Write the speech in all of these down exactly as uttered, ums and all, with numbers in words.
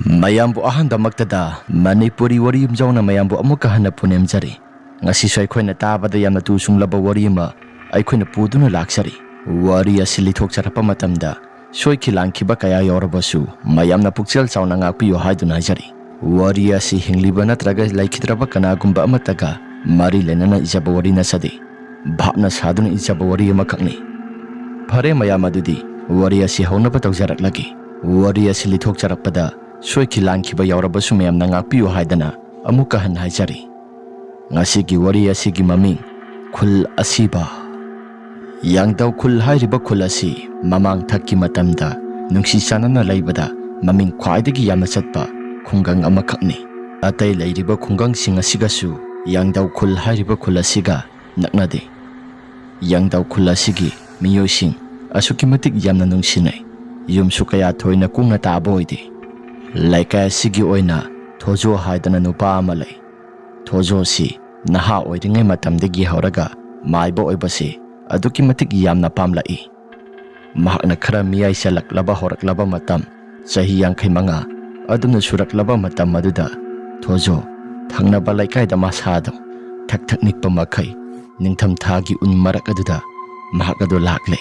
ꯃꯌꯥꯝꯕꯨ ꯑꯍꯥꯟꯕꯃꯛꯇꯗ ꯃꯅꯤꯄꯨꯔꯤ ꯋꯥꯔꯤ ꯌꯨꯝꯖꯥꯎꯅ ꯃꯌꯥꯝꯕꯨ ꯑꯃꯨꯛꯀ ꯍꯟꯅ ꯄꯨꯅꯦꯝꯖꯔꯤ꯫ ꯉꯁꯤꯁꯨ ꯑꯩꯈꯣꯏꯅ ꯇꯥꯕꯗ ꯌꯥꯝꯅ ꯇꯨ ꯆꯨꯡꯂꯕ ꯋꯥꯔꯤ ꯑꯃ ꯑꯩꯈꯣꯏꯅ ꯄꯨꯗꯨꯅ ꯂꯥꯛꯆꯔꯤ꯫ ꯋꯥꯔꯤ ꯑꯁꯤ ꯂꯤꯊꯣꯛꯆꯔꯛꯄ ꯃꯇꯝꯗ ꯁꯣꯏꯈꯤ ꯂꯥꯟꯈꯤꯕ ꯀꯌꯥ ꯌꯥꯎꯔꯕꯁꯨ ꯃꯌꯥꯝꯅ ꯄꯨꯛꯆꯦꯜ ꯆꯥꯎꯅ ꯉꯥꯛꯄꯤꯌꯨ ꯍꯥꯏꯗꯨꯅ ꯍꯥꯏꯖꯔꯤ꯫ ꯋꯥꯔꯤ ꯑꯁꯤ ꯍꯤꯡꯂꯤꯕ ꯅꯠꯇ꯭ꯔꯒ ꯂꯩꯈꯤꯗ꯭ꯔꯕ ꯀꯅꯥꯒꯨꯝꯕ ꯑꯃꯠꯇꯒ ꯃꯔꯤ ꯂꯩꯅꯅ ꯏꯖꯕ ꯋꯥꯔꯤ ꯅꯠꯆꯗꯦ꯫ ꯚꯥꯞꯅ ꯁꯥꯗꯨꯅ ꯏꯖꯕ ꯋꯥꯔꯤ ꯑꯃꯈꯛꯅꯤ꯫ ꯐꯔꯦ ꯃꯌꯥꯝ, ꯑꯗꯨꯗꯤ ꯋꯥꯔꯤ ꯑꯁꯤ ꯍꯧꯅꯕ ꯇꯧꯖꯔꯛꯂꯒꯦ꯫ ꯋꯥꯔꯤ ꯑꯁꯤ ꯂꯤꯊꯣꯛꯆꯔꯛꯄꯗ ꯁꯣꯏꯈꯤ ꯂꯥꯟꯈꯤꯕ ꯌꯥꯎꯔꯕꯁꯨ ꯃꯌꯥꯝꯅ ꯉꯥꯛꯄꯤꯌꯨ ꯍꯥꯏꯗꯅ ꯑꯃꯨꯛꯀ ꯍꯟꯅ ꯍꯥꯏꯖꯔꯤ꯫ ꯉꯁꯤꯒꯤ ꯋꯥꯔꯤ ꯑꯁꯤꯒꯤ ꯃꯃꯤꯡ ꯈꯨꯜ ꯑꯁꯤꯕ꯫ ꯌꯥꯡꯗꯧ ꯈꯨꯜ ꯍꯥꯏꯔꯤꯕ ꯈꯨꯜ ꯑꯁꯤ ꯃꯃꯥꯡ ꯊꯛꯀꯤ ꯃꯇꯝꯗ ꯅꯨꯡꯁꯤ ꯆꯥꯟꯅꯅ ꯂꯩꯕꯗ ꯃꯃꯤꯡ ꯈ꯭ꯋꯥꯏꯗꯒꯤ ꯌꯥꯝꯅ ꯆꯠꯄ ꯈꯨꯡꯒꯪ ꯑꯃꯈꯛꯅꯤ꯫ ꯑꯇꯩ ꯂꯩꯔꯤꯕ ꯈꯨꯡꯒꯪꯁꯤꯡ ꯑꯁꯤꯒꯁꯨ ꯌꯥꯡꯗꯧ ꯈꯨꯜ ꯍꯥꯏꯔꯤꯕ ꯈꯨꯜ ꯑꯁꯤꯒ ꯅꯛꯅꯗꯦ꯫ ꯌꯥꯡꯗꯧ ꯈꯨꯜ ꯑꯁꯤꯒꯤ ꯃꯤꯑꯣꯏꯁꯤꯡ ꯑꯁꯨꯛꯀꯤ ꯃꯇꯤꯛ ꯌꯥꯝꯅ ꯅꯨꯡꯁꯤꯅꯩ꯫ ꯌꯨꯝꯁꯨ ꯀꯌꯥ ꯊꯣꯏꯅ ꯀꯨꯡꯅ ꯇꯥꯕ ꯑꯣꯏꯗꯦ꯫ ꯂꯩꯀꯥꯏ ꯑꯁꯤꯒꯤ ꯑꯣꯏꯅ ꯊꯣꯖꯣ ꯍꯥꯏꯗꯅ ꯅꯨꯄꯥ ꯑꯃ ꯂꯩ꯫ ꯊꯣꯖꯣꯁꯤ ꯅꯍꯥ ꯑꯣꯏꯔꯤꯉꯩ ꯃꯇꯝꯗꯒꯤ ꯍꯧꯔꯒ ꯃꯥꯏꯕ ꯑꯣꯏꯕꯁꯤ ꯑꯗꯨꯛꯀꯤ ꯃꯇꯤꯛ ꯌꯥꯝꯅ ꯄꯥꯝꯂꯛꯏ꯫ ꯃꯍꯥꯛꯅ ꯈꯔ ꯃꯤꯌꯥꯏ ꯆꯜꯂꯛꯂꯕ ꯍꯧꯔꯛꯂꯕ ꯃꯇꯝ, ꯆꯍꯤ ꯌꯥꯡꯈꯩ ꯃꯉꯥ ꯑꯗꯨꯝꯅ ꯁꯨꯔꯛꯂꯕ ꯃꯇꯝ ꯑꯗꯨꯗ ꯊꯣꯖꯣ ꯊꯪꯅꯕ ꯂꯩꯀꯥꯏꯗ ꯃꯁꯥꯗꯣ ꯊꯛ ꯊꯛ ꯅꯤꯛꯄ ꯃꯈꯩ ꯅꯤꯡꯊꯝꯊꯥꯒꯤ ꯎꯟ ꯃꯔꯛ ꯑꯗꯨꯗ ꯃꯍꯥꯛ ꯑꯗꯨ ꯂꯥꯛꯂꯦ꯫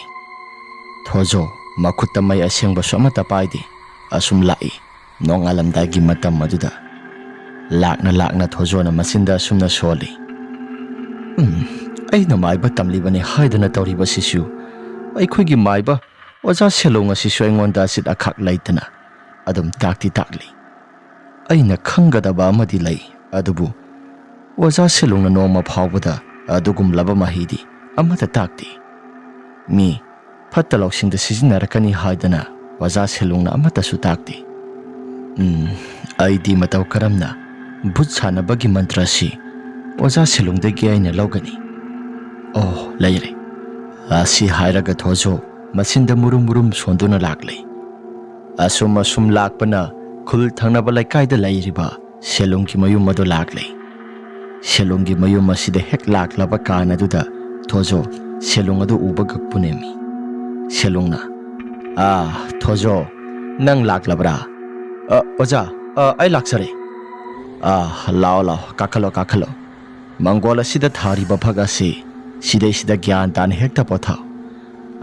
ꯊꯣꯖꯣ ꯃꯈꯨꯠꯇ ꯃꯩ ꯑꯁꯦꯡꯕꯁꯨ ꯑꯃꯠꯇ ꯄꯥꯏꯗꯦ꯫ ꯑꯁꯨꯝ ꯂꯥꯛꯏ꯫ ꯅꯣꯡꯉꯥꯜꯂꯝꯗꯥꯏꯒꯤ ꯃꯇꯝ ꯑꯗꯨꯗ ꯂꯥꯛꯅ ꯂꯥꯛꯅ ꯊꯣꯖꯣꯅ ꯃꯆꯤꯟꯗ ꯑꯁꯨꯝꯅ ꯁꯣꯜꯂꯤ, "ꯎꯝ, ꯑꯩꯅ ꯃꯥꯏꯕ ꯇꯝꯂꯤꯕꯅꯤ ꯍꯥꯏꯗꯅ ꯇꯧꯔꯤꯕꯁꯤꯁꯨ ꯑꯩꯈꯣꯏꯒꯤ ꯃꯥꯏꯕ ꯑꯣꯖꯥ ꯁꯦꯂꯣꯡ ꯑꯁꯤꯁꯨ ꯑꯩꯉꯣꯟꯗ ꯑꯆꯤꯠ ꯑꯈꯥꯛ ꯂꯩꯇꯅ ꯑꯗꯨꯝ ꯇꯥꯛꯇꯤ ꯇꯥꯛꯂꯤ꯫ ꯑꯩꯅ ꯈꯪꯒꯗꯕ ꯑꯃꯗꯤ ꯂꯩ, ꯑꯗꯨꯕꯨ ꯑꯣꯖꯥ ꯁꯦꯂꯣꯡꯅ ꯅꯣꯡꯃ ꯐꯥꯎꯕꯗ ꯑꯗꯨꯒꯨꯝꯂꯕ ꯃꯍꯩꯗꯤ ꯑꯃꯠꯇ ꯇꯥꯛꯇꯦ꯫ ꯃꯤ ꯐꯠꯇ ꯂꯧꯁꯤꯡꯗ ꯁꯤꯖꯤꯟꯅꯔꯛꯀꯅꯤ ꯍꯥꯏꯗꯅ ꯑꯣꯖꯥ ꯁꯦꯂꯣꯡꯅ ꯑꯃꯠꯇꯁꯨ ꯇꯥꯛꯇꯦ꯫ ꯎꯝ, ꯑꯩꯗꯤ ꯃꯇꯧ ꯀꯔꯝꯅ ꯚꯨꯠ ꯁꯥꯟꯅꯕꯒꯤ ꯃꯟꯇ꯭ꯔ ꯑꯁꯤ ꯑꯣꯖꯥ ꯁꯦꯂꯣꯡꯗꯒꯤ ꯑꯩꯅ ꯂꯧꯒꯅꯤ? ꯑꯣ, ꯂꯩꯔꯦ꯫" ꯑꯁꯤ ꯍꯥꯏꯔꯒ ꯊꯣꯖꯣ ꯃꯆꯤꯟꯗ ꯃꯨꯔꯨꯝ ꯃꯨꯔꯨꯝ ꯁꯣꯟꯗꯨꯅ ꯂꯥꯛꯂꯦ꯫ ꯑꯁꯨꯝ ꯑꯁꯨꯝ ꯂꯥꯛꯄꯅ ꯈꯨꯜ ꯊꯪꯅꯕ ꯂꯩꯀꯥꯏꯗ ꯂꯩꯔꯤꯕ ꯁꯦꯂꯨꯡꯒꯤ ꯃꯌꯨꯝ ꯑꯗꯨ ꯂꯥꯛꯂꯦ꯫ ꯁꯦꯂꯨꯡꯒꯤ ꯃꯌꯨꯝ ꯑꯁꯤꯗ ꯍꯦꯛ ꯂꯥꯛꯂꯕ ꯀꯥꯟ ꯑꯗꯨꯗ ꯊꯣꯖꯣ ꯁꯦꯂꯨꯡ ꯑꯗꯨ ꯎꯕꯒ ꯄꯨꯅꯦꯝꯃꯤ꯫ ꯁꯦꯂꯨꯡꯅ, "ꯑꯥ, ꯊꯣꯖꯣ, ꯅꯪ ꯂꯥꯛꯂꯕ꯭ꯔꯥ? ꯑ, ꯑꯣꯖꯥ, ꯑ, ꯑꯩ ꯂꯥꯛꯆꯔꯦ꯫ ꯑ, ꯂꯥꯛꯑꯣ, ꯂꯥꯛꯑꯣ, ꯀꯥꯈꯠꯂꯣ, ꯀꯥꯈꯠꯂꯣ꯫ ꯃꯪꯒꯣꯜ ꯑꯁꯤꯗ ꯊꯥꯔꯤꯕ ꯐꯛ ꯑꯁꯤ ꯁꯤꯗꯩꯁꯤꯗ ꯒ꯭ꯌꯥꯟ ꯇꯥꯅ ꯍꯦꯛꯇ ꯄꯣꯊꯥꯎ꯫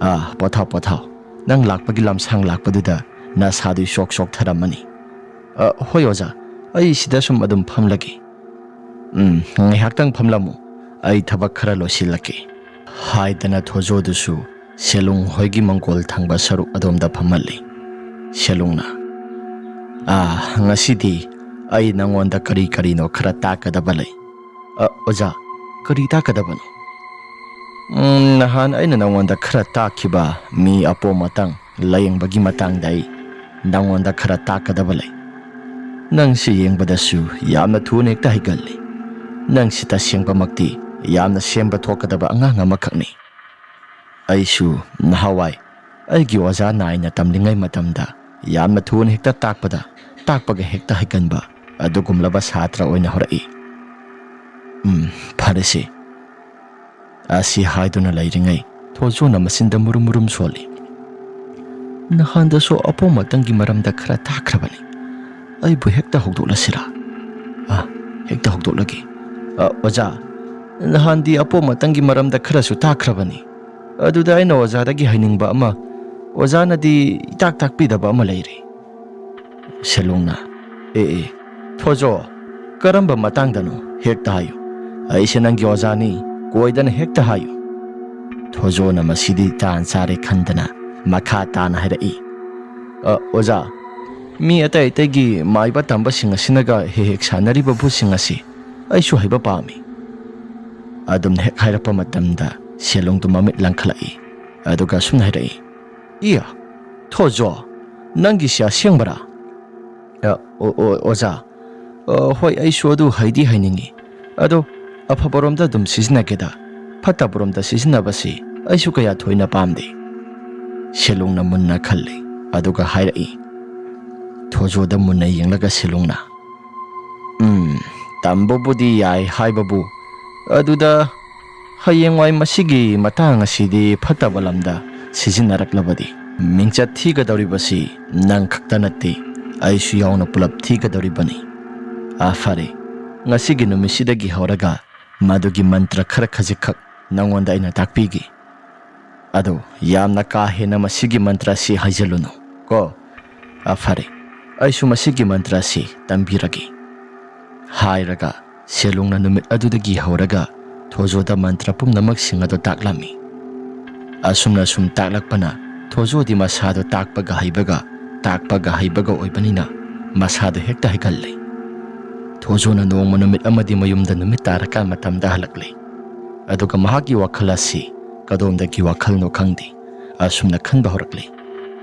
ꯑ, ꯄꯣꯊꯥꯎ, ꯄꯣꯊꯥꯎ꯫ ꯅꯪ ꯂꯥꯛꯄꯒꯤ ꯂꯝꯁꯥꯡ ꯂꯥꯛꯄꯗꯨꯗ ꯅꯁꯥꯗꯨ ꯏꯁꯣꯛ ꯁꯣꯛꯊꯔꯝꯃꯅꯤ꯫ ꯑ, ꯍꯣꯏ ꯑꯣꯖꯥ, ꯑꯩ ꯁꯤꯗ ꯁꯨꯝ ꯑꯗꯨꯝ ꯐꯝꯂꯒꯦ꯫ ꯎꯝ, ꯉꯥꯏꯍꯥꯛꯇꯪ ꯐꯝꯂꯝꯃꯨ, ꯑꯩ ꯊꯕꯛ ꯈꯔ ꯂꯣꯏꯁꯤꯜꯂꯛꯀꯦ꯫ ꯍꯥꯏꯗꯅ ꯊꯣꯖꯣꯗꯨꯁꯨ ꯁꯦꯂꯨꯡ ꯍꯣꯏꯒꯤ ꯃꯪꯒꯣꯜ ꯊꯪꯕ ꯁꯔꯨꯛ ꯑꯗꯣꯝꯗ ꯐꯝꯍꯜꯂꯤ꯫ ꯁꯦꯂꯨꯡꯅ, "ꯑꯥ, ꯉꯁꯤꯗꯤ ꯑꯩ ꯅꯉꯣꯟꯗ ꯀꯔꯤ ꯀꯔꯤꯅꯣ ꯈꯔ ꯇꯥꯛꯀꯗꯕ ꯂꯩ꯫" "ꯑ, ꯑꯣꯖꯥ, ꯀꯔꯤ ꯇꯥꯛꯀꯗꯕꯅꯣ?" "ꯎꯝ, ꯅꯍꯥꯟ ꯑꯩꯅ ꯅꯉꯣꯟꯗ ꯈꯔ ꯇꯥꯛꯈꯤꯕ ꯃꯤ ꯑꯄꯣꯝ ꯑꯇꯪ ꯂꯥꯌꯦꯡꯕꯒꯤ ꯃꯇꯥꯡꯗ ꯑꯩ ꯅꯉꯣꯟꯗ ꯈꯔ ꯇꯥꯛꯀꯗꯕ ꯂꯩ꯫ ꯅꯪꯁꯤ ꯌꯦꯡꯕꯗꯁꯨ ꯌꯥꯝꯅ ꯊꯨꯅ ꯍꯦꯛꯇ ꯍꯩꯒꯜꯂꯤ꯫ ꯅꯪꯁꯤ ꯇꯁꯦꯡꯕꯃꯛꯇꯤ ꯌꯥꯝꯅ ꯁꯦꯝꯕ ꯊꯣꯛꯀꯗꯕ ꯑꯉꯥꯡ ꯑꯃꯈꯛꯅꯤ꯫ ꯑꯩꯁꯨ ꯅꯍꯥꯟꯋꯥꯏ ꯑꯩꯒꯤ ꯑꯣꯖꯥ ꯅꯥꯏꯅ ꯇꯝꯂꯤꯉꯩ ꯃꯇꯝꯗ ꯌꯥꯝꯅ ꯊꯨꯅ ꯍꯦꯛꯇ ꯇꯥꯛꯄꯗ, ꯇꯥꯛꯄꯒ ꯍꯦꯛꯇ ꯍꯩꯒꯟꯕ ꯑꯗꯨꯒꯨꯝꯂꯕ ꯁꯥꯇ꯭ꯔ ꯑꯣꯏꯅ ꯍꯧꯔꯛꯏ꯫" "ꯎꯝ, ꯐꯔꯦꯁꯦ꯫" ꯑꯁꯤ ꯍꯥꯏꯗꯨꯅ ꯂꯩꯔꯤꯉꯩ ꯊꯣꯖꯣꯅ ꯃꯆꯤꯟꯗ ꯃꯨꯔꯨꯝ ꯃꯨꯔꯨꯝ ꯁꯣꯜꯂꯤ꯫ "ꯅꯍꯥꯟꯗꯁꯨ ꯑꯄꯣꯝ ꯑꯇꯪꯒꯤ ꯃꯔꯝꯗ ꯈꯔ ꯇꯥꯛꯈ꯭ꯔꯕꯅꯤ꯫ ꯑꯩꯕꯨ ꯍꯦꯛꯇ ꯍꯧꯗꯣꯛꯂꯁꯤꯔꯥ?" "ꯑ, ꯍꯦꯛꯇ ꯍꯧꯗꯣꯛꯂꯒꯦ꯫" "ꯑ, ꯑꯣꯖꯥ, ꯅꯍꯥꯟꯗꯤ ꯑꯄꯣꯝ ꯑꯇꯪꯒꯤ ꯃꯔꯝꯗ ꯈꯔꯁꯨ ꯇꯥꯛꯈ꯭ꯔꯕꯅꯤ꯫ ꯑꯗꯨꯗ ꯑꯩꯅ ꯑꯣꯖꯥꯗꯒꯤ ꯍꯥꯏꯅꯤꯡꯕ ꯑꯃ, ꯑꯣꯖꯥꯅꯗꯤ ꯏꯇꯥꯛ ꯇꯥꯛꯄꯤꯗꯕ ꯑꯃ ꯂꯩꯔꯤ꯫" ꯁꯦꯂꯨꯡꯅ, "ꯑꯦ, ꯑꯦ, ꯊꯣꯖꯣ, ꯀꯔꯝꯕ ꯃꯇꯥꯡꯗꯅꯣ? ꯍꯦꯛꯇ ꯍꯥꯏꯌꯨ꯫ ꯑꯩꯁꯦ ꯅꯪꯒꯤ ꯑꯣꯖꯥꯅꯤ, ꯀꯣꯏꯗꯅ ꯍꯦꯛꯇ ꯍꯥꯏꯌꯨ꯫" ꯊꯣꯖꯣꯅ ꯃꯁꯤꯗꯤ ꯇꯥꯟ ꯆꯥꯔꯦ ꯈꯟꯗꯅ ꯃꯈꯥ ꯇꯥꯅ ꯍꯥꯏꯔꯛꯏ, "ꯑ, ꯑꯣꯖꯥ, ꯃꯤ ꯑꯇꯩ ꯑꯇꯩꯒꯤ ꯃꯥꯏꯕ ꯇꯝꯕꯁꯤꯡ ꯑꯁꯤꯅꯒ ꯍꯦꯛ ꯍꯦꯛ ꯁꯥꯟꯅꯔꯤꯕ ꯚꯨꯠꯁꯤꯡ ꯑꯁꯤ ꯑꯩꯁꯨ ꯍꯩꯕ ꯄꯥꯝꯃꯤ꯫" ꯑꯗꯨꯝꯅ ꯍꯦꯛ ꯍꯥꯏꯔꯛꯄ ꯃꯇꯝꯗ ꯁꯦꯂꯨꯡꯗꯨ ꯃꯃꯤꯠ ꯂꯪꯈꯠꯂꯛꯏ꯫ ꯑꯗꯨꯒ ꯑꯁꯨꯝꯅ ꯍꯥꯏꯔꯛꯏ, "ꯏꯌꯥ, ꯊꯣꯖꯣ, ꯅꯪꯒꯤꯁꯤ ꯑꯁꯦꯡꯕꯔꯥ?" "ꯑ, ꯑꯣ, ꯑꯣ, ꯑꯣꯖꯥ, ꯑ, ꯍꯣꯏ, ꯑꯩꯁꯨ ꯑꯗꯨ ꯍꯩꯗꯤ ꯍꯩꯅꯤꯡꯉꯤ꯫ ꯑꯗꯣ ꯑꯐꯕꯔꯣꯝꯗ ꯑꯗꯨꯝ ꯁꯤꯖꯤꯟꯅꯒꯦꯗ꯫ ꯐꯠꯇꯕꯔꯣꯝꯗ ꯁꯤꯖꯤꯟꯅꯕꯁꯤ ꯑꯩꯁꯨ ꯀꯌꯥ ꯊꯣꯏꯅ ꯄꯥꯝꯗꯦ꯫" ꯁꯦꯂꯨꯡꯅ ꯃꯨꯟꯅ ꯈꯜꯂꯤ꯫ ꯑꯗꯨꯒ ꯍꯥꯏꯔꯛꯏ꯫ ꯊꯣꯖꯣꯗ ꯃꯨꯟꯅ ꯌꯦꯡꯂꯒ ꯁꯦꯂꯨꯡꯅ, "ꯎꯝ, ꯇꯝꯕꯕꯨꯗꯤ ꯌꯥꯏ ꯍꯥꯏꯕꯕꯨ, ꯑꯗꯨꯗ ꯍꯌꯦꯡꯋꯥꯏ ꯃꯁꯤꯒꯤ ꯃꯇꯥꯡ ꯑꯁꯤꯗꯤ ꯐꯠꯇꯕ ꯂꯝꯗ ꯁꯤꯖꯤꯟꯅꯔꯛꯂꯕꯗꯤ ꯃꯤꯡꯆꯠ ꯊꯤꯒꯗꯧꯔꯤꯕꯁꯤ ꯅꯪ ꯈꯛꯇ ꯅꯠꯇꯦ, ꯑꯩꯁꯨ ꯌꯥꯎꯅ ꯄꯨꯂꯞ ꯊꯤꯒꯗꯧꯔꯤꯕꯅꯤ꯫ ꯑꯥ, ꯐꯔꯦ, ꯉꯁꯤꯒꯤ ꯅꯨꯃꯤꯠꯁꯤꯗꯒꯤ ꯍꯧꯔꯒ ꯃꯗꯨꯒꯤ ꯃꯟꯇ꯭ꯔ ꯈꯔ ꯈꯖꯤꯛꯈꯛ ꯅꯪꯉꯣꯟꯗ ꯑꯩꯅ ꯇꯥꯛꯄꯤꯒꯦ꯫ ꯑꯗꯣ ꯌꯥꯝꯅ ꯀꯥ ꯍꯦꯟꯅ ꯃꯁꯤꯒꯤ ꯃꯟꯇ꯭ꯔ ꯑꯁꯤ ꯍꯥꯏꯖꯜꯂꯨꯅꯨ ꯀꯣ꯫ ꯑꯥ, ꯐꯔꯦ, ꯑꯩꯁꯨ ꯃꯁꯤꯒꯤ ꯃꯟꯇ꯭ꯔ ꯑꯁꯤ ꯇꯝꯕꯤꯔꯒꯦ꯫ ꯍꯥꯏꯔꯒ ꯁꯦꯂꯨꯡꯅ ꯅꯨꯃꯤꯠ ꯑꯗꯨꯗꯒꯤ ꯍꯧꯔꯒ ꯊꯣꯖꯣꯗ ꯃꯟꯇ꯭ꯔ ꯄꯨꯝꯅꯃꯛꯁꯤꯡ ꯑꯗꯨ ꯇꯥꯛꯂꯝꯃꯤ꯫ ꯑꯁꯨꯝꯅ ꯁꯨꯝ ꯇꯥꯛꯂꯛꯄꯅ ꯊꯣꯖꯣꯗꯤ ꯃꯁꯥꯗꯣ ꯇꯥꯛꯄꯒ ꯍꯩꯕꯒ, ꯇꯥꯛꯄꯒ ꯍꯩꯕꯒ ꯑꯣꯏꯕꯅꯤꯅ ꯃꯁꯥꯗꯣ ꯍꯦꯛꯇ ꯍꯩꯒꯜꯂꯦ꯫ ꯊꯣꯖꯣꯅ ꯅꯣꯡꯃ ꯅꯨꯃꯤꯠ ꯑꯃꯗꯤ ꯃꯌꯨꯝꯗ ꯅꯨꯃꯤꯠ ꯇꯥꯔꯀꯥꯟ ꯃꯇꯝꯗ ꯍꯜꯂꯛꯂꯦ꯫ ꯑꯗꯨꯒ ꯃꯍꯥꯛꯀꯤ ꯋꯥꯈꯜ ꯑꯁꯤ ꯀꯗꯣꯝꯗꯒꯤ ꯋꯥꯈꯜꯅꯣ ꯈꯪꯗꯦ, ꯑꯁꯨꯝꯅ ꯈꯟꯕ ꯍꯧꯔꯛꯂꯦ,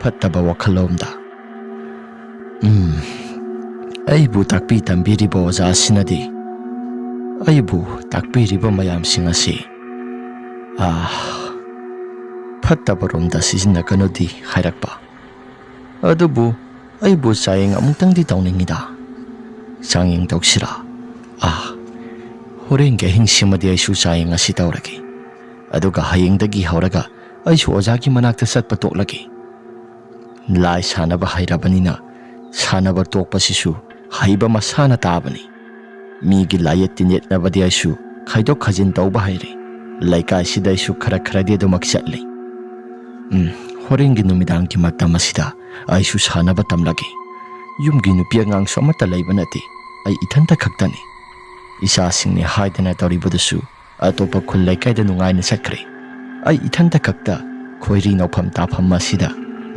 ꯐꯠꯇꯕ ꯋꯥꯈꯜꯂꯣꯝꯗ꯫ "ꯎꯝ, ꯑꯩꯕꯨ ꯇꯥꯛꯄꯤ ꯇꯝꯕꯤꯔꯤꯕ ꯑꯣꯖꯥ ꯑꯁꯤꯅꯗꯤ ꯑꯩꯕꯨ ꯇꯥꯛꯄꯤꯔꯤꯕ ꯃꯌꯥꯝꯁꯤꯡ ꯑꯁꯤ, ꯑꯥ, ꯐꯠꯇꯕꯔꯣꯝꯗ ꯁꯤꯖꯤꯟꯅꯒꯅꯨꯗꯤ ꯍꯥꯏꯔꯛꯄ꯫ ꯑꯗꯨꯕꯨ ꯑꯩꯕꯨ ꯆꯥꯌꯦꯡ ꯑꯃꯨꯛꯇꯪꯗꯤ ꯇꯧꯅꯤꯡꯉꯤꯗ꯫ ꯆꯥꯡꯌꯦꯡ ꯇꯧꯁꯤꯔꯥ? ꯑꯥ, ꯍꯣꯔꯦꯟꯒꯤ ꯑꯍꯤꯡꯁꯤꯃꯗꯤ ꯑꯩꯁꯨ ꯆꯥꯌꯦꯡ ꯑꯁꯤ ꯇꯧꯔꯒꯦ꯫ ꯑꯗꯨꯒ ꯍꯌꯦꯡꯗꯒꯤ ꯍꯧꯔꯒ ꯑꯩꯁꯨ ꯑꯣꯖꯥꯒꯤ ꯃꯅꯥꯛꯇ ꯆꯠꯄ ꯇꯣꯛꯂꯒꯦ꯫ ꯂꯥꯏ ꯁꯥꯟꯅꯕ ꯍꯩꯔꯕꯅꯤꯅ ꯁꯥꯟꯅꯕ ꯇꯣꯛꯄꯁꯤꯁꯨ ꯍꯩꯕ ꯃꯁꯥꯅ ꯇꯥꯕꯅꯤ꯫ ꯃꯤꯒꯤ ꯂꯥꯏꯌꯦꯠ ꯇꯤꯟꯌꯦꯠꯅꯕꯗꯤ ꯑꯩꯁꯨ ꯈꯥꯏꯗꯣꯛ ꯈꯥꯏꯖꯤꯟ ꯇꯧꯕ ꯍꯩꯔꯦ꯫ ꯂꯩꯀꯥꯏꯁꯤꯗ ꯑꯩꯁꯨ ꯈꯔ ꯈꯔꯗꯤ ꯑꯗꯨꯃꯛ ꯆꯠꯂꯤ꯫ ꯎꯝ, ꯍꯣꯔꯦꯟꯒꯤ ꯅꯨꯃꯤꯗꯥꯡꯒꯤ ꯃꯇꯝ ꯑꯁꯤꯗ ꯑꯩꯁꯨ ꯁꯥꯟꯅꯕ ꯇꯝꯂꯒꯦ꯫ ꯌꯨꯝꯒꯤ ꯅꯨꯄꯤ ꯑꯉꯥꯡꯁꯨ ꯑꯃꯠꯇ ꯂꯩꯕ ꯅꯠꯇꯦ, ꯑꯩ ꯏꯊꯟꯇ ꯈꯛꯇꯅꯤ꯫ ꯏꯆꯥꯁꯤꯡꯅꯤ ꯍꯥꯏꯗꯅ ꯇꯧꯔꯤꯕꯗꯨꯁꯨ ꯑꯇꯣꯞꯄ ꯈꯨꯜ ꯂꯩꯀꯥꯏꯗ ꯅꯨꯡꯉꯥꯏꯅ ꯆꯠꯈ꯭ꯔꯦ꯫ ꯑꯩ ꯏꯊꯟꯇ ꯈꯛꯇ ꯈꯣꯏꯔꯤ ꯅꯧꯐꯝ ꯇꯥꯐꯝ ꯑꯁꯤꯗ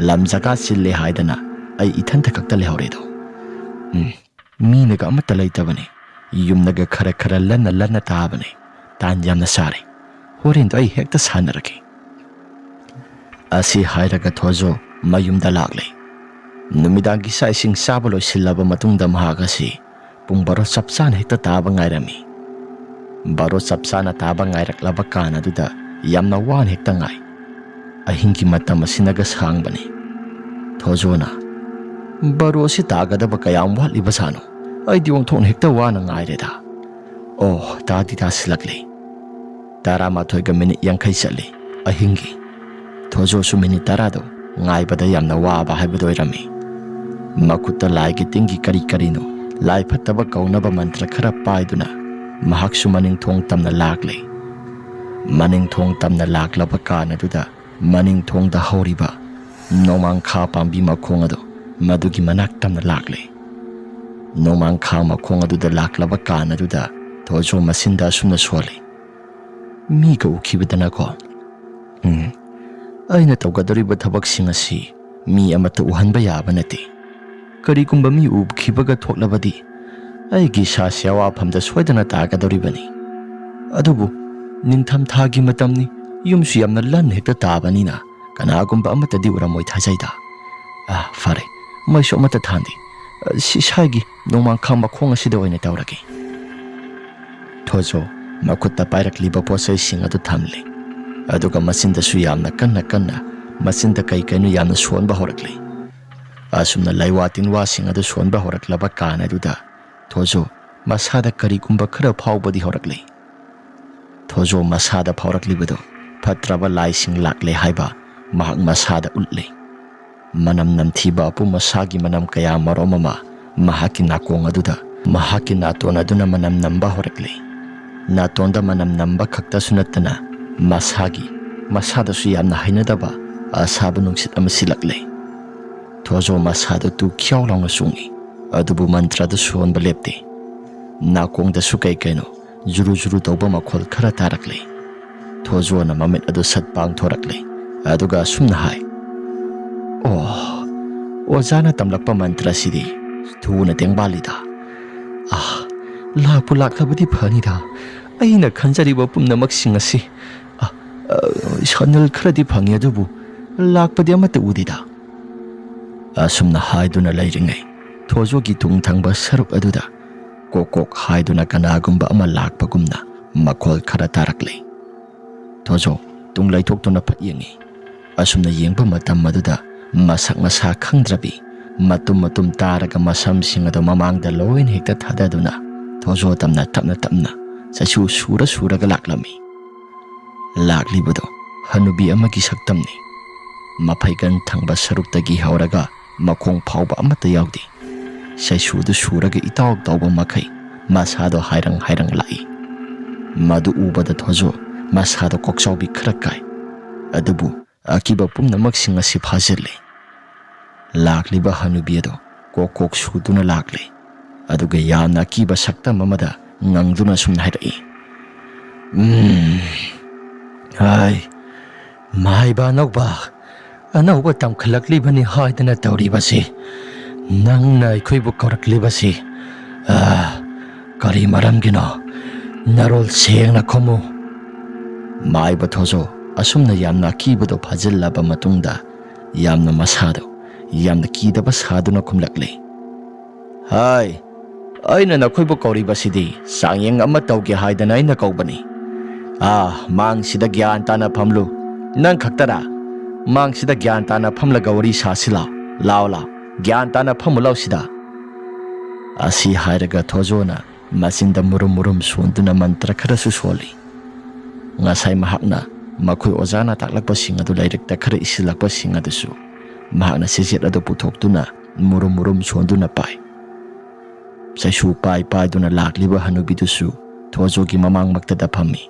ꯂꯝ ꯖꯒꯥ ꯆꯤꯜꯂꯦ ꯍꯥꯏꯗꯅ ꯑꯩ ꯏꯊꯟꯇ ꯈꯛꯇ ꯂꯩꯍꯧꯔꯦꯗꯣ꯫ ꯎꯝ, ꯃꯤꯅꯒ ꯑꯃꯠꯇ ꯂꯩꯇꯕꯅꯦ꯫ ꯌꯨꯝꯅꯒ ꯈꯔ ꯈꯔ ꯂꯟꯅ ꯂꯟꯅ ꯇꯥꯕꯅꯦ꯫ ꯇꯥꯟ ꯌꯥꯝꯅ ꯆꯥꯔꯦ꯫ ꯍꯣꯔꯦꯟꯗꯣ ꯑꯩ ꯍꯦꯛꯇ ꯁꯥꯟꯅꯔꯒꯦ꯫" ꯑꯁꯤ ꯍꯥꯏꯔꯒ ꯊꯣꯖꯣ ꯃꯌꯨꯝꯗ ꯂꯥꯛꯂꯦ꯫ ꯅꯨꯃꯤꯗꯥꯡꯒꯤ ꯆꯥꯛ ꯏꯁꯤꯡ ꯆꯥꯕ ꯂꯣꯏꯁꯤꯜꯂꯕ ꯃꯇꯨꯡꯗ ꯃꯍꯥꯛ ꯑꯁꯤ ꯄꯨꯡ ꯕꯥꯔꯣ ꯆꯞ ꯆꯥꯅ ꯍꯦꯛꯇ ꯇꯥꯕ ꯉꯥꯏꯔꯝꯃꯤ꯫ ꯕꯥꯔꯣ ꯆꯞ ꯆꯥꯅ ꯇꯥꯕ ꯉꯥꯏꯔꯛꯂꯕ ꯀꯥꯟ ꯑꯗꯨꯗ ꯌꯥꯝꯅ ꯋꯥꯅ ꯍꯦꯛꯇ ꯉꯥꯏ꯫ ꯑꯍꯤꯡꯒꯤ ꯃꯇꯝ ꯑꯁꯤꯅꯒ ꯁꯥꯡꯕꯅꯤ꯫ ꯊꯣꯖꯣꯅ, "ꯕꯥꯔꯣ ꯑꯁꯤ ꯇꯥꯒꯗꯕ ꯀꯌꯥꯝ ꯋꯥꯠꯂꯤꯕꯖꯥꯠꯅꯣ? ꯑꯩꯗꯤ ꯑꯣꯟꯊꯣꯛꯅ ꯍꯦꯛꯇ ꯋꯥꯅ ꯉꯥꯏꯔꯦꯗ꯫ ꯑꯣ, ꯇꯥꯗꯤ ꯇꯥꯁꯤꯜꯂꯛꯂꯦ꯫ ꯇꯔꯥꯃꯥꯊꯣꯏꯒ ꯃꯤꯅꯤꯠ ꯌꯥꯡꯈꯩ ꯆꯠꯂꯤ ꯑꯍꯤꯡꯒꯤ꯫" ꯊꯣꯖꯣꯁꯨ ꯃꯤꯅꯤꯠ ꯇꯔꯥꯗꯣ ꯉꯥꯏꯕꯗ ꯌꯥꯝꯅ ꯋꯥꯕ ꯍꯥꯏꯕꯗꯨ ꯑꯣꯏꯔꯝꯃꯤ꯫ ꯃꯈꯨꯠꯇ ꯂꯥꯏꯒꯤ ꯇꯤꯟꯒꯤ ꯀꯔꯤ ꯀꯔꯤꯅꯣ, ꯂꯥꯏ ꯐꯠꯇꯕ ꯀꯧꯅꯕ ꯃꯟꯇ꯭ꯔ ꯈꯔ ꯄꯥꯏꯗꯨꯅ ꯃꯍꯥꯛꯁꯨ ꯃꯅꯤꯡ ꯊꯣꯡ ꯇꯝꯅ ꯂꯥꯛꯂꯦ꯫ ꯃꯅꯤꯡ ꯊꯣꯡ ꯇꯝꯅ ꯂꯥꯛꯂꯕ ꯀꯥꯟ ꯑꯗꯨꯗ ꯃꯅꯤꯡ ꯊꯣꯡꯗ ꯍꯧꯔꯤꯕ ꯅꯣꯡꯃꯥꯡꯈꯥ ꯄꯥꯝꯕꯤ ꯃꯈꯣꯡ ꯑꯗꯨ ꯃꯗꯨꯒꯤ ꯃꯅꯥꯛ ꯇꯝꯅ ꯂꯥꯛꯂꯦ꯫ ꯅꯣꯡꯃꯥꯡꯈꯥ ꯃꯈꯣꯡ ꯑꯗꯨꯗ ꯂꯥꯛꯂꯕ ꯀꯥꯟ ꯑꯗꯨꯗ ꯊꯣꯖꯣ ꯃꯆꯤꯟꯗ ꯑꯁꯨꯝꯅ ꯁꯣꯜꯂꯤ, "ꯃꯤꯒ ꯎꯈꯤꯕꯗꯅꯀꯣ, ꯎꯝ, ꯑꯩꯅ ꯇꯧꯒꯗꯧꯔꯤꯕ ꯊꯕꯛꯁꯤꯡ ꯑꯁꯤ ꯃꯤ ꯑꯃꯠꯇ ꯎꯍꯟꯕ ꯌꯥꯕ ꯅꯠꯇꯦ꯫ ꯀꯔꯤꯒꯨꯝꯕ ꯃꯤ ꯎꯈꯤꯕꯒ ꯊꯣꯛꯂꯕꯗꯤ ꯑꯩꯒꯤ ꯏꯁꯥꯁꯤ ꯑꯋꯥꯐꯝꯗ ꯁꯣꯏꯗꯅ ꯇꯥꯒꯗꯧꯔꯤꯕꯅꯤ꯫ ꯑꯗꯨꯕꯨ ꯅꯤꯡꯊꯝꯊꯥꯒꯤ ꯃꯇꯝꯅꯤ, ꯌꯨꯝꯁꯨ ꯌꯥꯝꯅ ꯂꯟꯅ ꯍꯦꯛꯇ ꯇꯥꯕꯅꯤꯅ ꯀꯅꯥꯒꯨꯝꯕ ꯑꯃꯠꯇꯗꯤ ꯎꯔꯝꯃꯣꯏ ꯊꯥꯖꯩꯗ꯫ ꯑꯥ, ꯐꯔꯦ, ꯃꯩꯁꯨ ꯑꯃꯠꯇ ꯊꯥꯟꯗꯦ꯫ ꯑ, ꯁꯤ ꯁ꯭ꯋꯥꯏꯒꯤ ꯅꯣꯡꯃꯥꯡꯈꯥ ꯃꯈꯣꯡ ꯑꯁꯤꯗ ꯑꯣꯏꯅ ꯇꯧꯔꯒꯦ꯫" ꯊꯣꯖꯣ ꯃꯈꯨꯠꯇ ꯄꯥꯏꯔꯛꯂꯤꯕ ꯄꯣꯠꯆꯩꯁꯤꯡ ꯑꯗꯨ ꯊꯝꯂꯦ꯫ ꯑꯗꯨꯒ ꯃꯆꯤꯟꯗꯁꯨ ꯌꯥꯝꯅ ꯀꯟꯅ ꯀꯟꯅ ꯃꯆꯤꯟꯗ ꯀꯩ ꯀꯩꯅꯣ ꯌꯥꯝꯅ ꯁꯣꯟꯕ ꯍꯧꯔꯛꯂꯦ꯫ ꯑꯁꯨꯝꯅ ꯂꯩꯋꯥ ꯇꯤꯟꯋꯥꯁꯤꯡ ꯑꯗꯨ ꯁꯣꯟꯕ ꯍꯧꯔꯛꯂꯕ ꯀꯥꯟ ꯑꯗꯨꯗ ꯊꯣꯖꯣ ꯃꯁꯥꯗ ꯀꯔꯤꯒꯨꯝꯕ ꯈꯔ ꯐꯥꯎꯕꯗꯤ ꯍꯧꯔꯛꯂꯦ꯫ ꯊꯣꯖꯣ ꯃꯁꯥꯗ ꯐꯥꯎꯔꯛꯂꯤꯕꯗꯨ ꯐꯠꯇ꯭ꯔꯕ ꯂꯥꯏꯁꯤꯡ ꯂꯥꯛꯂꯦ ꯍꯥꯏꯕ ꯃꯍꯥꯛ ꯃꯁꯥꯗ ꯎꯠꯂꯦ꯫ ꯃꯅꯝ ꯅꯝꯊꯤꯕ ꯑꯄꯨꯝ ꯑꯁꯥꯒꯤ ꯃꯅꯝ ꯀꯌꯥ ꯃꯔꯨꯝ ꯑꯃ ꯃꯍꯥꯛꯀꯤ ꯅꯥꯀꯣꯡ ꯑꯗꯨꯗ, ꯃꯍꯥꯛꯀꯤ ꯅꯥꯇꯣꯟ ꯑꯗꯨꯅ ꯃꯅꯝ ꯅꯝꯕ ꯍꯧꯔꯛꯂꯦ꯫ ꯅꯥꯇꯣꯟꯗ ꯃꯅꯝ ꯅꯝꯕ ꯈꯛꯇꯁꯨ ꯅꯠꯇꯅ ꯃꯁꯥꯒꯤ, ꯃꯁꯥꯗꯁꯨ ꯌꯥꯝꯅ ꯍꯩꯅꯗꯕ ꯑꯁꯥꯕ ꯅꯨꯡꯁꯤꯠ ꯑꯃ ꯁꯤꯜꯂꯛꯂꯦ꯫ ꯊꯣꯖꯣ ꯃꯁꯥꯗꯨ ꯇꯨ ꯈ꯭ꯌꯥꯎ ꯂꯥꯎꯅ ꯆꯣꯡꯏ, ꯑꯗꯨꯕꯨ ꯃꯟꯇ꯭ꯔꯗꯨ ꯁꯣꯟꯕ ꯂꯦꯞꯇꯦ꯫ ꯅꯥꯀꯣꯡꯗꯁꯨ ꯀꯩ ꯀꯩꯅꯣ ꯖꯨꯔꯨ ꯖꯨꯔꯨ ꯇꯧꯕ ꯃꯈꯣꯜ ꯈꯔ ꯇꯥꯔꯛꯂꯦ꯫ ꯊꯣꯖꯣꯅ ꯃꯃꯤꯠ ꯑꯗꯨ ꯁꯠ ꯄꯥꯡꯊꯣꯔꯛꯂꯦ, ꯑꯗꯨꯒ ꯑꯁꯨꯝꯅ ꯍꯥꯏ, "ꯑꯣ, ꯑꯣꯖꯥꯅ ꯇꯝꯂꯛꯄ ꯃꯟꯇ꯭ꯔ ꯑꯁꯤꯗꯤ ꯊꯨꯅ ꯇꯦꯡꯕꯥꯜꯂꯤꯗ꯫ ꯑꯥ, ꯂꯥꯛꯄꯨ ꯂꯥꯛꯂꯕꯗꯤ ꯐꯅꯤꯗ꯫ ꯑꯩꯅ ꯈꯟꯖꯔꯤꯕ ꯄꯨꯝꯅꯃꯛꯁꯤꯡ ꯑꯁꯤ, ꯑ, ꯑ, ꯁꯅꯜ ꯈꯔꯗꯤ ꯐꯪꯉꯤ, ꯑꯗꯨꯕꯨ ꯂꯥꯛꯄꯗꯤ ꯑꯃꯠꯇ ꯎꯗꯦꯗ꯫" ꯑꯁꯨꯝꯅ ꯍꯥꯏꯗꯨꯅ ꯂꯩꯔꯤꯉꯩ, ꯊꯣꯖꯣꯒꯤ ꯇꯨꯡ ꯊꯪꯕ ꯁꯔꯨꯛ ꯑꯗꯨꯗ ꯀꯣꯛ ꯀꯣꯛ ꯍꯥꯏꯗꯨꯅ ꯀꯅꯥꯒꯨꯝꯕ ꯑꯃ ꯂꯥꯛꯄꯒꯨꯝꯅ ꯃꯈꯣꯜ ꯈꯔ ꯇꯥꯔꯛꯂꯦ꯫ ꯊꯣꯖꯣ ꯇꯨꯡ ꯂꯩꯊꯣꯛꯇꯨꯅ ꯐꯠ ꯌꯦꯡꯉꯤ꯫ ꯑꯁꯨꯝꯅ ꯌꯦꯡꯕ ꯃꯇꯝ ꯑꯗꯨꯗ ꯃꯁꯛ ꯃꯁꯥ ꯈꯪꯗ꯭ꯔꯕꯤ, ꯃꯇꯨꯝ ꯃꯇꯨꯝ ꯇꯥꯔꯒ ꯃꯁꯝꯁꯤꯡ ꯑꯗꯨ ꯃꯃꯥꯡꯗ ꯂꯣꯏꯅ ꯍꯦꯛꯇ ꯊꯥꯗꯗꯨꯅ ꯊꯣꯖꯣ ꯇꯝꯅ ꯇꯞꯅ ꯇꯞꯅ ꯆꯩꯁꯨ ꯁꯨꯔ ꯁꯨꯔꯒ ꯂꯥꯛꯂꯝꯃꯤ꯫ ꯂꯥꯛꯂꯤꯕꯗꯨ ꯍꯅꯨꯕꯤ ꯑꯃꯒꯤ ꯁꯛꯇꯝꯅꯤ꯫ ꯃꯐꯩꯒꯟ ꯊꯪꯕ ꯁꯔꯨꯛꯇꯒꯤ ꯍꯧꯔꯒ ꯃꯈꯣꯡ ꯐꯥꯎꯕ ꯑꯃꯠꯇ ꯌꯥꯎꯗꯦ꯫ ꯁꯩꯁꯨꯗꯨ ꯁꯨꯔꯒ ꯏꯇꯥꯎ ꯇꯥꯎꯕ ꯃꯈꯩ ꯃꯁꯥꯗꯣ ꯍꯥꯏꯔꯪ ꯍꯥꯏꯔꯪ ꯂꯥꯛꯏ꯫ ꯃꯗꯨ ꯎꯕꯗ ꯊꯣꯖꯣ ꯃꯁꯥꯗꯣ ꯀꯣꯛꯆꯥꯎꯕꯤ ꯈꯔ ꯀꯥꯏ꯫ ꯑꯗꯨꯕꯨ ꯑꯀꯤꯕ ꯄꯨꯝꯅꯃꯛꯁꯤꯡ ꯑꯁꯤ ꯐꯥꯖꯤꯜꯂꯦ꯫ ꯂꯥꯛꯂꯤꯕ ꯍꯅꯨꯕꯤ ꯑꯗꯣ ꯀꯣꯛ ꯀꯣꯛ ꯁꯨꯗꯨꯅ ꯂꯥꯛꯂꯦ꯫ ꯑꯗꯨꯒ ꯌꯥꯝꯅ ꯑꯀꯤꯕ ꯁꯛꯇꯝ ꯑꯃꯗ ꯉꯪꯗꯨꯅ ꯁꯨꯝ ꯍꯥꯏꯔꯛꯏ, "ꯎꯝ, ꯍꯥꯏ, ꯃꯥꯏꯕ ꯑꯅꯧꯕ, ꯑꯅꯧꯕ ꯇꯝꯈꯠꯂꯛꯂꯤꯕꯅꯤ ꯍꯥꯏꯗꯅ ꯇꯧꯔꯤꯕꯁꯤ, ꯅꯪꯅ ꯑꯩꯈꯣꯏꯕꯨ ꯀꯧꯔꯛꯂꯤꯕꯁꯤ, ꯑꯥ, ꯀꯔꯤ ꯃꯔꯝꯒꯤꯅꯣ? ꯅꯔꯣꯜ ꯁꯦꯡꯅ ꯈꯨꯝꯃꯨ꯫" ꯃꯥꯏꯕ ꯊꯣꯖꯣ ꯑꯁꯨꯝꯅ ꯌꯥꯝꯅ ꯑꯀꯤꯕꯗꯣ ꯐꯥꯖꯤꯜꯂꯕ ꯃꯇꯨꯡꯗ, ꯌꯥꯝꯅ ꯃꯁꯥꯗꯣ ꯌꯥꯝꯅ ꯀꯤꯗꯕ ꯁꯥꯗꯨꯅ ꯈꯨꯝꯂꯛꯂꯦ, "ꯍꯥꯏ, ꯑꯩꯅ ꯅꯈꯣꯏꯕꯨ ꯀꯧꯔꯤꯕꯁꯤꯗꯤ ꯆꯥꯡꯌꯦꯡ ꯑꯃ ꯇꯧꯒꯦ ꯍꯥꯏꯗꯅ ꯑꯩꯅ ꯀꯧꯕꯅꯤ꯫ ꯑꯥ, ꯃꯥꯡꯁꯤꯗ ꯒ꯭ꯌꯥꯟ ꯇꯥꯅ ꯐꯝꯂꯨ꯫ ꯅꯪ ꯈꯛꯇꯔꯥ? ꯃꯥꯡꯁꯤꯗ ꯒ꯭ꯌꯥꯟ ꯇꯥꯅ ꯐꯝꯂꯒ ꯋꯥꯔꯤ ꯁꯥꯁꯤ ꯂꯥꯎ꯫ ꯂꯥꯎ, ꯂꯥꯎ꯫ ꯒ꯭ꯌꯥꯟ ꯇꯥꯅ ꯐꯝꯃꯨ ꯂꯥꯎ ꯁꯤꯗ꯫" ꯑꯁꯤ ꯍꯥꯏꯔꯒ ꯊꯣꯖꯣꯅ ꯃꯆꯤꯟꯗ ꯃꯨꯔꯨꯝ ꯃꯨꯔꯨꯝ ꯁꯣꯟꯗꯨꯅ ꯃꯟꯇ꯭ꯔ ꯈꯔꯁꯨ ꯁꯣꯜꯂꯤ꯫ ꯉꯁꯥꯏ ꯃꯍꯥꯛꯅ ꯃꯈꯣꯏ ꯑꯣꯖꯥꯅ ꯇꯥꯛꯂꯛꯄꯁꯤꯡ ꯑꯗꯨ ꯂꯥꯏꯔꯤꯛꯇ ꯈꯔ ꯏꯁꯤꯜꯂꯛꯄꯁꯤꯡ ꯑꯗꯨꯁꯨ ꯃꯍꯥꯛꯅ ꯆꯦꯆꯦꯠ ꯑꯗꯨ ꯄꯨꯊꯣꯛꯇꯨꯅ ꯃꯨꯔꯨꯝ ꯃꯨꯔꯨꯝ ꯁꯣꯟꯗꯨꯅ ꯄꯥꯏ꯫ ꯆꯩꯁꯨ ꯄꯥꯏ ꯄꯥꯏꯗꯨꯅ ꯂꯥꯛꯂꯤꯕ ꯍꯅꯨꯕꯤꯗꯨꯁꯨ ꯊꯣꯖꯣꯒꯤ ꯃꯃꯥꯡꯃꯛꯇꯗ ꯐꯝꯃꯤ꯫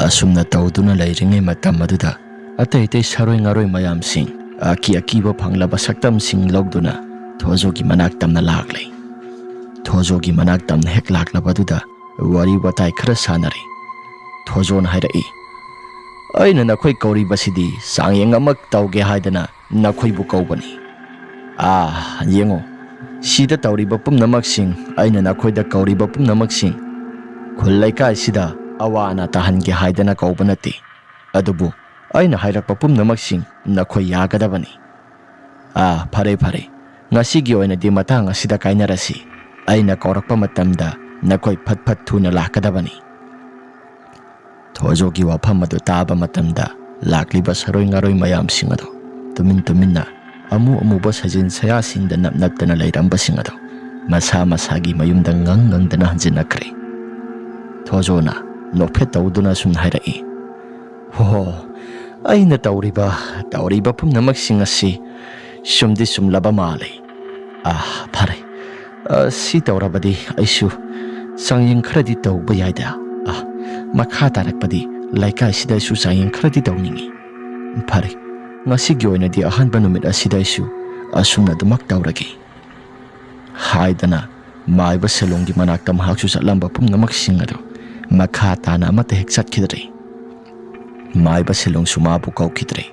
ꯑꯁꯨꯝꯅ ꯇꯧꯗꯨꯅ ꯂꯩꯔꯤꯉꯩ ꯃꯇꯝ ꯑꯗꯨꯗ ꯑꯇꯩ ꯑꯇꯩ ꯁꯔꯣꯏ ꯉꯥꯔꯣꯏ ꯃꯌꯥꯝꯁꯤꯡ, ꯑꯀꯤ ꯑꯀꯤꯕ ꯐꯪꯂꯕ ꯁꯛꯇꯝꯁꯤꯡ ꯂꯧꯗꯨꯅ ꯊꯣꯖꯣꯒꯤ ꯃꯅꯥꯛ ꯇꯝꯅ ꯂꯥꯛꯂꯦ꯫ ꯊꯣꯖꯣꯒꯤ ꯃꯅꯥꯛ ꯇꯝꯅ ꯍꯦꯛ ꯂꯥꯛꯂꯕꯗꯨꯗ ꯋꯥꯔꯤ ꯋꯥꯇꯥꯏ ꯈꯔ ꯁꯥꯟꯅꯔꯦ꯫ ꯊꯣꯖꯣꯅ ꯍꯥꯏꯔꯛꯏ, "ꯑꯩꯅ ꯅꯈꯣꯏ ꯀꯧꯔꯤꯕꯁꯤꯗꯤ ꯆꯥꯡꯌꯦꯡ ꯑꯃ ꯇꯧꯒꯦ ꯍꯥꯏꯗꯅ ꯅꯈꯣꯏꯕꯨ ꯀꯧꯕꯅꯤ꯫ ꯑꯥ, ꯌꯦꯡꯉꯨ, ꯁꯤꯗ ꯇꯧꯔꯤꯕ ꯄꯨꯝꯅꯃꯛꯁꯤꯡ, ꯑꯩꯅ ꯅꯈꯣꯏꯗ ꯀꯧꯔꯤꯕ ꯄꯨꯝꯅꯃꯛꯁꯤꯡ, ꯈꯨꯜ ꯂꯩꯀꯥꯏꯁꯤꯗ ꯑꯋꯥ ꯑꯅꯥ ꯇꯥꯍꯟꯒꯦ ꯍꯥꯏꯗꯅ ꯀꯧꯕ ꯅꯠꯇꯦ꯫ ꯑꯗꯨꯕꯨ ꯑꯩꯅ ꯍꯥꯏꯔꯛꯄ ꯄꯨꯝꯅꯃꯛꯁꯤꯡ ꯅꯈꯣꯏ ꯌꯥꯒꯗꯕꯅꯤ꯫ ꯑꯥ, ꯐꯔꯦ, ꯐꯔꯦ, ꯉꯁꯤꯒꯤ ꯑꯣꯏꯅꯗꯤ ꯃꯇꯥꯡ ꯑꯁꯤꯗ ꯀꯥꯏꯅꯔꯁꯤ꯫ ꯑꯩꯅ ꯀꯧꯔꯛꯄ ꯃꯇꯝꯗ ꯅꯈꯣꯏ ꯐꯠ ꯐꯠ ꯊꯨꯅ ꯂꯥꯛꯀꯗꯕꯅꯤ꯫" ꯊꯣꯖꯣꯒꯤ ꯋꯥꯐꯝ ꯑꯗꯨ ꯇꯥꯕ ꯃꯇꯝꯗ ꯂꯥꯛꯂꯤꯕ ꯁꯔꯣꯏ ꯉꯥꯔꯣꯏ ꯃꯌꯥꯝꯁꯤꯡ ꯑꯗꯨ ꯇꯨꯃꯤꯟ ꯇꯨꯃꯤꯟꯅ ꯑꯃꯨ ꯑꯃꯨꯕ ꯁꯥꯖꯤꯟ ꯁꯌꯥꯁꯤꯡꯗ ꯅꯞ ꯅꯞꯇꯅ ꯂꯩꯔꯝꯕꯁꯤꯡ ꯑꯗꯨ ꯃꯁꯥ ꯃꯁꯥꯒꯤ ꯃꯌꯨꯝꯗ ꯉꯪ ꯉꯪꯗꯅ ꯍꯟꯖꯤꯟꯅꯈ꯭ꯔꯦ꯫ ꯊꯣꯖꯣꯅ ꯅꯣꯛꯐꯦꯠ ꯇꯧꯗꯨꯅ ꯁꯨꯝ ꯍꯥꯏꯔꯛꯏ, "ꯍꯣ, ꯑꯩꯅ ꯇꯧꯔꯤꯕ, ꯇꯧꯔꯤꯕ ꯄꯨꯝꯅꯃꯛꯁꯤꯡ ꯑꯁꯤ ꯆꯨꯝꯗꯤ ꯆꯨꯝꯂꯕ ꯃꯥꯜꯂꯦ꯫ ꯑꯥ, ꯐꯔꯦ꯫ ꯑ, ꯁꯤ ꯇꯧꯔꯕꯗꯤ ꯑꯩꯁꯨ ꯆꯥꯡꯌꯦꯡ ꯈꯔꯗꯤ ꯇꯧꯕ ꯌꯥꯏꯗ꯫ ꯑ, ꯃꯈꯥ ꯇꯥꯔꯛꯄꯗꯤ ꯂꯩꯀꯥꯏꯁꯤꯗꯁꯨ ꯆꯥꯡꯌꯦꯡ ꯈꯔꯗꯤ ꯇꯧꯅꯤꯡꯏ꯫ ꯐꯔꯦ, ꯉꯁꯤꯒꯤ ꯑꯣꯏꯅꯗꯤ ꯑꯍꯥꯟꯕ ꯅꯨꯃꯤꯠ ꯑꯁꯤꯗ ꯑꯩꯁꯨ ꯑꯁꯨꯝꯅ ꯑꯗꯨꯃꯛ ꯇꯧꯔꯒꯦ꯫ ꯍꯥꯏꯗꯅ ꯃꯥꯏꯕ ꯁꯦꯂꯣꯡꯒꯤ ꯃꯅꯥꯛꯇ ꯃꯍꯥꯛꯁꯨ ꯆꯠꯂꯝꯕ ꯄꯨꯝꯅꯃꯛꯁꯤꯡ ꯑꯗꯨ ꯃꯈꯥ ꯇꯥꯅ ꯑꯃꯠꯇ ꯍꯦꯛ ꯆꯠꯈꯤꯗ꯭ꯔꯦ꯫ ꯃꯥꯏꯕ ꯁꯦꯂꯣꯡꯁꯨ ꯃꯥꯕꯨ ꯀꯧꯈꯤꯗ꯭ꯔꯦ꯫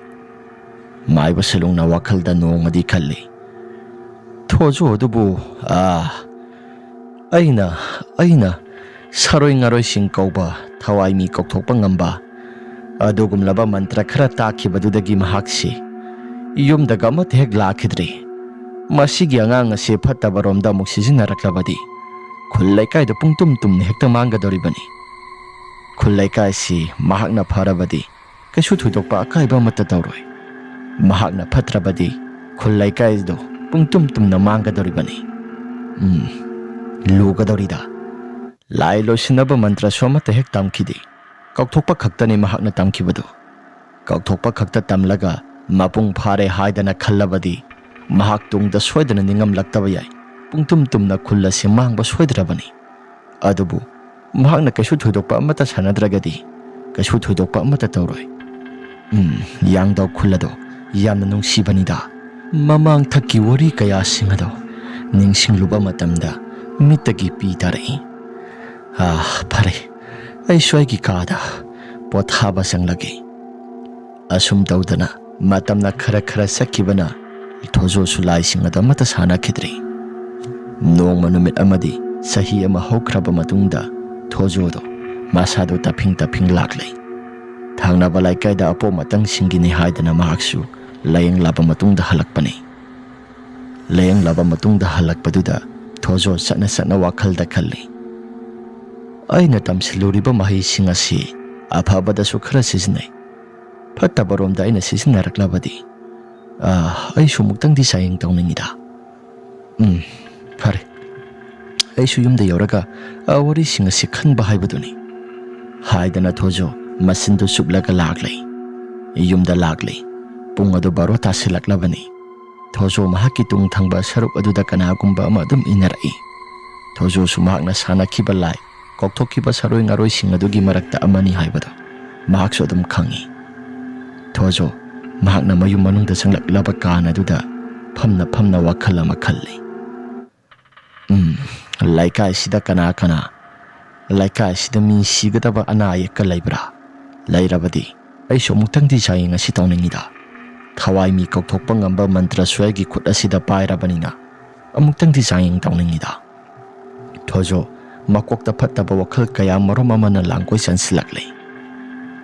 ꯃꯥꯏꯕ ꯁꯦꯂꯣꯡꯅ ꯋꯥꯈꯜꯗ ꯅꯣꯡꯃꯗꯤ ꯈꯜꯂꯤ, "ꯊꯣꯖꯣ ꯑꯗꯨꯕꯨ, ꯑꯥ, ꯑꯩꯅ, ꯑꯩꯅ ꯁꯥꯔꯣꯏ ꯉꯥꯔꯣꯏꯁꯤꯡ ꯀꯧꯕ, ꯊꯋꯥꯏ ꯃꯤ ꯀꯧꯊꯣꯛꯄ ꯉꯝꯕ, ꯑꯗꯨꯒꯨꯝꯂꯕ ꯃꯟꯇ꯭ꯔ ꯈꯔ ꯇꯥꯛꯈꯤꯕꯗꯨꯗꯒꯤ ꯃꯍꯥꯛꯁꯤ ꯌꯨꯝꯗꯒ ꯑꯃꯠꯇ ꯍꯦꯛ ꯂꯥꯛꯈꯤꯗ꯭ꯔꯤ꯫ ꯃꯁꯤꯒꯤ ꯑꯉꯥꯡ ꯑꯁꯤ ꯐꯠꯇꯕꯔꯣꯝꯗ ꯑꯃꯨꯛ ꯁꯤꯖꯤꯟꯅꯔꯛꯂꯕꯗꯤ ꯈꯨꯜ ꯂꯩꯀꯥꯏꯗ ꯄꯨꯡꯇꯨꯝ ꯇꯨꯝꯅ ꯍꯦꯛꯇ ꯃꯥꯡꯒꯗꯧꯔꯤꯕꯅꯤ꯫ ꯈꯨꯜ ꯂꯩꯀꯥꯏꯁꯤ ꯃꯍꯥꯛꯅ ꯐꯔꯕꯗꯤ ꯀꯩꯁꯨ ꯊꯣꯏꯗꯣꯛꯄ ꯑꯀꯥꯏꯕ ꯑꯃꯠꯇ ꯇꯧꯔꯣꯏ꯫ ꯃꯍꯥꯛꯅ ꯐꯠꯇ꯭ꯔꯕꯗꯤ ꯈꯨꯜ ꯂꯩꯀꯥꯏꯗꯨ ꯄꯨꯡꯇꯨꯝ ꯇꯨꯝꯅ ꯃꯥꯡꯒꯗꯧꯔꯤꯕꯅꯤ꯫ ꯎꯝ, ꯂꯨꯒꯗꯧꯔꯤꯗ꯫ ꯂꯥꯏ ꯂꯣꯏꯁꯤꯟꯅꯕ ꯃꯟꯇ꯭ꯔꯁꯨ ꯑꯃꯠꯇ ꯍꯦꯛ ꯇꯝꯈꯤꯗꯦ꯫ ꯀꯧꯊꯣꯛꯄ ꯈꯛꯇꯅꯤ ꯃꯍꯥꯛꯅ ꯇꯝꯈꯤꯕꯗꯨ꯫ ꯀꯧꯊꯣꯛꯄ ꯈꯛꯇ ꯇꯝꯂꯒ ꯃꯄꯨꯡ ꯐꯥꯔꯦ ꯍꯥꯏꯗꯅ ꯈꯜꯂꯕꯗꯤ ꯃꯍꯥꯛ ꯇꯨꯡꯗ ꯁꯣꯏꯗꯅ ꯅꯤꯡꯉꯝꯂꯛꯇꯕ ꯌꯥꯏ꯫ ꯄꯨꯡꯇꯨꯝ ꯇꯨꯝꯅ ꯈꯨꯜ ꯑꯁꯤ ꯃꯥꯡꯕ ꯁꯣꯏꯗ꯭ꯔꯕꯅꯤ꯫ ꯑꯗꯨꯕꯨ ꯃꯍꯥꯛꯅ ꯀꯩꯁꯨ ꯊꯣꯏꯗꯣꯛꯄ ꯑꯃꯠꯇ ꯁꯥꯟꯅꯗ꯭ꯔꯒꯗꯤ ꯀꯩꯁꯨ ꯊꯣꯏꯗꯣꯛꯄ ꯑꯃꯠꯇ ꯇꯧꯔꯣꯏ꯫ ꯎꯝ, ꯌꯥꯡꯗꯥꯎ ꯈꯨꯜ ꯑꯗꯣ ꯌꯥꯝꯅ ꯅꯨꯡꯁꯤꯕꯅꯤꯗ꯫ ꯃꯃꯥꯡꯊꯛꯀꯤ ꯋꯥꯔꯤ ꯀꯌꯥꯁꯤꯡ ꯑꯗꯣ ꯅꯤꯡꯁꯤꯡꯂꯨꯕ ꯃꯇꯝꯗ ꯃꯤꯠꯇꯒꯤ ꯄꯤ ꯇꯥꯔꯛꯏ꯫ ꯑꯥ, ꯐꯔꯦ, ꯑꯩꯁꯨ ꯑꯩꯒꯤ ꯀꯥꯗ ꯄꯣꯊꯥꯕ ꯆꯪꯂꯒꯦ꯫ ꯑꯁꯨꯝ ꯇꯧꯗꯅ ꯃꯇꯝꯅ ꯈꯔ ꯈꯔ ꯆꯠꯈꯤꯕꯅ ꯊꯣꯖꯣꯁꯨ ꯂꯥꯏꯁꯤꯡ ꯑꯗꯨ ꯑꯃꯠꯇ ꯁꯥꯟꯅꯈꯤꯗ꯭ꯔꯦ꯫ ꯅꯣꯡꯃ ꯅꯨꯃꯤꯠ ꯑꯃꯗꯤ ꯆꯍꯤ ꯑꯃ ꯍꯧꯈ꯭ꯔꯕ ꯃꯇꯨꯡꯗ ꯊꯣꯖꯣꯗꯣ ꯃꯁꯥꯗꯣ ꯇꯞꯐꯤꯡ ꯇꯞꯐꯤꯡ ꯂꯥꯛꯂꯦ꯫ ꯊꯪꯅꯕ ꯂꯩꯀꯥꯏꯗ ꯑꯄꯣꯝ ꯑꯇꯪꯁꯤꯡꯒꯤꯅꯤ ꯍꯥꯏꯗꯅ ꯃꯍꯥꯛꯁꯨ ꯂꯥꯌꯦꯡꯂꯕ ꯃꯇꯨꯡꯗ ꯍꯜꯂꯛꯄꯅꯤ꯫ ꯂꯥꯌꯦꯡꯂꯕ ꯃꯇꯨꯡꯗ ꯍꯜꯂꯛꯄꯗꯨꯗ ꯊꯣꯖꯣ ꯆꯠꯅ ꯆꯠꯅ ꯋꯥꯈꯜꯗ ꯈꯜꯂꯤ, "ꯑꯩꯅ ꯇꯝꯁꯤꯜꯂꯨꯔꯤꯕ ꯃꯍꯩꯁꯤꯡ ꯑꯁꯤ ꯑꯐꯕꯗꯁꯨ ꯈꯔ ꯁꯤꯖꯤꯟꯅꯩ꯫ ꯐꯠꯇꯕꯔꯣꯝꯗ ꯑꯩꯅ ꯁꯤꯖꯤꯟꯅꯔꯛꯂꯕꯗꯤ, ꯑꯥ, ꯑꯩꯁꯨ ꯑꯃꯨꯛꯇꯪꯗꯤ ꯆꯥꯌꯦꯡ ꯇꯧꯅꯤꯡꯉꯤꯗ꯫ ꯎꯝ, ꯐꯔꯦ꯫ ꯑꯩꯁꯨ ꯌꯨꯝꯗ ꯌꯧꯔꯒ, ꯑ, ꯋꯥꯔꯤꯁꯤꯡ ꯑꯁꯤ ꯈꯟꯕ ꯍꯥꯏꯕꯗꯨꯅꯤ"꯫ ꯍꯥꯏꯗꯅ ꯊꯣꯖꯣ ꯃꯆꯤꯟꯗꯨ ꯆꯨꯞꯂꯒ ꯂꯥꯛꯂꯦ꯫ ꯌꯨꯝꯗ ꯂꯥꯛꯂꯦ꯫ ꯄꯨꯡ ꯑꯗꯨ ꯕꯥꯔꯣ ꯇꯥꯁꯤꯜꯂꯛꯂꯕꯅꯤ꯫ ꯊꯣꯖꯣ ꯃꯍꯥꯛꯀꯤ ꯇꯨꯡ ꯊꯪꯕ ꯁꯔꯨꯛ ꯑꯗꯨꯗ ꯀꯅꯥꯒꯨꯝꯕ ꯑꯃ ꯑꯗꯨꯝ ꯏꯟꯅꯔꯛꯏ꯫ ꯊꯣꯖꯣꯁꯨ ꯃꯍꯥꯛꯅ ꯁꯥꯟꯅꯈꯤꯕ ꯂꯥꯏ, ꯀꯧꯊꯣꯛꯈꯤꯕ ꯁꯥꯔꯣꯏ ꯉꯥꯔꯣꯏꯁꯤꯡ ꯑꯗꯨꯒꯤ ꯃꯔꯛꯇ ꯑꯃꯅꯤ ꯍꯥꯏꯕꯗꯨ ꯃꯍꯥꯛꯁꯨ ꯑꯗꯨꯝ ꯈꯪꯏ꯫ ꯊꯣꯖꯣ ꯃꯍꯥꯛꯅ ꯃꯌꯨꯝ ꯃꯅꯨꯡꯗ ꯆꯪꯂꯛꯂꯕ ꯀꯥꯟ ꯑꯗꯨꯗ ꯐꯝꯅ ꯐꯝꯅ ꯋꯥꯈꯜ ꯑꯃ ꯈꯜꯂꯤ꯫ "ꯎꯝ, ꯂꯩꯀꯥꯏꯁꯤꯗ ꯀꯅꯥ ꯀꯅꯥ, ꯂꯩꯀꯥꯏꯁꯤꯗ ꯃꯤ ꯁꯤꯒꯗꯕ ꯑꯅꯥ ꯑꯌꯦꯛꯀ ꯂꯩꯕ꯭ꯔꯥ? ꯂꯩꯔꯕꯗꯤ ꯑꯩꯁꯨ ꯑꯃꯨꯛꯇꯪꯗꯤ ꯆꯥꯡꯌꯦꯡ ꯑꯁꯤ ꯇꯧꯅꯤꯡꯉꯤꯗ꯫ ꯊꯋꯥꯏ ꯃꯤ ꯀꯧꯊꯣꯛꯄ ꯉꯝꯕ ꯃꯟꯇ꯭ꯔ ꯁ꯭ꯋꯔꯒꯤ ꯈꯨꯠ ꯑꯁꯤꯗ ꯄꯥꯏꯔꯕꯅꯤꯅ ꯑꯃꯨꯛꯇꯪꯗꯤ ꯆꯥꯡꯌꯦꯡ ꯇꯧꯅꯤꯡꯉꯤꯗ"꯫ ꯊꯣꯖꯣ ꯃꯀꯣꯛꯇ ꯐꯠꯇꯕ ꯋꯥꯈꯜ ꯀꯌꯥ ꯃꯔꯨꯝ ꯑꯃꯅ ꯂꯥꯡꯒꯣꯏ ꯆꯟꯁꯤꯜꯂꯛꯂꯤ꯫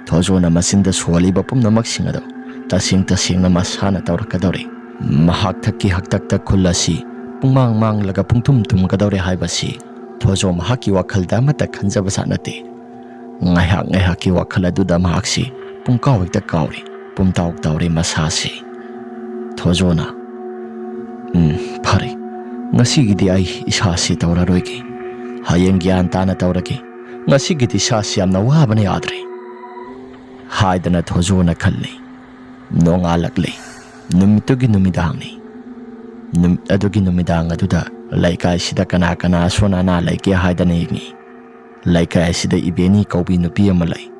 ꯊꯣꯖꯣꯅ ꯃꯆꯤꯟꯗ ꯁꯣꯜꯂꯤꯕ ꯄꯨꯝꯅꯃꯛꯁꯤꯡ ꯑꯗꯨ ꯇꯁꯦꯡ ꯇꯁꯦꯡꯅ ꯃꯁꯥꯅ ꯇꯧꯔꯛꯀꯗꯧꯔꯦ꯫ ꯃꯍꯥꯛ ꯊꯛꯀꯤ ꯍꯛꯇꯛꯇ ꯈꯨꯜ ꯑꯁꯤ ꯄꯨꯡꯃꯥꯡ ꯃꯥꯡꯂꯒ ꯄꯨꯡꯊꯨꯝ ꯊꯨꯝꯒꯗꯧꯔꯦ ꯍꯥꯏꯕꯁꯤ ꯊꯣꯖꯣ ꯃꯍꯥꯛꯀꯤ ꯋꯥꯈꯜꯗ ꯑꯃꯠꯇ ꯈꯟꯖꯕ ꯖꯥꯠ ꯅꯠꯇꯦ꯫ ꯉꯥꯏꯍꯥꯛ ꯉꯥꯏꯍꯥꯛꯀꯤ ꯋꯥꯈꯜ ꯑꯗꯨꯗ ꯃꯍꯥꯛꯁꯤ ꯄꯨꯡꯀꯥꯎ ꯍꯦꯛꯇ ꯀꯥꯎꯔꯦ, ꯄꯨꯝꯇꯥꯎ ꯇꯥꯎꯔꯦ ꯃꯁꯥꯁꯤ꯫ ꯊꯣꯖꯣꯅ, "ꯎꯝ, ꯐꯔꯦ, ꯉꯁꯤꯒꯤꯗꯤ ꯑꯩ ꯏꯁꯥꯁꯤ ꯇꯧꯔꯔꯣꯏꯒꯦ, ꯍꯌꯦꯡ ꯒ꯭ꯌꯥꯟ ꯇꯥꯅ ꯇꯧꯔꯒꯦ, ꯉꯁꯤꯒꯤꯗꯤ ꯏꯁꯥꯁꯤ ꯌꯥꯝꯅ ꯋꯥꯕꯅ ꯌꯥꯗ꯭ꯔꯦ" ꯍꯥꯏꯗꯅ ꯊꯣꯖꯣꯅ ꯈꯜꯂꯤ꯫ ꯅꯣꯡꯉꯥꯜꯂꯛꯂꯤ꯫ ꯅꯨꯃꯤꯠꯇꯨꯒꯤ ꯅꯨꯃꯤꯗꯥꯡꯅꯤ꯫ ꯅꯨꯃꯤꯠ ꯑꯗꯨꯒꯤ ꯅꯨꯃꯤꯗꯥꯡ ꯑꯗꯨꯗ ꯂꯩꯀꯥꯏꯁꯤꯗ ꯀꯅꯥ ꯀꯅꯥ ꯑꯁꯣꯟ ꯑꯅꯥ ꯂꯩꯒꯦ ꯍꯥꯏꯗꯅ ꯌꯦꯡꯉꯤ꯫ ꯂꯩꯀꯥꯏ ꯑꯁꯤꯗ ꯏꯕꯦꯅꯤ ꯀꯧꯕꯤ ꯅꯨꯄꯤ ꯑꯃ ꯂꯩ꯫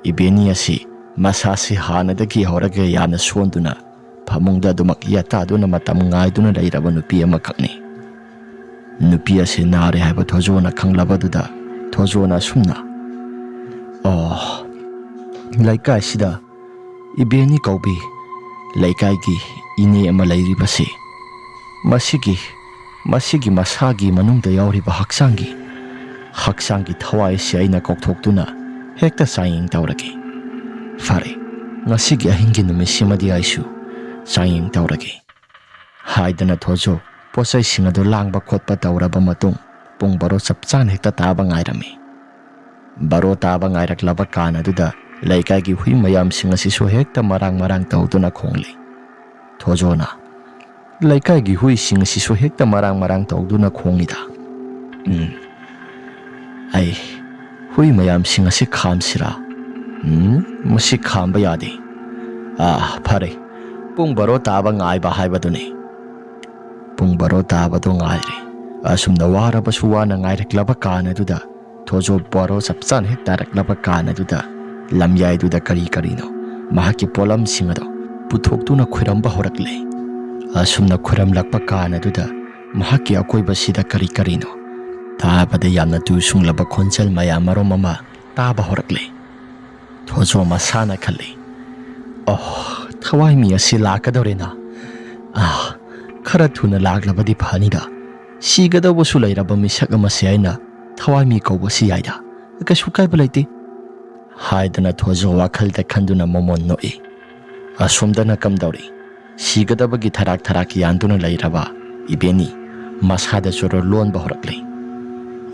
ꯏꯕꯦꯅꯤ ꯑꯁꯤ ꯃꯁꯥꯁꯤ ꯍꯥꯟꯅꯗꯒꯤ ꯍꯧꯔꯒ ꯌꯥꯝꯅ ꯁꯣꯟꯗꯨꯅ ꯐꯃꯨꯡꯗ ꯑꯗꯨꯃꯛ ꯌꯦꯠꯇꯥꯗꯨꯅ ꯃꯇꯝ ꯉꯥꯏꯗꯨꯅ ꯂꯩꯔꯕ ꯅꯨꯄꯤ ꯑꯃꯈꯛꯅꯤ꯫ ꯅꯨꯄꯤ ꯑꯁꯤ ꯅꯥꯔꯦ ꯍꯥꯏꯕ ꯊꯣꯖꯣꯅ ꯈꯪꯂꯕꯗꯨꯗ ꯊꯣꯖꯣꯅ ꯑꯁꯨꯝꯅ, "ꯑꯣ, ꯂꯩꯀꯥꯏꯁꯤꯗ ꯏꯕꯦꯅꯤ ꯀꯧꯕꯤ ꯂꯩꯀꯥꯏꯒꯤ ꯏꯅꯦ ꯑꯃ ꯂꯩꯔꯤꯕꯁꯤ, ꯃꯁꯤꯒꯤ, ꯃꯁꯤꯒꯤ ꯃꯁꯥꯒꯤ ꯃꯅꯨꯡꯗ ꯌꯥꯎꯔꯤꯕ ꯍꯛꯆꯥꯡꯒꯤ, ꯍꯛꯆꯥꯡꯒꯤ ꯊꯋꯥꯏ ꯑꯁꯤ ꯑꯩꯅ ꯀꯧꯊꯣꯛꯇꯨꯅ ꯍꯦꯛꯇ ꯆꯥꯡꯌꯦꯡ ꯇꯧꯔꯒꯦ꯫ ꯐꯔꯦ, ꯉꯁꯤꯒꯤ ꯑꯍꯤꯡꯒꯤ ꯅꯨꯃꯤꯠꯁꯤꯃꯗꯤ ꯑꯩꯁꯨ ꯆꯥꯡꯌꯦꯡ ꯇꯧꯔꯒꯦ" ꯍꯥꯏꯗꯅ ꯊꯣꯖꯣ ꯄꯣꯠꯆꯩꯁꯤꯡ ꯑꯗꯨ ꯂꯥꯡꯕ ꯈꯣꯠꯄ ꯇꯧꯔꯕ ꯃꯇꯨꯡ, ꯄꯨꯡ ꯕꯥꯔꯣ ꯆꯞ ꯆꯥꯅ ꯍꯦꯛꯇ ꯇꯥꯕ ꯉꯥꯏꯔꯝꯃꯤ꯫ ꯕꯥꯔꯣ ꯇꯥꯕ ꯉꯥꯏꯔꯛꯂꯕ ꯀꯥꯟ ꯑꯗꯨꯗ ꯂꯩꯀꯥꯏꯒꯤ ꯍꯨꯏ ꯃꯌꯥꯝꯁꯤꯡ ꯑꯁꯤꯁꯨ ꯍꯦꯛꯇ ꯃꯔꯥꯡ ꯃꯔꯥꯡ ꯇꯧꯗꯨꯅ ꯈꯣꯡꯂꯤ꯫ ꯊꯣꯖꯣꯅ, "ꯂꯩꯀꯥꯏꯒꯤ ꯍꯨꯏꯁꯤꯡ ꯑꯁꯤꯁꯨ ꯍꯦꯛꯇ ꯃꯔꯥꯡ ꯃꯔꯥꯡ ꯇꯧꯗꯨꯅ ꯈꯣꯡꯂꯤꯗ꯫ ꯎꯝ, ꯑꯩ ꯍꯨꯏ ꯃꯌꯥꯝꯁꯤꯡ ꯑꯁꯤ ꯈꯥꯝꯁꯤꯔꯥ? ꯎꯝ, ꯃꯁꯤ ꯈꯥꯝꯕ ꯌꯥꯗꯦ꯫ ꯑꯥ, ꯐꯔꯦ, ꯄꯨꯡ ꯕꯥꯔꯣ ꯇꯥꯕ ꯉꯥꯏꯕ ꯍꯥꯏꯕꯗꯨꯅꯤ꯫ ꯄꯨꯡ ꯕꯥꯔꯣ ꯇꯥꯕꯗꯨ ꯉꯥꯏꯔꯦ꯫ ꯑꯁꯨꯝꯅ ꯋꯥꯔꯕꯁꯨ ꯋꯥꯅ ꯉꯥꯏꯔꯛꯂꯕ ꯀꯥꯟ ꯑꯗꯨꯗ ꯊꯣꯖꯣ ꯕꯥꯔꯣ ꯆꯞ ꯆꯥꯅ ꯍꯦꯛ ꯇꯥꯔꯛꯂꯕ ꯀꯥꯟ ꯑꯗꯨꯗ ꯂꯝꯌꯥꯏꯗꯨꯗ ꯀꯔꯤ ꯀꯔꯤꯅꯣ ꯃꯍꯥꯛꯀꯤ ꯄꯣꯠꯂꯝꯁꯤꯡ ꯑꯗꯣ ꯄꯨꯊꯣꯛꯇꯨꯅ ꯈꯣꯏꯔꯝꯕ ꯍꯧꯔꯛꯂꯦ꯫ ꯑꯁꯨꯝꯅ ꯈꯣꯏꯔꯝꯂꯛꯄ ꯀꯥꯟ ꯑꯗꯨꯗ ꯃꯍꯥꯛꯀꯤ ꯑꯀꯣꯏꯕꯁꯤꯗ ꯀꯔꯤ ꯀꯔꯤꯅꯣ ꯇꯥꯕꯗ ꯌꯥꯝꯅ ꯇꯨ ꯁꯨꯡꯂꯕ ꯈꯣꯟꯖꯦꯜ ꯃꯌꯥꯝ ꯃꯔꯨꯝ ꯑꯃ ꯇꯥꯕ ꯍꯧꯔꯛꯂꯦ꯫ ꯊꯣꯖꯣ ꯃꯁꯥꯅ ꯈꯜꯂꯤ, "ꯑꯣꯍ, ꯊꯋꯥꯏ ꯃꯤ ꯑꯁꯤ ꯂꯥꯛꯀꯗꯧꯔꯦꯅ꯫ ꯑꯥ, ꯈꯔ ꯊꯨꯅ ꯂꯥꯛꯂꯕꯗꯤ ꯐꯅꯤꯗ꯫ ꯁꯤꯒꯗꯧꯕꯁꯨ ꯂꯩꯔꯕ ꯃꯤꯁꯛ ꯑꯃꯁꯦ ꯑꯩꯅ ꯊꯋꯥꯏ ꯃꯤ ꯀꯧꯕꯁꯤ ꯌꯥꯏꯗ꯫ ꯀꯩꯁꯨ ꯀꯥꯏꯕ ꯂꯩꯇꯦ"꯫ ꯍꯥꯏꯗꯅ ꯊꯣꯖꯣ ꯋꯥꯈꯜꯗ ꯈꯟꯗꯨꯅ ꯃꯃꯣꯟ ꯅꯣꯛꯏ꯫ ꯑꯁꯣꯝꯗꯅ ꯀꯝꯗꯧꯔꯤ? ꯁꯤꯒꯗꯕꯒꯤ ꯊꯔꯥꯛ ꯊꯔꯥꯛ ꯌꯥꯟꯗꯨꯅ ꯂꯩꯔꯕ ꯏꯕꯦꯅꯤ ꯃꯁꯥꯗ ꯆꯨꯔꯣ ꯂꯣꯟꯕ ꯍꯧꯔꯛꯂꯦ꯫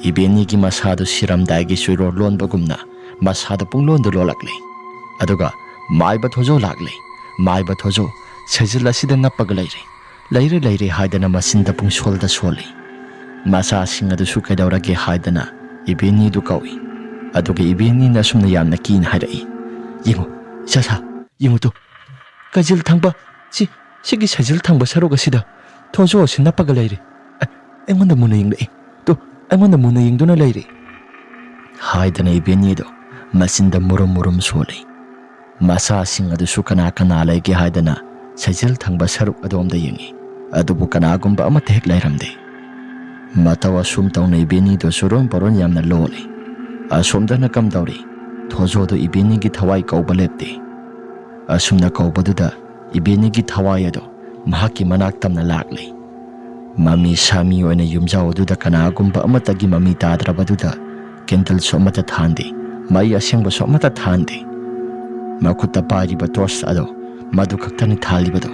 ꯏꯕꯦꯅꯤꯒꯤ ꯃꯁꯥꯗꯨ ꯁꯤꯔꯝꯗꯥꯏꯒꯤ ꯆꯨꯔꯣ ꯂꯣꯟꯕꯒꯨꯝꯅ ꯃꯁꯥꯗ ꯄꯨꯡꯂꯣꯟꯗ ꯂꯣꯜꯂꯛꯂꯦ꯫ ꯑꯗꯨꯒ ꯃꯥꯏꯕ ꯊꯣꯖꯣ ꯂꯥꯛꯂꯦ꯫ ꯃꯥꯏꯕ ꯊꯣꯖꯣ ꯁꯩꯖꯤꯜ ꯑꯁꯤꯗ ꯅꯞꯄꯒ ꯂꯩꯔꯦ꯫ "ꯂꯩꯔꯦ, ꯂꯩꯔꯦ" ꯍꯥꯏꯗꯅ ꯃꯆꯤꯟꯗ ꯄꯨꯡꯁꯣꯜꯗ ꯁꯣꯜꯂꯤ꯫ ꯃꯆꯥꯁꯤꯡ ꯑꯗꯨꯁꯨ ꯀꯩꯗꯧꯔꯒꯦ ꯍꯥꯏꯗꯅ ꯏꯕꯦꯅꯤꯗꯨ ꯀꯧꯏ꯫ ꯑꯗꯨꯒ ꯏꯕꯦꯅꯤꯅ ꯑꯁꯨꯝꯅ ꯌꯥꯝꯅ ꯀꯤꯅ ꯍꯥꯏꯔꯛꯏ, "ꯌꯦꯡꯉꯨ, ꯏꯆꯥꯁꯥ, ꯌꯦꯡꯉꯨ ꯇꯨ, ꯀꯖꯤꯜ ꯊꯪꯕ, ꯁꯤ, ꯁꯤꯒꯤ ꯁꯩꯖꯤꯜ ꯊꯪꯕ ꯁꯔꯨꯛ ꯑꯁꯤꯗ ꯊꯣꯖꯣ ꯑꯁꯤ ꯅꯞꯄꯒ ꯂꯩꯔꯦ꯫ ꯑ, ꯑꯩꯉꯣꯟꯗ ꯃꯨꯟꯅ ꯌꯦꯡꯂꯛꯏ꯫ ꯇꯨ, ꯑꯩꯉꯣꯟꯗ ꯃꯨꯟꯅ ꯌꯦꯡꯗꯨꯅ ꯂꯩꯔꯦ" ꯍꯥꯏꯗꯅ ꯏꯕꯦꯅꯤꯗꯣ ꯃꯆꯤꯟꯗ ꯃꯨꯔꯨꯝ ꯃꯨꯔꯨꯝ ꯁꯣꯜꯂꯤ꯫ ꯃꯆꯥꯁꯤꯡ ꯑꯗꯨꯁꯨ ꯀꯅꯥ ꯀꯅꯥ ꯂꯩꯒꯦ ꯍꯥꯏꯗꯅ ꯁꯩꯖꯤꯜ ꯊꯪꯕ ꯁꯔꯨꯛ ꯑꯗꯣꯝꯗ ꯌꯦꯡꯉꯤ꯫ ꯑꯗꯨꯕꯨ ꯀꯅꯥꯒꯨꯝꯕ ꯑꯃꯠꯇ ꯍꯦꯛ ꯂꯩꯔꯝꯗꯦ꯫ ꯃꯇꯧ ꯑꯁꯨꯝ ꯇꯧꯅ ꯏꯕꯦꯅꯤꯗꯣ ꯆꯨꯔꯣꯟ ꯄꯣꯔꯣꯟ ꯌꯥꯝꯅ ꯂꯣꯜꯂꯤ꯫ ꯑꯁꯣꯝꯗꯅ ꯀꯝꯗꯧꯔꯤ? ꯊꯣꯖꯣꯗꯣ ꯏꯕꯦꯅꯤꯒꯤ ꯊꯋꯥꯏ ꯀꯧꯕ ꯂꯦꯞꯇꯦ꯫ ꯑꯁꯨꯝꯅ ꯀꯧꯕꯗꯨꯗ ꯏꯕꯦꯅꯤꯒꯤ ꯊꯋꯥꯏ ꯑꯗꯣ ꯃꯍꯥꯛꯀꯤ ꯃꯅꯥꯛ ꯇꯝꯅ ꯂꯥꯛꯂꯤ꯫ ꯃꯃꯤ ꯁꯥꯃꯤ ꯑꯣꯏꯅ ꯌꯨꯝꯖꯥꯎ ꯑꯗꯨꯗ ꯀꯅꯥꯒꯨꯝꯕ ꯑꯃꯠꯇꯒꯤ ꯃꯃꯤ ꯇꯥꯗ꯭ꯔꯕꯗꯨꯗ ꯀꯦꯟꯗꯜꯁꯨ ꯑꯃꯠꯇ ꯊꯥꯟꯗꯦ, ꯃꯩ ꯑꯁꯦꯡꯕꯁꯨ ꯑꯃꯠꯇ ꯊꯥꯟꯗꯦ꯫ ꯃꯈꯨꯠꯇ ꯄꯥꯏꯔꯤꯕ ꯇꯣꯔꯆ ꯑꯗꯣ ꯃꯗꯨ ꯈꯛꯇꯅꯤ ꯊꯥꯜꯂꯤꯕꯗꯣ꯫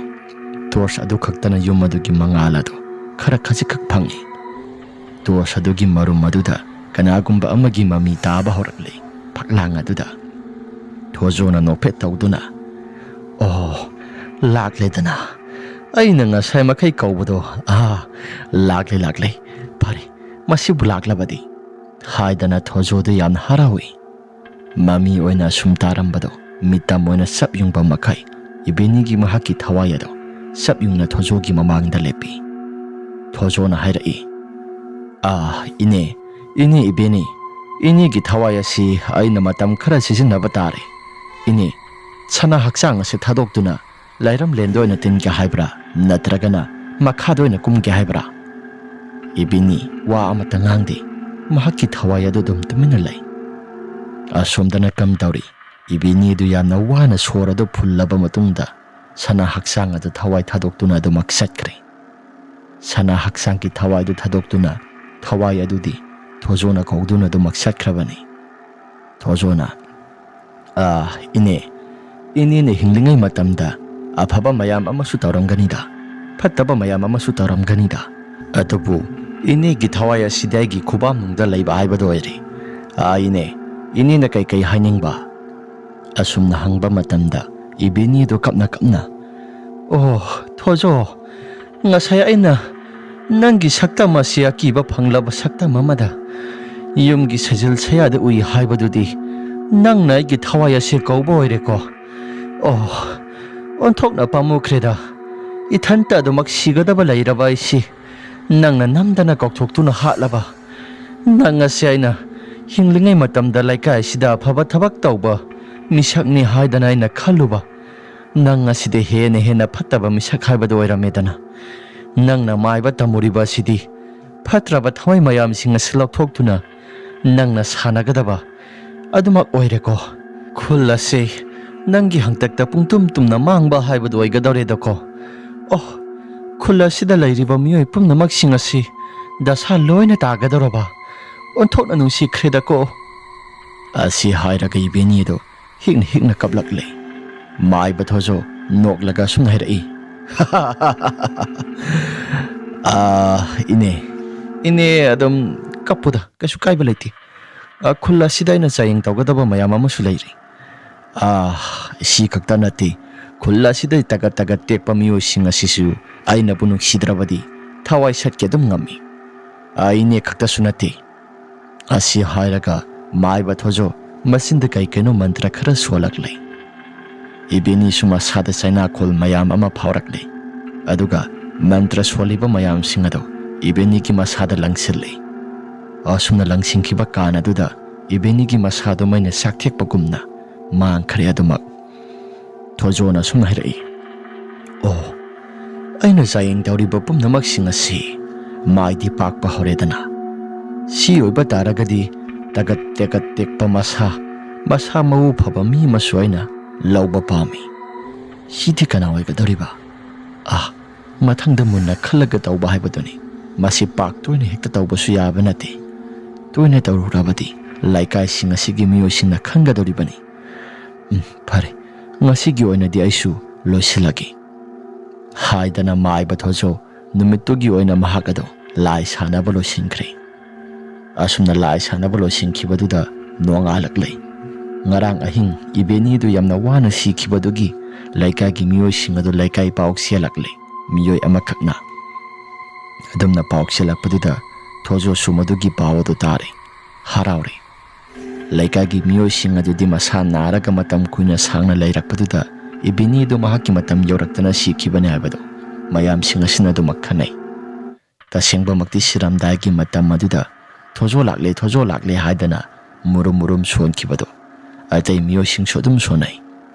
ꯇꯣꯔꯆ ꯑꯗꯨ ꯈꯛꯇꯅ ꯌꯨꯝ ꯑꯗꯨꯒꯤ ꯃꯉꯥꯜ ꯑꯗꯣ ꯈꯔ ꯈꯖꯤꯛꯈꯛ ꯐꯪꯏ꯫ ꯇꯣꯔꯆ ꯑꯗꯨꯒꯤ ꯃꯔꯨꯝ ꯑꯗꯨꯗ ꯀꯅꯥꯒꯨꯝꯕ ꯑꯃꯒꯤ ꯃꯃꯤ ꯇꯥꯕ ꯍꯧꯔꯛꯂꯦ꯫ ꯐꯛꯂꯥꯡ ꯑꯗꯨꯗ ꯊꯣꯖꯣꯅ ꯅꯣꯛꯐꯦꯠ ꯇꯧꯗꯨꯅ, "ꯑꯣ, ꯂꯥꯛꯂꯦꯗꯅ꯫ ꯑꯩꯅ ꯉꯁꯥꯏ ꯃꯈꯩ ꯀꯧꯕꯗꯣ, ꯑꯥ, ꯂꯥꯛꯂꯦ, ꯂꯥꯛꯂꯦ꯫ ꯐꯔꯦ, ꯃꯁꯤꯕꯨ ꯂꯥꯛꯂꯕꯗꯤ" ꯍꯥꯏꯗꯅ ꯊꯣꯖꯣꯗꯨ ꯌꯥꯝꯅ ꯍꯔꯥꯎꯏ꯫ ꯃꯃꯤ ꯑꯣꯏꯅ ꯑꯁꯨꯝ ꯇꯥꯔꯝꯕꯗꯣ ꯃꯤꯇꯝ ꯑꯣꯏꯅ ꯆꯞ ꯌꯨꯡꯕ ꯃꯈꯩ ꯏꯕꯦꯅꯤꯒꯤ ꯃꯍꯥꯛꯀꯤ ꯊꯋꯥꯏ ꯑꯗꯨ ꯆꯞ ꯌꯨꯡꯅ ꯊꯣꯖꯣꯒꯤ ꯃꯃꯥꯡꯗ ꯂꯦꯞꯄꯤ꯫ ꯊꯣꯖꯣꯅ ꯍꯥꯏꯔꯛꯏ, "ꯑꯥ, ꯏꯅꯦ, ꯏꯅꯦ ꯏꯕꯦꯅꯤ, ꯏꯅꯦꯒꯤ ꯊꯋꯥꯏ ꯑꯁꯤ ꯑꯩꯅ ꯃꯇꯝ ꯈꯔ ꯁꯤꯖꯤꯟꯅꯕ ꯇꯥꯔꯦ꯫ ꯏꯅꯦ, ꯁꯅꯥ ꯍꯛꯆꯥꯡ ꯑꯁꯤ ꯊꯥꯗꯣꯛꯇꯨꯅ ꯂꯥꯏꯔꯝꯂꯦꯟꯗ ꯑꯣꯏꯅ ꯇꯤꯟꯒꯦ ꯍꯥꯏꯕ꯭ꯔꯥ, ꯅꯠꯇ꯭ꯔꯒꯅ ꯃꯈꯥꯗ ꯑꯣꯏꯅ ꯀꯨꯝꯒꯦ ꯍꯥꯏꯕ꯭ꯔꯥ?" ꯏꯕꯦꯅꯤ ꯋꯥ ꯑꯃꯠꯇ ꯉꯥꯡꯗꯦ꯫ ꯃꯍꯥꯛꯀꯤ ꯊꯋꯥꯏ ꯑꯗꯨ ꯑꯗꯨꯝ ꯇꯨꯃꯤꯟꯅ ꯂꯩ꯫ ꯑꯁꯣꯝꯗꯅ ꯀꯝ ꯇꯧꯔꯤ꯫ ꯏꯕꯦꯅꯤꯗꯨ ꯌꯥꯝꯅ ꯋꯥꯅ ꯁꯣꯔ ꯑꯗꯨ ꯐꯨꯜꯂꯕ ꯃꯇꯨꯡꯗ ꯁꯅꯥ ꯍꯛꯆꯥꯡ ꯑꯗꯨ ꯊꯋꯥꯏ ꯊꯥꯗꯣꯛꯇꯨꯅ ꯑꯗꯨꯃꯛ ꯆꯠꯈ꯭ꯔꯦ꯫ ꯁꯅꯥ ꯍꯛꯆꯥꯡꯒꯤ ꯊꯋꯥꯏꯗꯨ ꯊꯥꯗꯣꯛꯇꯨꯅ ꯊꯋꯥꯏ ꯑꯗꯨꯗꯤ ꯊꯣꯖꯣꯅ ꯀꯧꯗꯨꯅ ꯑꯗꯨꯃꯛ ꯆꯠꯈ꯭ꯔꯕꯅꯤ꯫ ꯊꯣꯖꯣꯅ, "ꯑꯥ, ꯏꯅꯦ, ꯏꯅꯦꯅ ꯍꯤꯡꯂꯤꯉꯩ ꯃꯇꯝꯗ ꯑꯐꯕ ꯃꯌꯥꯝ ꯑꯃꯁꯨ ꯇꯧꯔꯝꯒꯅꯤꯗ, ꯐꯠꯇꯕ ꯃꯌꯥꯝ ꯑꯃꯁꯨ ꯇꯧꯔꯝꯒꯅꯤꯗ꯫ ꯑꯗꯨꯕꯨ ꯏꯅꯦꯒꯤ ꯊꯋꯥꯏ ꯑꯁꯤꯗꯤ ꯑꯩꯒꯤ ꯈꯨꯕꯥꯝꯅꯨꯡꯗ ꯂꯩꯕ ꯍꯥꯏꯕꯗꯨ ꯑꯣꯏꯔꯦ꯫ ꯑꯥ, ꯏꯅꯦ, ꯏꯅꯦꯅ ꯀꯩꯀꯩ ꯍꯥꯏꯅꯤꯡꯕ?" ꯑꯁꯨꯝꯅ ꯍꯪꯕ ꯃꯇꯝꯗ ꯏꯕꯦꯅꯤꯗꯨ ꯀꯞꯅ ꯀꯞꯅ, "ꯑꯣ, ꯊꯣꯖꯣ, ꯉꯁꯥꯏ ꯑꯩꯅ ꯅꯪꯒꯤ ꯁꯛꯇꯝ ꯑꯁꯤ ꯑꯀꯤꯕ ꯐꯪꯂꯕ ꯁꯛꯇꯝ ꯑꯃꯗ ꯌꯨꯝꯒꯤ ꯁꯖꯤꯜ ꯁꯌꯥꯗ ꯎꯏ ꯍꯥꯏꯕꯗꯨꯗꯤ ꯅꯪꯅ ꯑꯩꯒꯤ ꯊꯋꯥꯏ ꯑꯁꯤ ꯀꯧꯕ ꯑꯣꯏꯔꯦꯀꯣ꯫ ꯑꯣ, ꯑꯣꯟꯊꯣꯛꯅ ꯄꯥꯝꯃꯨꯈ꯭ꯔꯦꯗ꯫ ꯏꯊꯟꯇ ꯑꯗꯨꯃꯛ ꯁꯤꯒꯗꯕ ꯂꯩꯔꯕ ꯑꯩꯁꯤ ꯅꯪꯅ ꯅꯝꯗꯅ ꯀꯧꯊꯣꯛꯇꯨꯅ ꯍꯥꯠꯂꯕ꯫ ꯅꯪ ꯑꯁꯤ ꯑꯩꯅ ꯍꯤꯡꯂꯤꯉꯩ ꯃꯇꯝꯗ ꯂꯩꯀꯥꯏꯁꯤꯗ ꯑꯐꯕ ꯊꯕꯛ ꯇꯧꯕ ꯃꯤꯁꯛꯅꯤ ꯍꯥꯏꯗꯅ ꯑꯩꯅ ꯈꯜꯂꯨꯕ꯫ ꯅꯪ ꯑꯁꯤꯗ ꯍꯦꯟꯅ ꯍꯦꯟꯅ ꯐꯠꯇꯕ ꯃꯤꯁꯛ ꯍꯥꯏꯕꯗꯨ ꯑꯣꯏꯔꯝꯃꯦꯗꯅ꯫ ꯅꯪꯅ ꯃꯥꯏꯕ ꯇꯝꯃꯨꯔꯤꯕ ꯑꯁꯤꯗꯤ ꯐꯠꯇ꯭ꯔꯕ ꯊꯋꯥꯏ ꯃꯌꯥꯝꯁꯤꯡ ꯑꯁꯤ ꯂꯧꯊꯣꯛꯇꯨꯅ ꯅꯪꯅ ꯁꯥꯟꯅꯒꯗꯕ ꯑꯗꯨꯃꯛ ꯑꯣꯏꯔꯦꯀꯣ꯫ ꯈꯨꯜ ꯑꯁꯤ ꯅꯪꯒꯤ ꯍꯪꯇꯛꯇ ꯄꯨꯡꯇꯨꯝ ꯇꯨꯝꯅ ꯃꯥꯡꯕ ꯍꯥꯏꯕꯗꯨ ꯑꯣꯏꯒꯗꯧꯔꯦꯗꯀꯣ꯫ ꯑꯣ, ꯈꯨꯜ ꯑꯁꯤꯗ ꯂꯩꯔꯤꯕ ꯃꯤꯑꯣꯏ ꯄꯨꯝꯅꯃꯛꯁꯤꯡ ꯑꯁꯤ ꯗꯁꯥ ꯂꯣꯏꯅ ꯇꯥꯒꯗꯧꯔꯕ꯫ ꯑꯣꯟꯊꯣꯛꯅ ꯅꯨꯡꯁꯤꯈ꯭ꯔꯦꯗꯀꯣ꯫" ꯑꯁꯤ ꯍꯥꯏꯔꯒ ꯏꯕꯦꯅꯤꯗꯨ ꯍꯤꯛꯅ ꯍꯤꯛꯅ ꯀꯞꯂꯛꯂꯦ꯫ ꯃꯥꯏꯕ ꯊꯣꯖꯣ ꯅꯣꯛꯂꯒ ꯑꯁꯨꯝꯅ ꯍꯥꯏꯔꯛꯏ, "ꯑꯥ, ꯏꯅꯦ, ꯏꯅꯦ ꯑꯗꯨꯝ ꯀꯞꯄꯨꯗ, ꯀꯩꯁꯨ ꯀꯥꯏꯕ ꯂꯩꯇꯦ꯫ ꯑ, ꯈꯨꯜ ꯑꯁꯤꯗ ꯑꯩꯅ ꯆꯥꯌꯦꯡ ꯇꯧꯒꯗꯕ ꯃꯌꯥꯝ ꯑꯃꯁꯨ ꯂꯩꯔꯤ꯫ ꯑꯥ, ꯁꯤ ꯈꯛꯇ ꯅꯠꯇꯦ, ꯈꯨꯜ ꯑꯁꯤꯗ ꯇꯒꯠ ꯇꯒꯠ ꯇꯦꯛꯄ ꯃꯤꯑꯣꯏꯁꯤꯡ ꯑꯁꯤꯁꯨ ꯑꯩꯅꯕꯨ ꯅꯨꯡꯁꯤꯗ꯭ꯔꯕꯗꯤ ꯊꯋꯥꯏ ꯁꯠꯀꯦ ꯑꯗꯨꯝ ꯉꯝꯃꯤ꯫ ꯑ, ꯏꯅꯦ ꯈꯛꯇꯁꯨ ꯅꯠꯇꯦ꯫" ꯑꯁꯤ ꯍꯥꯏꯔꯒ ꯃꯥꯏꯕ ꯊꯣꯖꯣ ꯃꯆꯤꯟꯗ ꯀꯩ ꯀꯩꯅꯣ ꯃꯟꯇ꯭ꯔ ꯈꯔ ꯁꯣꯜꯂꯛꯂꯦ꯫ ꯏꯕꯦꯅꯤꯁꯨ ꯃꯁꯥꯗ ꯆꯩꯅꯥꯈꯣꯜ ꯃꯌꯥꯝ ꯑꯃ ꯐꯥꯎꯔꯛꯂꯤ꯫ ꯑꯗꯨꯒ ꯃꯟꯇ꯭ꯔ ꯁꯣꯜꯂꯤꯕ ꯃꯌꯥꯝꯁꯤꯡ ꯑꯗꯨ ꯏꯕꯦꯅꯤꯒꯤ ꯃꯁꯥꯗ ꯂꯪꯁꯤꯜꯂꯤ꯫ ꯑꯁꯨꯝꯅ ꯂꯪꯁꯤꯟꯈꯤꯕ ꯀꯥꯟ ꯑꯗꯨꯗ ꯏꯕꯦꯅꯤꯒꯤ ꯃꯁꯥꯗꯨ ꯃꯩꯅ ꯆꯥꯛꯊꯦꯛꯄꯒꯨꯝꯅ ꯃꯥꯡꯈ꯭ꯔꯦ ꯑꯗꯨꯃꯛ꯫ ꯊꯣꯖꯣꯅ ꯑꯁꯨꯝꯅ ꯍꯥꯏꯔꯛꯏ, "ꯑꯣ, ꯑꯩꯅ ꯆꯥꯌꯦꯡ ꯇꯧꯔꯤꯕ ꯄꯨꯝꯅꯃꯛꯁꯤꯡ ꯑꯁꯤ ꯃꯥꯏꯗꯤ ꯄꯥꯛꯄ ꯍꯧꯔꯦꯗꯅ꯫ ꯁꯤ ꯑꯣꯏꯕ ꯇꯥꯔꯒꯗꯤ ꯇꯒꯠ ꯇꯦꯒꯠ ꯇꯦꯛꯄ ꯃꯁꯥ, ꯃꯁꯥ ꯃꯎ ꯐꯕ ꯃꯤ ꯑꯃꯁꯨ ꯑꯩꯅ ꯂꯧꯕ ꯄꯥꯝꯃꯤ꯫ ꯁꯤꯗꯤ ꯀꯅꯥ ꯑꯣꯏꯒꯗꯧꯔꯤꯕ? ꯑꯥ, ꯃꯊꯪꯗ ꯃꯨꯟꯅ ꯈꯜꯂꯒ ꯇꯧꯕ ꯍꯥꯏꯕꯗꯨꯅꯤ꯫ ꯃꯁꯤ ꯄꯥꯛ ꯇꯣꯏꯅ ꯍꯦꯛꯇ ꯇꯧꯕꯁꯨ ꯌꯥꯕ ꯅꯠꯇꯦ꯫ ꯇꯣꯏꯅ ꯇꯧꯔꯨꯔꯕꯗꯤ ꯂꯩꯀꯥꯏꯁꯤꯡ ꯑꯁꯤꯒꯤ ꯃꯤꯑꯣꯏꯁꯤꯡꯅ ꯈꯪꯒꯗꯧꯔꯤꯕꯅꯤ꯫ ꯎꯝ, ꯐꯔꯦ, ꯉꯁꯤꯒꯤ ꯑꯣꯏꯅꯗꯤ ꯑꯩꯁꯨ ꯂꯣꯏꯁꯤꯜꯂꯒꯦ" ꯍꯥꯏꯗꯅ ꯃꯥꯏꯕ ꯊꯣꯖꯣ ꯅꯨꯃꯤꯠꯇꯨꯒꯤ ꯑꯣꯏꯅ ꯃꯍꯥꯛ ꯑꯗꯨ ꯂꯥꯏ ꯁꯥꯟꯅꯕ ꯂꯣꯏꯁꯤꯟꯈ꯭ꯔꯦ꯫ ꯑꯁꯨꯝꯅ ꯂꯥꯏ ꯁꯥꯟꯅꯕ ꯂꯣꯏꯁꯤꯟꯈꯤꯕꯗꯨꯗ ꯅꯣꯡꯉꯥꯜꯂꯛꯂꯦ꯫ ꯉꯔꯥꯡ ꯑꯍꯤꯡ ꯏꯕꯦꯅꯤꯗꯨ ꯌꯥꯝꯅ ꯋꯥꯅ ꯁꯤꯈꯤꯕꯗꯨꯒꯤ ꯂꯩꯀꯥꯏꯒꯤ ꯃꯤꯑꯣꯏꯁꯤꯡ ꯑꯗꯨ ꯂꯩꯀꯥꯏ ꯄꯥꯎ ꯆꯦꯜꯂꯛꯂꯦ꯫ ꯃꯤꯑꯣꯏ ꯑꯃꯈꯛꯅ ꯑꯗꯨꯝꯅ ꯄꯥꯎ ꯆꯦꯜꯂꯛꯄꯗꯨꯗ ꯊꯣꯖꯣꯁꯨ ꯃꯗꯨꯒꯤ ꯄꯥꯎ ꯑꯗꯨ ꯇꯥꯔꯦ꯫ ꯍꯔꯥꯎꯔꯦ꯫ ꯂꯩꯀꯥꯏꯒꯤ ꯃꯤꯑꯣꯏꯁꯤꯡ ꯑꯗꯨꯗꯤ ꯃꯁꯥ ꯅꯥꯔꯒ ꯃꯇꯝ ꯀꯨꯏꯅ ꯁꯥꯡꯅ ꯂꯩꯔꯛꯄꯗꯨꯗ ꯏꯕꯦꯅꯤꯗꯨ ꯃꯍꯥꯛꯀꯤ ꯃꯇꯝ ꯌꯧꯔꯛꯇꯅ ꯁꯤꯈꯤꯕꯅꯤ ꯍꯥꯏꯕꯗꯨ ꯃꯌꯥꯝꯁꯤꯡ ꯑꯁꯤꯅ ꯑꯗꯨꯃꯛ ꯈꯟꯅꯩ꯫ ꯇꯁꯦꯡꯕꯃꯛꯇꯤ ꯁꯤꯔꯝꯗꯥꯏꯒꯤ ꯃꯇꯝ ꯑꯗꯨꯗ "ꯊꯣꯖꯣ ꯂꯥꯛꯂꯦ, ꯊꯣꯖꯣ ꯂꯥꯛꯂꯦ" ꯍꯥꯏꯗꯅ ꯃꯨꯔꯨꯝ ꯃꯨꯔꯨꯝ ꯁꯣꯟꯈꯤꯕꯗꯣ ꯑꯇꯩ ꯃꯤꯑꯣꯏꯁꯤꯡꯁꯨ ꯑꯗꯨꯝ ꯁꯣꯟꯅꯩ꯫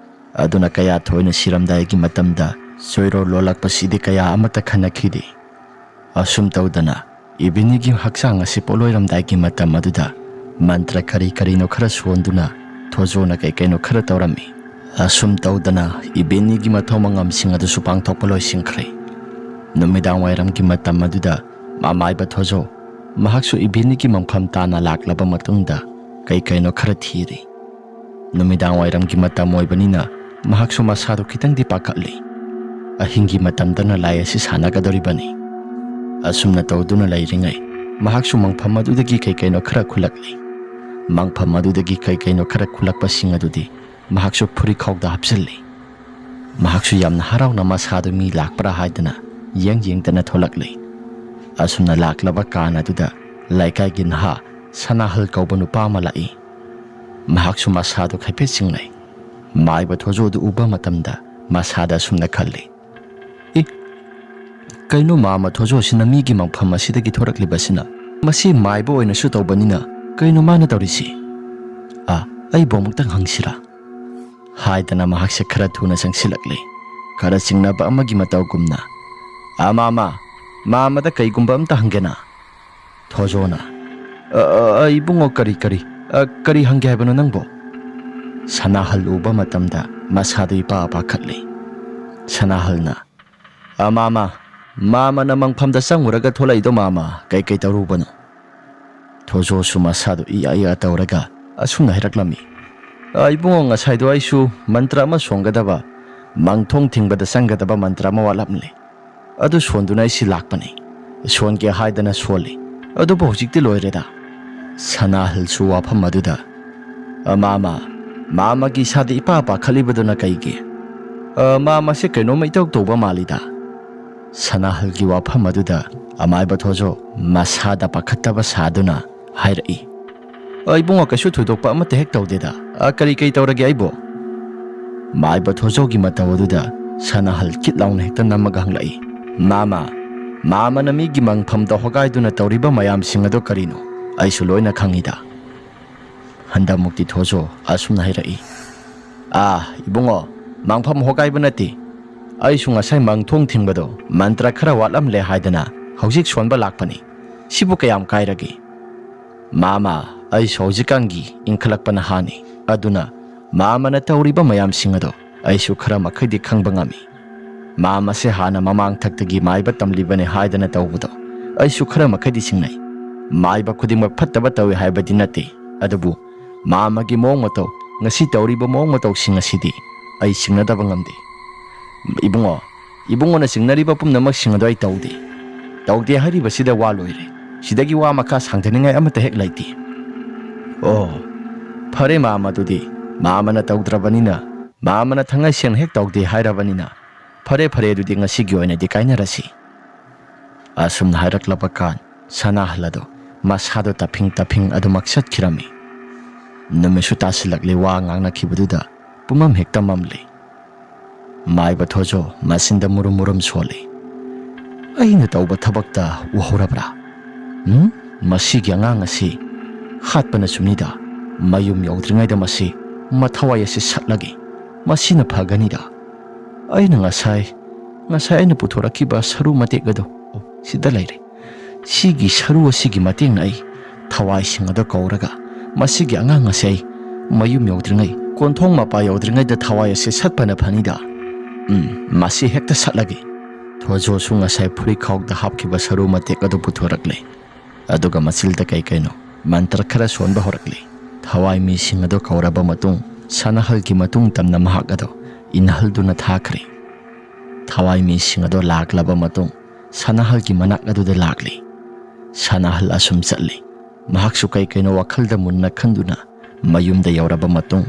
ꯑꯗꯨꯅ ꯀꯌꯥ ꯊꯣꯏꯅ ꯁꯤꯔꯝꯗꯥꯏꯒꯤ ꯃꯇꯝꯗ ꯆꯣꯏꯔꯣꯜ ꯂꯣꯜꯂꯛꯄꯁꯤꯗꯤ ꯀꯌꯥ ꯑꯃꯠꯇ ꯈꯟꯅꯈꯤꯗꯦ꯫ ꯑꯁꯨꯝ ꯇꯧꯗꯅ ꯏꯕꯦꯅꯤꯒꯤ ꯍꯛꯆꯥꯡ ꯑꯁꯤ ꯄꯣꯠꯂꯣꯏꯔꯝꯗꯥꯏꯒꯤ ꯃꯇꯝ ꯑꯗꯨꯗ ꯃꯟꯇ꯭ꯔ ꯀꯔꯤ ꯀꯔꯤꯅꯣ ꯈꯔ ꯁꯣꯟꯗꯨꯅ ꯊꯣꯖꯣꯅ ꯀꯩ ꯀꯩꯅꯣ ꯈꯔ ꯇꯧꯔꯝꯃꯤ꯫ ꯑꯁꯨꯝ ꯇꯧꯗꯅ ꯏꯕꯦꯅꯤꯒꯤ ꯃꯊꯧ ꯃꯉꯝꯁꯤꯡ ꯑꯗꯨꯁꯨ ꯄꯥꯡꯊꯣꯛꯄ ꯂꯣꯏꯁꯤꯟꯈ꯭ꯔꯦ꯫ ꯅꯨꯃꯤꯗꯥꯡ ꯋꯥꯏꯔꯝꯒꯤ ꯃꯇꯝ ꯑꯗꯨꯗ ꯃꯃꯥꯏꯕ ꯊꯣꯖꯣ ꯃꯍꯥꯛꯁꯨ ꯏꯕꯦꯅꯤꯒꯤ ꯃꯪꯐꯝ ꯇꯥꯅ ꯂꯥꯛꯂꯕ ꯃꯇꯨꯡꯗ ꯀꯩ ꯀꯩꯅꯣ ꯈꯔ ꯊꯤꯔꯤ꯫ ꯅꯨꯃꯤꯗꯥꯡ ꯋꯥꯏꯔꯝꯒꯤ ꯃꯇꯝ ꯑꯣꯏꯕꯅꯤꯅ ꯃꯍꯥꯛꯁꯨ ꯃꯁꯥꯗꯨ ꯈꯤꯇꯪꯗꯤ ꯄꯥꯈꯠꯂꯤ꯫ ꯑꯍꯤꯡꯒꯤ ꯃꯇꯝꯗꯅ ꯂꯥꯏ ꯑꯁꯤ ꯁꯥꯟꯅꯒꯗꯧꯔꯤꯕꯅꯤ꯫ ꯑꯁꯨꯝꯅ ꯇꯧꯗꯨꯅ ꯂꯩꯔꯤꯉꯩ ꯃꯍꯥꯛꯁꯨ ꯃꯪꯐꯝ ꯑꯗꯨꯗꯒꯤ ꯀꯩ ꯀꯩꯅꯣ ꯈꯔ ꯈꯨꯜꯂꯛꯂꯤ꯫ ꯃꯪꯐꯝ ꯑꯗꯨꯗꯒꯤ ꯀꯩ ꯀꯩꯅꯣ ꯈꯔ ꯈꯨꯜꯂꯛꯄꯁꯤꯡ ꯑꯗꯨꯗꯤ ꯃꯍꯥꯛꯁꯨ ꯐꯨꯔꯤꯈꯥꯎꯗ ꯍꯥꯞꯆꯤꯜꯂꯤ꯫ ꯃꯍꯥꯛꯁꯨ ꯌꯥꯝꯅ ꯍꯔꯥꯎꯅ ꯃꯁꯥꯗꯨ ꯃꯤ ꯂꯥꯛꯄ꯭ꯔꯥ ꯍꯥꯏꯗꯅ ꯌꯦꯡ ꯌꯦꯡꯗꯅ ꯊꯣꯛꯂꯛꯂꯤ꯫ ꯑꯁꯨꯝꯅ ꯂꯥꯛꯂꯕ ꯀꯥꯟ ꯑꯗꯨꯗ ꯂꯩꯀꯥꯏꯒꯤ ꯅꯍꯥ ꯁꯅꯥꯍꯜ ꯀꯧꯕ ꯅꯨꯄꯥ ꯑꯃ ꯂꯥꯛꯏ꯫ ꯃꯍꯥꯛꯁꯨ ꯃꯁꯥꯗꯨ ꯍꯥꯏꯐꯦꯠ ꯆꯤꯡꯅꯩ꯫ ꯃꯥꯏꯕ ꯊꯣꯖꯣꯗꯨ ꯎꯕ ꯃꯇꯝꯗ ꯃꯁꯥꯗ ꯑꯁꯨꯝꯅ ꯈꯜꯂꯤ, "ꯏ, ꯀꯩꯅꯣ ꯃꯥꯃ ꯊꯣꯖꯣꯁꯤꯅ ꯃꯤꯒꯤ ꯃꯪꯐꯝ ꯑꯁꯤꯗꯒꯤ ꯊꯣꯔꯛꯂꯤꯕꯁꯤꯅ? ꯃꯁꯤ ꯃꯥꯏꯕ ꯑꯣꯏꯅꯁꯨ ꯇꯧꯕꯅꯤꯅ ꯀꯩꯅꯣ ꯃꯥꯅ ꯇꯧꯔꯤꯁꯤ? ꯑꯥ, ꯑꯩꯕꯨ ꯑꯃꯨꯛꯇꯪ ꯍꯪꯁꯤꯔꯥ?" ꯍꯥꯏꯗꯅ ꯃꯍꯥꯛꯁꯦ ꯈꯔ ꯊꯨꯅ ꯆꯪꯁꯤꯜꯂꯛꯂꯦ꯫ ꯈꯔ ꯆꯤꯡꯅꯕ ꯑꯃꯒꯤ ꯃꯇꯧꯒꯨꯝꯅ, "ꯑꯥ, ꯃꯥꯃ, ꯃꯥꯃꯗ ꯀꯩꯒꯨꯝꯕ ꯑꯝꯇ ꯍꯪꯒꯦꯅ?" ꯊꯣꯖꯣꯅ, "ꯑ, ꯑ, ꯑ, ꯏꯕꯨꯡꯉꯣ, ꯀꯔꯤ, ꯀꯔꯤ? ꯑ, ꯀꯔꯤ ꯍꯪꯒꯦ ꯍꯥꯏꯕꯅꯣ ꯅꯪꯕꯣ?" ꯁꯅꯥꯍꯜ ꯎꯕ ꯃꯇꯝꯗ ꯃꯁꯥꯗꯨ ꯏꯄꯥ ꯄꯥꯈꯠꯂꯦ꯫ ꯁꯅꯥꯍꯜꯅ, "ꯑ, ꯃꯥꯃ, ꯃꯥꯃꯅ ꯃꯪꯐꯝꯗ ꯆꯪꯉꯨꯔꯒ ꯊꯣꯛꯂꯛꯏꯗꯣ, ꯃꯥꯃ, ꯀꯩꯀꯩ ꯇꯧꯔꯨꯕꯅꯣ?" ꯊꯣꯖꯣꯁꯨ ꯃꯁꯥꯗꯨ ꯏꯌꯥ ꯏꯌꯥ ꯇꯧꯔꯒ ꯑꯁꯨꯝꯅ ꯍꯥꯏꯔꯛꯂꯝꯃꯤ, "ꯑ, ꯏꯕꯨꯡꯉꯣ, ꯉꯁꯥꯏꯗꯣ ꯑꯩꯁꯨ ꯃꯟꯇ꯭ꯔ ꯑꯃ ꯁꯣꯟꯒꯗꯕ, ꯃꯪꯊꯣꯡ ꯊꯤꯡꯕꯗ ꯆꯪꯒꯗꯕ ꯃꯟꯇ꯭ꯔ ꯑꯃ ꯋꯥꯠꯂꯝꯂꯦ꯫ ꯑꯗꯨ ꯁꯣꯟꯗꯨꯅ ꯑꯩꯁꯤ ꯂꯥꯛꯄꯅꯤ꯫ ꯁꯣꯟꯒꯦ ꯍꯥꯏꯗꯅ ꯁꯣꯜꯂꯤ꯫ ꯑꯗꯨꯕꯨ ꯍꯧꯖꯤꯛꯇꯤ ꯂꯣꯏꯔꯦꯗ꯫" ꯁꯅꯥꯍꯜꯁꯨ ꯋꯥꯐꯝ ꯑꯗꯨꯗ, "ꯑ, ꯃꯥꯃ, ꯃꯥꯃꯒꯤ ꯏꯁꯥꯗ ꯏꯄꯥ ꯄꯥꯈꯠꯂꯤꯕꯗꯨꯅ ꯀꯩꯒꯤ? ꯑ, ꯃꯥꯃꯁꯦ ꯀꯩꯅꯣꯝꯃ ꯏꯇꯧ ꯇꯧꯕ ꯃꯥꯜꯂꯤꯗ꯫" ꯁꯅꯥꯍꯜꯒꯤ ꯋꯥꯐꯝ ꯑꯗꯨꯗ ꯑꯃꯥꯏꯕ ꯊꯣꯖꯣ ꯃꯁꯥꯗ ꯄꯥꯈꯠꯇꯕ ꯁꯥꯗꯨꯅ ꯍꯥꯏꯔꯛꯏ, "ꯑ, ꯏꯕꯨꯡꯉꯣ, ꯀꯩꯁꯨ ꯊꯣꯏꯗꯣꯛꯄ ꯑꯃꯠꯇ ꯍꯦꯛ ꯇꯧꯗꯦꯗ꯫ ꯑ, ꯀꯔꯤ ꯀꯔꯤ ꯇꯧꯔꯒꯦ ꯑꯩꯕꯣ?" ꯃꯥꯏꯕ ꯊꯣꯖꯣꯒꯤ ꯃꯇꯧ ꯑꯗꯨꯗ ꯁꯅꯥꯍꯜ ꯀꯤꯠ ꯂꯥꯎꯅ ꯍꯦꯛꯇ ꯅꯝꯃꯒ ꯍꯪꯂꯛꯏ, "ꯃꯥꯃ, ꯃꯥꯃꯅ ꯃꯤꯒꯤ ꯃꯪꯐꯝꯗ ꯍꯣꯒꯥꯏꯗꯨꯅ ꯇꯧꯔꯤꯕ ꯃꯌꯥꯝꯁꯤꯡ ꯑꯗꯣ ꯀꯔꯤꯅꯣ? ꯑꯩꯁꯨ ꯂꯣꯏꯅ ꯈꯪꯉꯤꯗ꯫" ꯍꯟꯗꯛꯃꯨꯛꯇꯤ ꯊꯣꯖꯣ ꯑꯁꯨꯝꯅ ꯍꯥꯏꯔꯛꯏ, "ꯑꯥ, ꯏꯕꯨꯡꯉꯣ, ꯃꯪꯐꯝ ꯍꯣꯒꯥꯏꯕ ꯅꯠꯇꯦ꯫ ꯑꯩꯁꯨ ꯉꯁꯥꯏ ꯃꯪꯊꯣꯡ ꯊꯤꯡꯕꯗꯣ ꯃꯟꯇ꯭ꯔ ꯈꯔ ꯋꯥꯠꯂꯝꯂꯦ ꯍꯥꯏꯗꯅ ꯍꯧꯖꯤꯛ ꯁꯣꯟꯕ ꯂꯥꯛꯄꯅꯤ꯫ ꯁꯤꯕꯨ ꯀꯌꯥꯝ ꯀꯥꯏꯔꯒꯦ? ꯃꯥꯃ, ꯑꯩꯁꯨ ꯍꯧꯖꯤꯛꯀꯥꯟꯒꯤ ꯏꯟꯈꯠꯂꯛꯄ ꯅꯍꯥꯅꯤ꯫ ꯑꯗꯨꯅ ꯃꯥꯃꯅ ꯇꯧꯔꯤꯕ ꯃꯌꯥꯝꯁꯤꯡ ꯑꯗꯣ ꯑꯩꯁꯨ ꯈꯔ ꯃꯈꯩꯗꯤ ꯈꯪꯕ ꯉꯝꯃꯤ꯫ ꯃꯥꯃꯁꯦ ꯍꯥꯟꯅ ꯃꯃꯥꯡ ꯊꯛꯇꯒꯤ ꯃꯥꯏꯕ ꯇꯝꯂꯤꯕꯅꯦ ꯍꯥꯏꯗꯅ ꯇꯧꯕꯗꯣ ꯑꯩꯁꯨ ꯈꯔ ꯃꯈꯩꯗꯤ ꯆꯤꯡꯅꯩ꯫ ꯃꯥꯏꯕ ꯈꯨꯗꯤꯡꯃꯛ ꯐꯠꯇꯕ ꯇꯧꯏ ꯍꯥꯏꯕꯗꯤ ꯅꯠꯇꯦ, ꯑꯗꯨꯕꯨ ꯃꯥꯃꯒꯤ ꯃꯑꯣꯡ ꯃꯇꯧ, ꯉꯁꯤ ꯇꯧꯔꯤꯕ ꯃꯑꯣꯡ ꯃꯇꯧꯁꯤꯡ ꯑꯁꯤꯗꯤ ꯑꯩ ꯆꯤꯡꯅꯗꯕ ꯉꯝꯗꯦ꯫" "ꯏꯕꯨꯡꯉꯣ, ꯏꯕꯨꯡꯉꯣꯅ ꯆꯤꯡꯅꯔꯤꯕ ꯄꯨꯝꯅꯃꯛꯁꯤꯡ ꯑꯗꯣ ꯑꯩ ꯇꯧꯗꯦ꯫ ꯇꯧꯗꯦ ꯍꯥꯏꯔꯤꯕꯁꯤꯗ ꯋꯥ ꯂꯣꯏꯔꯦ꯫ ꯁꯤꯗꯒꯤ ꯋꯥ ꯃꯈꯥ ꯁꯥꯡꯊꯅꯤꯡꯉꯥꯏ ꯑꯃꯠꯇ ꯍꯦꯛ ꯂꯩꯇꯦ꯫" "ꯑꯣ, ꯐꯔꯦ ꯃꯥꯃ, ꯑꯗꯨꯗꯤ ꯃꯥꯃꯅ ꯇꯧꯗ꯭ꯔꯕꯅꯤꯅ, ꯃꯥꯃꯅ ꯊꯉꯩ ꯁꯦꯡꯅ ꯍꯦꯛ ꯇꯧꯗꯦ ꯍꯥꯏꯔꯕꯅꯤꯅ, ꯐꯔꯦ, ꯐꯔꯦ, ꯑꯗꯨꯗꯤ ꯉꯁꯤꯒꯤ ꯑꯣꯏꯅꯗꯤ ꯀꯥꯏꯅꯔꯁꯤ꯫" ꯑꯁꯨꯝꯅ ꯍꯥꯏꯔꯛꯂꯕ ꯀꯥꯟ ꯁꯅꯥꯍꯜ ꯑꯗꯣ ꯃꯁꯥꯗꯣ ꯇꯞꯐꯤꯡ ꯇꯞꯐꯤꯡ ꯑꯗꯨꯃꯛ ꯆꯠꯈꯤꯔꯝꯃꯤ꯫ ꯅꯨꯃꯤꯠꯁꯨ ꯇꯥꯁꯤꯜꯂꯛꯂꯦ꯫ ꯋꯥ ꯉꯥꯡꯅꯈꯤꯕꯗꯨꯗ ꯄꯨꯝꯃꯝ ꯍꯦꯛꯇ ꯃꯝꯂꯤ꯫ ꯃꯥꯏꯕ ꯊꯣꯖꯣ ꯃꯆꯤꯟꯗ ꯃꯨꯔꯨꯝ ꯃꯨꯔꯨꯝ ꯁꯣꯜꯂꯤ꯫ "ꯑꯩꯅ ꯇꯧꯕ ꯊꯕꯛꯇ ꯎꯍꯧꯔꯕ꯭ꯔꯥ? ꯎꯝ? ꯃꯁꯤꯒꯤ ꯑꯉꯥꯡ ꯑꯁꯤ ꯍꯥꯠꯄꯅ ꯆꯨꯝꯅꯤꯗ꯫ ꯃꯌꯨꯝ ꯌꯧꯗ꯭ꯔꯤꯉꯩꯗ ꯃꯁꯤ ꯃꯊꯋꯥꯏ ꯑꯁꯤ ꯁꯠꯂꯒꯦ꯫ ꯃꯁꯤꯅ ꯐꯒꯅꯤꯗ꯫ ꯑꯩꯅ ꯉꯁꯥꯏ, ꯉꯁꯥꯏ ꯑꯩꯅ ꯄꯨꯊꯣꯔꯛꯈꯤꯕ ꯁꯔꯨ ꯃꯇꯦꯛ ꯑꯗꯨ, ꯑꯣ, ꯁꯤꯗ ꯂꯩꯔꯦ꯫ ꯁꯤꯒꯤ ꯁꯔꯨ ꯑꯁꯤꯒꯤ ꯃꯇꯦꯡꯅ ꯑꯩ ꯊꯋꯥꯏꯁꯤꯡ ꯑꯗꯨ ꯀꯧꯔꯒ ꯃꯁꯤꯒꯤ ꯑꯉꯥꯡ ꯑꯁꯤ ꯑꯩ ꯃꯌꯨꯝ ꯌꯧꯗ꯭ꯔꯤꯉꯩ, ꯀꯣꯟꯊꯣꯡ ꯃꯄꯥ ꯌꯧꯗ꯭ꯔꯤꯉꯩꯗ ꯊꯋꯥꯏ ꯑꯁꯤ ꯁꯠꯄꯅ ꯐꯅꯤꯗ꯫ ꯎꯝ, ꯃꯁꯤ ꯍꯦꯛꯇ ꯁꯠꯂꯒꯦ꯫" ꯊꯣꯖꯣꯁꯨ ꯉꯁꯥꯏ ꯐꯨꯔꯤꯠꯈꯥꯎꯗ ꯍꯥꯞꯈꯤꯕ ꯁꯔꯨ ꯃꯇꯦꯛ ꯑꯗꯨ ꯄꯨꯊꯣꯔꯛꯂꯦ꯫ ꯑꯗꯨꯒ ꯃꯆꯤꯜꯗ ꯀꯩ ꯀꯩꯅꯣ ꯃꯟꯇ꯭ꯔ ꯈꯔ ꯁꯣꯟꯕ ꯍꯧꯔꯛꯂꯦ꯫ ꯊꯋꯥꯏ ꯃꯤꯁꯤꯡ ꯑꯗꯨ ꯀꯧꯔꯕ ꯃꯇꯨꯡ, ꯁꯅꯥꯍꯜꯒꯤ ꯃꯇꯨꯡ ꯇꯝꯅ ꯃꯍꯥꯛ ꯑꯗꯨ ꯏꯟꯅꯍꯜꯗꯨꯅ ꯊꯥꯈ꯭ꯔꯦ꯫ ꯊꯋꯥꯏ ꯃꯤꯁꯤꯡ ꯑꯗꯨ ꯂꯥꯛꯂꯕ ꯃꯇꯨꯡ, ꯁꯅꯥꯍꯜꯒꯤ ꯃꯅꯥꯛ ꯑꯗꯨꯗ ꯂꯥꯛꯂꯦ꯫ ꯁꯅꯥꯍꯜ ꯑꯁꯨꯝ ꯆꯠꯂꯦ꯫ ꯃꯍꯥꯛꯁꯨ ꯀꯩ ꯀꯩꯅꯣ ꯋꯥꯈꯜꯗ ꯃꯨꯟꯅ ꯈꯟꯗꯨꯅ ꯃꯌꯨꯝꯗ ꯌꯧꯔꯕ ꯃꯇꯨꯡ,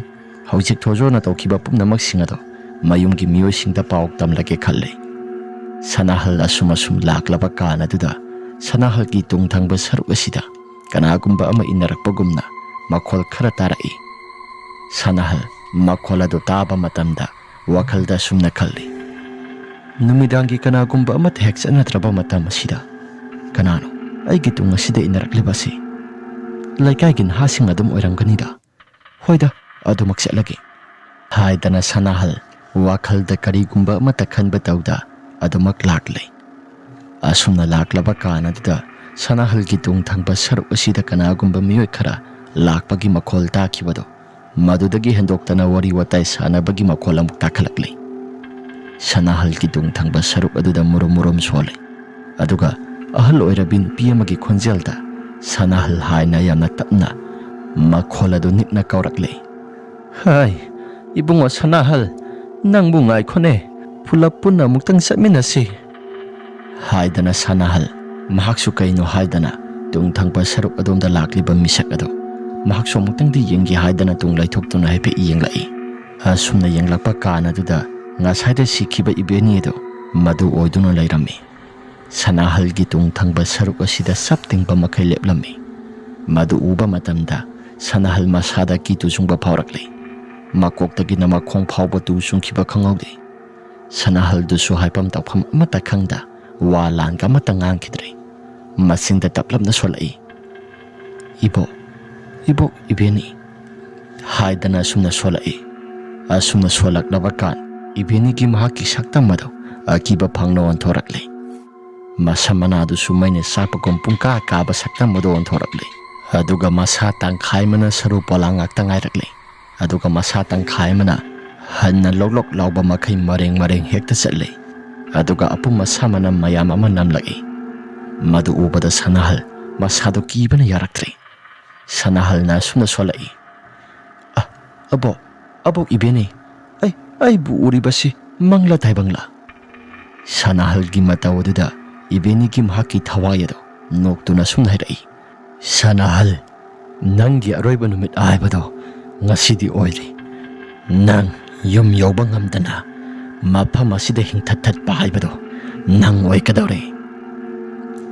ꯍꯧꯖꯤꯛ ꯊꯣꯖꯣꯅ ꯇꯧꯈꯤꯕ ꯄꯨꯝꯅꯃꯛꯁꯤꯡ ꯑꯗꯣ ꯃꯌꯨꯝꯒꯤ ꯃꯤꯑꯣꯏꯁꯤꯡꯗ ꯄꯥꯎ ꯇꯝꯂꯒꯦ ꯈꯜꯂꯦ꯫ ꯁꯅꯥꯍꯜ ꯑꯁꯨꯝ ꯑꯁꯨꯝ ꯂꯥꯛꯂꯕ ꯀꯥꯟ ꯑꯗꯨꯗ, ꯁꯅꯥꯍꯜꯒꯤ ꯇꯨꯡ ꯊꯪꯕ ꯁꯔꯨꯛ ꯑꯁꯤꯗ ꯀꯅꯥꯒꯨꯝꯕ ꯑꯃ ꯏꯟꯅꯔꯛꯄꯒꯨꯝꯅ ꯃꯈꯣꯜ ꯈꯔ ꯇꯥꯔꯛꯏ꯫ ꯁꯅꯥꯍꯜ ꯃꯈꯣꯜ ꯑꯗꯨ ꯇꯥꯕ ꯃꯇꯝꯗ ꯋꯥꯈꯜꯗ ꯑꯁꯨꯝꯅ ꯈꯜꯂꯤ, "ꯅꯨꯃꯤꯗꯥꯡꯒꯤ ꯀꯅꯥꯒꯨꯝꯕ ꯑꯃꯠꯇ ꯍꯦꯛ ꯆꯠꯅꯗ꯭ꯔꯕ ꯃꯇꯝ ꯑꯁꯤꯗ ꯀꯅꯥꯅꯣ ꯑꯩꯒꯤ ꯇꯨꯡ ꯑꯁꯤꯗ ꯏꯟꯅꯔꯛꯂꯤꯕ ꯑꯁꯤ? ꯂꯩꯀꯥꯏꯒꯤ ꯅꯍꯥꯁꯤꯡ ꯑꯗꯨꯝ ꯑꯣꯏꯔꯝꯒꯅꯤꯗ꯫ ꯍꯣꯏꯗ, ꯑꯗꯨꯃꯛ ꯆꯠꯂꯒꯦ," ꯍꯥꯏꯗꯅ ꯁꯅꯥꯍꯜ ꯋꯥꯈꯜꯗ ꯀꯔꯤꯒꯨꯝꯕ ꯑꯃꯠꯇ ꯈꯟꯕ ꯇꯧꯗ ꯑꯗꯨꯃꯛ ꯂꯥꯛꯂꯦ꯫ ꯑꯁꯨꯝꯅ ꯂꯥꯛꯂꯕ ꯀꯥꯟ ꯑꯗꯨꯗ ꯁꯅꯥꯍꯜꯒꯤ ꯇꯨꯡ ꯊꯪꯕ ꯁꯔꯨꯛ ꯑꯁꯤꯗ ꯀꯅꯥꯒꯨꯝꯕ ꯃꯤꯑꯣꯏ ꯈꯔ ꯂꯥꯛꯄꯒꯤ ꯃꯈꯣꯜ ꯇꯥꯈꯤꯕꯗꯣ, ꯃꯗꯨꯗꯒꯤ ꯍꯦꯟꯗꯣꯛꯇꯅ ꯋꯥꯔꯤ ꯋꯥꯇꯥꯏ ꯁꯥꯟꯅꯕꯒꯤ ꯃꯈꯣꯜ ꯑꯃꯨꯛ ꯇꯥꯈꯠꯂꯛꯂꯦ꯫ ꯁꯅꯥꯍꯜꯒꯤ ꯇꯨꯡ ꯊꯪꯕ ꯁꯔꯨꯛ ꯑꯗꯨꯗ ꯃꯨꯔꯨꯝ ꯃꯨꯔꯨꯝ ꯁꯣꯜꯂꯦ꯫ ꯑꯗꯨꯒ ꯑꯍꯜ ꯑꯣꯏꯔꯕꯤ ꯅꯨꯄꯤ ꯑꯃꯒꯤ ꯈꯣꯟꯖꯦꯜꯗ ꯁꯅꯥꯍꯜ ꯍꯥꯏꯅ ꯌꯥꯝꯅ ꯇꯞꯅ ꯃꯈꯣꯜ ꯑꯗꯨ ꯅꯤꯛꯅ ꯀꯧꯔꯛꯂꯦ꯫ "ꯍꯥꯏ, ꯏꯕꯨꯡꯉꯣ ꯁꯅꯥꯍꯜ, ꯅꯪꯕꯨ ꯉꯥꯏꯈꯣꯅꯦ, ꯄꯨꯂꯞ ꯄꯨꯟꯅ ꯑꯃꯨꯛꯇꯪ ꯆꯠꯃꯤꯟꯅꯁꯤ," ꯍꯥꯏꯗꯅ ꯁꯅꯥꯍꯜ ꯃꯍꯥꯛꯁꯨ ꯀꯩꯅꯣ ꯍꯥꯏꯗꯅ ꯇꯨꯡ ꯊꯪꯕ ꯁꯔꯨꯛ ꯑꯗꯣꯝꯗ ꯂꯥꯛꯂꯤꯕ ꯃꯤꯁꯛ ꯑꯗꯨ ꯃꯍꯥꯛꯁꯨ ꯑꯃꯨꯛꯇꯪꯗꯤ ꯌꯦꯡꯒꯦ ꯍꯥꯏꯗꯅ ꯇꯨꯡ ꯂꯩꯊꯣꯛꯇꯨꯅ ꯍꯥꯏꯐꯦꯠ ꯌꯦꯡꯂꯛꯏ꯫ ꯑꯁꯨꯝꯅ ꯌꯦꯡꯂꯛꯄ ꯀꯥꯟ ꯑꯗꯨꯗ ꯉꯁꯥꯏꯗ ꯁꯤꯈꯤꯕ ꯏꯕꯦꯅꯤ ꯑꯗꯨ ꯃꯗꯨ ꯑꯣꯏꯗꯨꯅ ꯂꯩꯔꯝꯃꯤ꯫ ꯁꯅꯥꯍꯜꯒꯤ ꯇꯨꯡ ꯊꯪꯕ ꯁꯔꯨꯛ ꯑꯁꯤꯗ ꯆꯞ ꯇꯤꯡꯕ ꯃꯈꯩ ꯂꯦꯞꯂꯝꯃꯤ꯫ ꯃꯗꯨ ꯎꯕ ꯃꯇꯝꯗ ꯁꯅꯥꯍꯜ ꯃꯁꯥꯗ ꯀꯤ ꯇꯨꯖꯨꯡꯕ ꯐꯥꯎꯔꯛꯂꯤ꯫ ꯃꯀꯣꯛꯇꯒꯤꯅ ꯃꯈꯣꯡ ꯐꯥꯎꯕ ꯇꯨ ꯆꯨꯡꯈꯤꯕ ꯈꯪꯍꯧꯗꯦ꯫ ꯁꯅꯥꯍꯜꯗꯨꯁꯨ ꯍꯥꯏꯐꯝ ꯇꯧꯐꯝ ꯑꯃꯠꯇ ꯈꯪꯗ ꯋꯥ ꯂꯥꯟꯒ ꯑꯃꯠꯇ ꯉꯥꯡꯈꯤꯗ꯭ꯔꯦ꯫ ꯃꯆꯤꯟꯗ ꯇꯞꯂꯞꯅ ꯁꯣꯜꯂꯛꯏ, "ꯏꯕꯣꯛ, ꯏꯕꯣꯛ ꯏꯕꯦꯅꯤ" ꯍꯥꯏꯗꯅ ꯑꯁꯨꯝꯅ ꯁꯣꯜꯂꯛꯏ꯫ ꯑꯁꯨꯝꯅ ꯁꯣꯜꯂꯛꯂꯕ ꯀꯥꯟ ꯏꯕꯦꯅꯤꯒꯤ ꯃꯍꯥꯛꯀꯤ ꯁꯛꯇꯝ ꯑꯗꯨ ꯑꯀꯤꯕ ꯐꯪꯅ ꯑꯣꯟꯊꯣꯔꯛꯂꯦ꯫ ꯃꯁꯝ ꯃꯅꯥꯗꯨꯁꯨ ꯃꯩꯅ ꯆꯥꯛꯄꯒꯨꯝ ꯄꯨꯡꯀꯥ ꯀꯥꯕ ꯁꯛꯇꯝ ꯑꯗꯨ ꯑꯣꯟꯊꯣꯔꯛꯂꯦ꯫ ꯑꯗꯨꯒ ꯃꯁꯥ ꯇꯪꯈꯥꯏ ꯑꯃꯅ ꯁꯔꯨ ꯄꯣꯂꯥꯡ ꯉꯥꯛꯇ ꯉꯥꯏꯔꯛꯂꯦ꯫ ꯑꯗꯨꯒ ꯃꯁꯥ ꯇꯪꯈꯥꯏ ꯑꯃꯅ ꯍꯟꯅ ꯂꯣꯛ ꯂꯣꯛ ꯂꯥꯎꯕ ꯃꯈꯩ ꯃꯔꯦꯡ ꯃꯔꯦꯡ ꯍꯦꯛꯇ ꯆꯠꯂꯦ꯫ ꯑꯗꯨꯒ ꯑꯄꯨꯝ ꯑꯁꯥ ꯃꯅꯝ ꯃꯌꯥꯝ ꯑꯃ ꯅꯝꯂꯛꯏ꯫ ꯃꯗꯨ ꯎꯕꯗ ꯁꯅꯥꯍꯜ ꯃꯁꯥꯗꯨ ꯀꯤꯕꯅ ꯌꯥꯔꯛꯇ꯭ꯔꯦ꯫ ꯁꯅꯥꯍꯜꯅ ꯑꯁꯨꯝꯅ ꯁꯣꯜꯂꯛꯏ, "ꯑ, ꯑꯕꯣꯛ, ꯑꯕꯣꯛ ꯏꯕꯦꯅꯤ, ꯑꯩ, ꯑꯩꯕꯨ ꯎꯔꯤꯕꯁꯤ ꯃꯪꯂꯥ ꯇꯥꯏꯕꯪꯂꯥ?" ꯁꯅꯥꯍꯜꯒꯤ ꯃꯇꯧ ꯑꯗꯨꯗ ꯏꯕꯦꯅꯤꯒꯤ ꯃꯍꯥꯛꯀꯤ ꯊꯋꯥꯏ ꯑꯗꯨ ꯅꯣꯛꯇꯨꯅ ꯑꯁꯨꯝꯅ ꯍꯥꯏꯔꯛꯏ, "ꯁꯅꯥꯍꯜ, ꯅꯪꯒꯤ ꯑꯔꯣꯏꯕ ꯅꯨꯃꯤꯠ ꯍꯥꯏꯕꯗꯣ ꯉꯁꯤꯗꯤ ꯑꯣꯏꯔꯦ꯫ ꯅꯪ ꯌꯨꯝ ꯌꯧꯕ ꯉꯝꯗꯅ ꯃꯐꯝ ꯑꯁꯤꯗ ꯍꯤꯡꯊꯠ ꯊꯠꯄ ꯍꯥꯏꯕꯗꯣ ꯅꯪ ꯑꯣꯏꯒꯗꯧꯔꯦ"꯫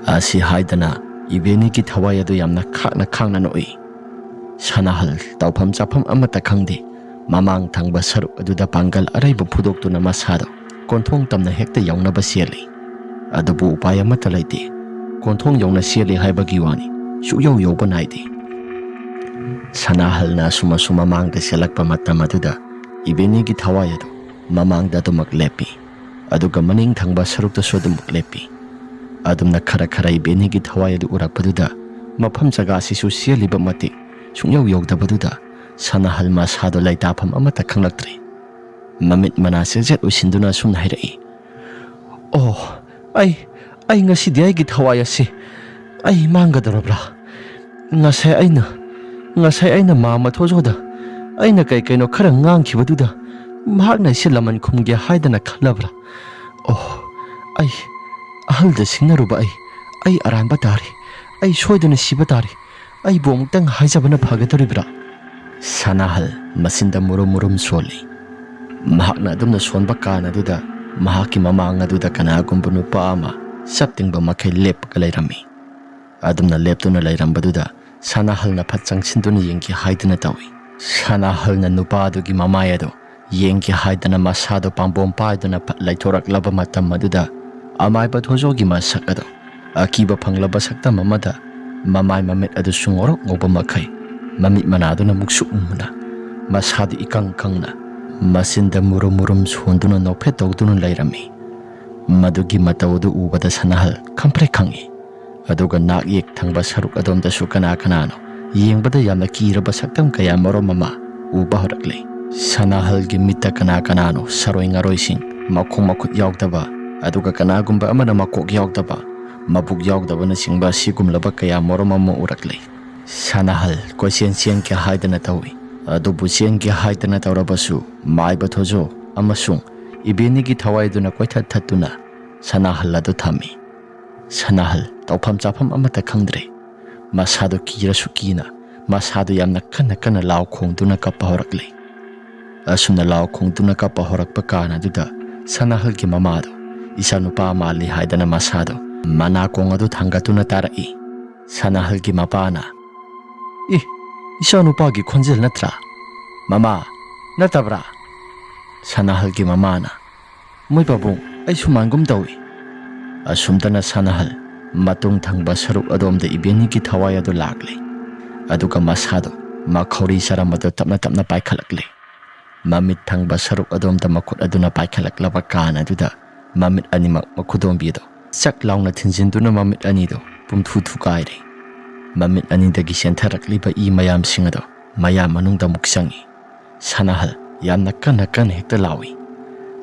ꯑꯁꯤ ꯍꯥꯏꯗꯅ ꯏꯕꯦꯅꯤꯒꯤ ꯊꯋꯥꯏ ꯑꯗꯨ ꯌꯥꯝꯅ ꯈꯥꯡꯅ ꯈꯥꯡꯅ ꯅꯣꯛꯏ꯫ ꯁꯅꯥꯍꯜ ꯇꯧꯐꯝ ꯆꯥꯐꯝ ꯑꯃꯠꯇ ꯈꯪꯗꯦ꯫ ꯃꯃꯥꯡ ꯊꯪꯕ ꯁꯔꯨꯛ ꯑꯗꯨꯗ ꯄꯥꯡꯒꯜ ꯑꯔꯩꯕ ꯐꯨꯗꯣꯛꯇꯨꯅ ꯃꯁꯥꯗꯣ ꯀꯣꯟꯊꯣꯡ ꯇꯝꯅ ꯍꯦꯛꯇ ꯌꯧꯅꯕ ꯆꯦꯜꯂꯤ꯫ ꯑꯗꯨꯕꯨ ꯎꯄꯥꯏ ꯑꯃꯠꯇ ꯂꯩꯇꯦ꯫ ꯀꯣꯟꯊꯣꯡ ꯌꯧꯅ ꯆꯦꯜꯂꯤ ꯍꯥꯏꯕꯒꯤ ꯋꯥꯅꯤ, ꯁꯨꯛꯌꯧ ꯌꯧꯕ ꯅꯥꯏꯗꯦ꯫ ꯁꯅꯥꯍꯜꯅ ꯑꯁꯨꯝ ꯑꯁꯨꯝ ꯃꯃꯥꯡꯗ ꯆꯦꯜꯂꯛꯄ ꯃꯇꯝ ꯑꯗꯨꯗ ꯏꯕꯦꯅꯤꯒꯤ ꯊꯋꯥꯏ ꯑꯗꯨ ꯃꯃꯥꯡꯗ ꯑꯗꯨꯃꯛ ꯂꯦꯞꯄꯤ, ꯑꯗꯨꯒ ꯃꯅꯤꯡ ꯊꯪꯕ ꯁꯔꯨꯛꯇꯁꯨ ꯑꯗꯨꯃꯛ ꯂꯦꯞꯄꯤ꯫ ꯑꯗꯨꯝꯅ ꯈꯔ ꯈꯔ ꯏꯕꯦꯅꯤꯒꯤ ꯊꯋꯥꯏ ꯑꯗꯨ ꯎꯔꯛꯄꯗꯨꯗ ꯃꯐꯝ ꯖꯒꯥꯁꯤꯁꯨ ꯆꯦꯜꯂꯤꯕ ꯃꯇꯤꯛ ꯁꯨꯡꯌꯧ ꯌꯧꯗꯕꯗꯨꯗ ꯁꯅꯥꯍꯜ ꯃꯁꯥꯗꯣ ꯂꯩꯇꯥꯐꯝ ꯑꯃꯠꯇ ꯈꯪꯂꯛꯇ꯭ꯔꯦ꯫ ꯃꯃꯤꯠ ꯃꯅꯥ ꯆꯦꯠ ꯆꯦꯠ ꯎꯏꯁꯤꯟꯗꯨꯅ ꯑꯁꯨꯝꯅ ꯍꯥꯏꯔꯛꯏ, "ꯑꯣ, ꯑꯩ, ꯑꯩ ꯉꯁꯤꯗꯤ ꯑꯩꯒꯤ ꯊꯋꯥꯏ ꯑꯁꯤ ꯑꯩ ꯃꯥꯡꯒꯗꯧꯔꯕ꯭ꯔꯥ? ꯉꯁꯥꯏ ꯑꯩꯅ, ꯉꯁꯥꯏ ꯑꯩꯅ ꯃꯥ ꯃꯊꯣꯖꯣꯗ ꯑꯩꯅ ꯀꯩ ꯀꯩꯅꯣ ꯈꯔ ꯉꯥꯡꯈꯤꯕꯗꯨꯗ ꯃꯍꯥꯛꯅ ꯑꯩꯁꯦ ꯂꯃꯟ ꯈꯨꯝꯒꯦ ꯍꯥꯏꯗꯅ ꯈꯜꯂꯕ꯭ꯔꯥ? ꯑꯣ, ꯑꯩ ꯑꯍꯜꯗ ꯁꯤꯡꯅꯔꯨꯕ ꯑꯩ, ꯑꯩ ꯑꯔꯥꯟꯕ ꯇꯥꯔꯦ꯫ ꯑꯩ ꯁꯣꯏꯗꯅ ꯁꯤꯕ ꯇꯥꯔꯦ꯫ ꯑꯩꯕꯨ ꯑꯃꯨꯛꯇꯪ ꯍꯥꯏꯖꯕꯅ ꯐꯒꯗꯧꯔꯤꯕ꯭ꯔꯥ?" ꯁꯅꯥꯍꯜ ꯃꯆꯤꯟꯗ ꯃꯨꯔꯨꯝ ꯃꯨꯔꯨꯝ ꯁꯣꯜꯂꯤ꯫ ꯃꯍꯥꯛꯅ ꯑꯗꯨꯝꯅ ꯁꯣꯟꯕ ꯀꯥꯟ ꯑꯗꯨꯗ ꯃꯍꯥꯛꯀꯤ ꯃꯃꯥꯡ ꯑꯗꯨꯗ ꯀꯅꯥꯒꯨꯝꯕ ꯅꯨꯄꯥ ꯑꯃ ꯆꯞ ꯇꯤꯡꯕ ꯃꯈꯩ ꯂꯦꯞꯄꯒ ꯂꯩꯔꯝꯃꯤ꯫ ꯑꯗꯨꯝꯅ ꯂꯦꯞꯇꯨꯅ ꯂꯩꯔꯝꯕꯗꯨꯗ ꯁꯅꯥꯍꯜꯅ ꯐꯠ ꯆꯪꯁꯤꯟꯗꯨꯅ ꯌꯦꯡꯒꯦ ꯍꯥꯏꯗꯨꯅ ꯇꯧꯏ꯫ ꯁꯅꯥꯍꯜꯅ ꯅꯨꯄꯥꯗꯨꯒꯤ ꯃꯃꯥꯏ ꯑꯗꯨ ꯌꯦꯡꯒꯦ ꯍꯥꯏꯗꯅ ꯃꯁꯥꯗꯨ ꯄꯥꯝꯕꯣꯝ ꯄꯥꯏꯗꯨꯅ ꯐꯠ ꯂꯩꯊꯣꯔꯛꯂꯕ ꯃꯇꯝ ꯑꯗꯨꯗ, ꯑꯃꯥꯏꯕ ꯊꯣꯖꯣꯒꯤ ꯃꯁꯛ ꯑꯗꯨ ꯑꯀꯤꯕ ꯐꯪꯂꯕ ꯁꯛꯇꯝ ꯑꯃꯗ ꯃꯃꯥꯏ ꯃꯃꯤꯠ ꯑꯗꯨꯁꯨ ꯉꯧꯔꯣꯛ ꯉꯧꯕ ꯃꯈꯩ, ꯃꯃꯤꯠ ꯃꯅꯥꯗꯨꯅ ꯃꯨꯛꯁꯨꯛ ꯃꯨꯅ, ꯃꯁꯥꯗꯨ ꯏꯀꯪ ꯀꯪꯅ, ꯃꯆꯤꯟꯗ ꯃꯨꯔꯨꯝ ꯃꯨꯔꯨꯝ ꯁꯣꯟꯗꯨꯅ ꯅꯣꯛꯐꯦꯠ ꯇꯧꯗꯨꯅ ꯂꯩꯔꯝꯃꯤ꯫ ꯃꯗꯨꯒꯤ ꯃꯇꯧ ꯑꯗꯨ ꯎꯕꯗ ꯁꯅꯥꯍꯜ ꯈꯪꯄ꯭ꯔꯦꯛ ꯈꯪꯉꯤ꯫ ꯑꯗꯨꯒ ꯅꯥꯛ ꯌꯦꯛ ꯊꯪꯕ ꯁꯔꯨꯛ ꯑꯗꯣꯝꯗꯁꯨ ꯀꯅꯥ ꯀꯅꯥꯅꯣ ꯌꯦꯡꯕꯗ ꯌꯥꯝꯅ ꯀꯤꯔꯕ ꯁꯛꯇꯝ ꯀꯌꯥ ꯃꯔꯨꯝ ꯑꯃ ꯎꯕ ꯍꯧꯔꯛꯂꯦ꯫ ꯁꯅꯥꯍꯜꯒꯤ ꯃꯤꯠꯇ ꯀꯅꯥ ꯀꯅꯥꯅꯣ ꯁꯔꯣꯏ ꯉꯥꯔꯣꯏꯁꯤꯡ, ꯃꯈꯣꯡ ꯃꯈꯨꯠ ꯌꯥꯎꯗꯕ, ꯑꯗꯨꯒ ꯀꯅꯥꯒꯨꯝꯕ ꯑꯃꯅ ꯃꯀꯣꯛ ꯌꯥꯎꯗꯕ, ꯃꯕꯨꯛ ꯌꯥꯎꯗꯕꯅꯆꯤꯡꯕ ꯑꯁꯤꯒꯨꯝꯂꯕ ꯀꯌꯥ ꯃꯔꯨꯝ ꯑꯃ ꯎꯔꯛꯂꯦ꯫ ꯁꯅꯥꯍꯜ ꯀꯣꯏꯆꯦꯟ ꯆꯦꯟꯒꯦ ꯍꯥꯏꯗꯅ ꯇꯧꯏ꯫ ꯑꯗꯨꯕꯨ ꯆꯦꯟꯒꯦ ꯍꯥꯏꯗꯅ ꯇꯧꯔꯕꯁꯨ ꯃꯥꯏꯕ ꯊꯣꯖꯣ ꯑꯃꯁꯨꯡ ꯏꯕꯦꯅꯤꯒꯤ ꯊꯋꯥꯏꯗꯨꯅ ꯀꯣꯏꯊꯠ ꯊꯠꯇꯨꯅ ꯁꯅꯥꯍꯜ ꯑꯗꯨ ꯊꯝꯃꯤ꯫ ꯁꯅꯥꯍꯜ ꯇꯧꯐꯝ ꯆꯥꯐꯝ ꯑꯃꯠꯇ ꯈꯪꯗ꯭ꯔꯦ꯫ ꯃꯁꯥꯗꯨ ꯀꯤꯔꯁꯨ ꯀꯤꯅ, ꯃꯁꯥꯗꯨ ꯌꯥꯝꯅ ꯀꯟꯅ ꯀꯟꯅ ꯂꯥꯎ ꯈꯣꯡꯗꯨꯅ ꯀꯞꯄ ꯍꯧꯔꯛꯂꯦ꯫ ꯑꯁꯨꯝꯅ ꯂꯥꯎ ꯈꯣꯡꯗꯨꯅ ꯀꯞꯄ ꯍꯧꯔꯛꯄ ꯀꯥꯟ ꯑꯗꯨꯗ ꯁꯅꯥꯍꯜꯒꯤ ꯃꯃꯥꯗꯨ ꯏꯆꯥꯅꯨꯄꯥ ꯃꯥꯜꯂꯤ ꯍꯥꯏꯗꯅ ꯃꯁꯥꯗꯨ ꯃꯅꯥꯀꯣꯡ ꯑꯗꯨ ꯊꯥꯡꯒꯠꯇꯨꯅ ꯇꯥꯔꯛꯏ꯫ ꯁꯅꯥꯍꯜꯒꯤ ꯃꯄꯥꯅ, "ꯏ, ꯏꯆꯥꯅꯨꯄꯥꯒꯤ ꯈꯣꯟꯖꯦꯜ ꯅꯠꯇ꯭ꯔꯥ? ꯃꯃꯥ, ꯅꯠꯇꯕ꯭ꯔꯥ?" ꯁꯅꯥꯍꯜꯒꯤ ꯃꯃꯥꯅ, "ꯃꯣꯏ ꯄꯥꯕꯨꯡ, ꯑꯩ ꯁꯨꯃꯥꯟꯒꯨꯝ ꯇꯧꯏ"꯫ ꯑꯁꯨꯝꯇꯅ ꯁꯅꯥꯍꯜ ꯃꯇꯨꯡ ꯊꯪꯕ ꯁꯔꯨꯛ ꯑꯗꯣꯝꯗ ꯏꯕꯦꯅꯤꯒꯤ ꯊꯋꯥꯏ ꯑꯗꯨ ꯂꯥꯛꯂꯦ꯫ ꯑꯗꯨꯒ ꯃꯁꯥꯗꯨ ꯃꯈꯧꯔꯤ ꯆꯔꯝ ꯑꯗꯨ ꯇꯞꯅ ꯇꯞꯅ ꯄꯥꯏꯈꯠꯂꯛꯂꯦ꯫ ꯃꯃꯤꯠ ꯊꯪꯕ ꯁꯔꯨꯛ ꯑꯗꯣꯝꯗ ꯃꯈꯨꯠ ꯑꯗꯨꯅ ꯄꯥꯏꯈꯠꯂꯛꯂꯕ ꯀꯥꯟ ꯑꯗꯨꯗ ꯃꯃꯤꯠ ꯑꯅꯤꯃꯛ ꯃꯈꯨꯗꯣꯝꯕꯤ ꯑꯗꯨ ꯆꯛ ꯂꯥꯎꯅ ꯊꯤꯟꯖꯤꯟꯗꯨꯅ ꯃꯃꯤꯠ ꯑꯅꯤꯗꯨ ꯄꯨꯝꯊꯨ ꯊꯨꯒꯥꯏꯔꯦ꯫ ꯃꯃꯤꯠ ꯑꯅꯤꯗꯒꯤ ꯆꯦꯟꯊꯔꯛꯂꯤꯕ ꯏ ꯃꯌꯥꯝꯁꯤꯡ ꯑꯗꯨ ꯃꯌꯥ ꯃꯅꯨꯡꯗ ꯑꯃꯨꯛ ꯆꯪꯏ꯫ ꯁꯅꯥꯍꯜ ꯌꯥꯝꯅ ꯀꯟꯅ ꯀꯟꯅ ꯍꯦꯛꯇ ꯂꯥꯎꯏ꯫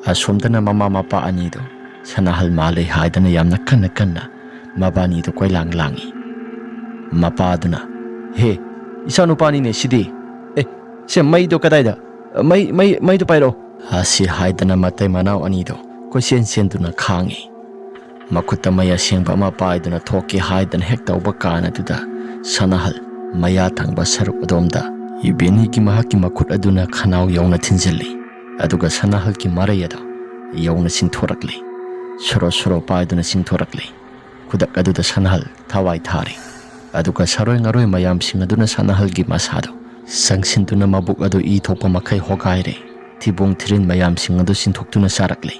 ꯑꯁꯣꯝꯗꯅ ꯃꯃꯥ ꯃꯄꯥ ꯑꯅꯤꯗꯨ ꯁꯅꯥꯍꯜ ꯃꯥꯜꯂꯦ ꯍꯥꯏꯗꯅ ꯌꯥꯝꯅ ꯀꯟꯅ ꯀꯟꯅ ꯃꯕꯥꯅꯤꯗꯨ ꯀꯣꯏꯂꯥꯡ ꯂꯥꯡꯏ꯫ ꯃꯄꯥꯗꯨꯅ, "ꯍꯦ, ꯏꯆꯥꯅꯨꯄꯥꯅꯤꯅꯦ ꯁꯤꯗꯤ꯫ ꯑꯦ, ꯁꯦ ꯃꯩꯗꯣ ꯀꯗꯥꯏꯗ? ꯃꯩ, ꯃꯩ, ꯃꯩꯗꯣ ꯄꯥꯏꯔꯛꯑꯣ"꯫ ꯑꯁꯤ ꯍꯥꯏꯗꯅ ꯃꯇꯩ ꯃꯅꯥꯎ ꯑꯅꯤꯗꯨ ꯀꯣꯏꯆꯦꯟ ꯆꯦꯟꯗꯨꯅ ꯈꯥꯡꯏ꯫ ꯃꯈꯨꯠꯇ ꯃꯩ ꯑꯁꯦꯡꯕ ꯑꯃ ꯄꯥꯏꯗꯨꯅ ꯊꯣꯛꯀꯦ ꯍꯥꯏꯗꯅ ꯍꯦꯛ ꯇꯧꯕ ꯀꯥꯟ ꯑꯗꯨꯗ ꯁꯅꯥꯍꯜ ꯃꯌꯥ ꯊꯪꯕ ꯁꯔꯨꯛ ꯑꯗꯣꯝꯗ ꯏꯕꯦꯅꯤꯒꯤ ꯃꯍꯥꯛꯀꯤ ꯃꯈꯨꯠ ꯑꯗꯨꯅ ꯈꯅꯥꯎ ꯌꯧꯅ ꯊꯤꯟꯖꯤꯜꯂꯤ꯫ ꯑꯗꯨꯒ ꯁꯅꯥꯍꯜꯒꯤ ꯃꯔꯩ ꯑꯗꯨ ꯌꯧꯅ ꯆꯤꯡꯊꯣꯔꯛꯂꯤ꯫ ꯁꯣꯔꯣ ꯁꯣꯔꯣ ꯄꯥꯏꯗꯨꯅ ꯆꯤꯡꯊꯣꯔꯛꯂꯤ꯫ ꯈꯨꯗꯛ ꯑꯗꯨꯗ ꯁꯅꯥꯍꯜ ꯊꯋꯥꯏ ꯊꯥꯔꯤ꯫ ꯑꯗꯨꯒ ꯁꯔꯣꯏ ꯉꯔꯣꯏ ꯃꯌꯥꯝꯁꯤꯡ ꯑꯗꯨꯅ ꯁꯅꯥꯍꯜꯒꯤ ꯃꯁꯥꯗꯨ ꯆꯪꯁꯤꯟꯗꯨꯅ ꯃꯕꯨꯛ ꯑꯗꯨ ꯏ ꯊꯣꯛꯄ ꯃꯈꯩ ꯍꯣꯒꯥꯏꯔꯦ꯫ ꯊꯤꯕꯣꯡ ꯊꯤꯔꯤꯟ ꯃꯌꯥꯝꯁꯤꯡ ꯑꯗꯨ ꯆꯤꯡꯊꯣꯛꯇꯨꯅ ꯆꯥꯔꯛꯂꯦ꯫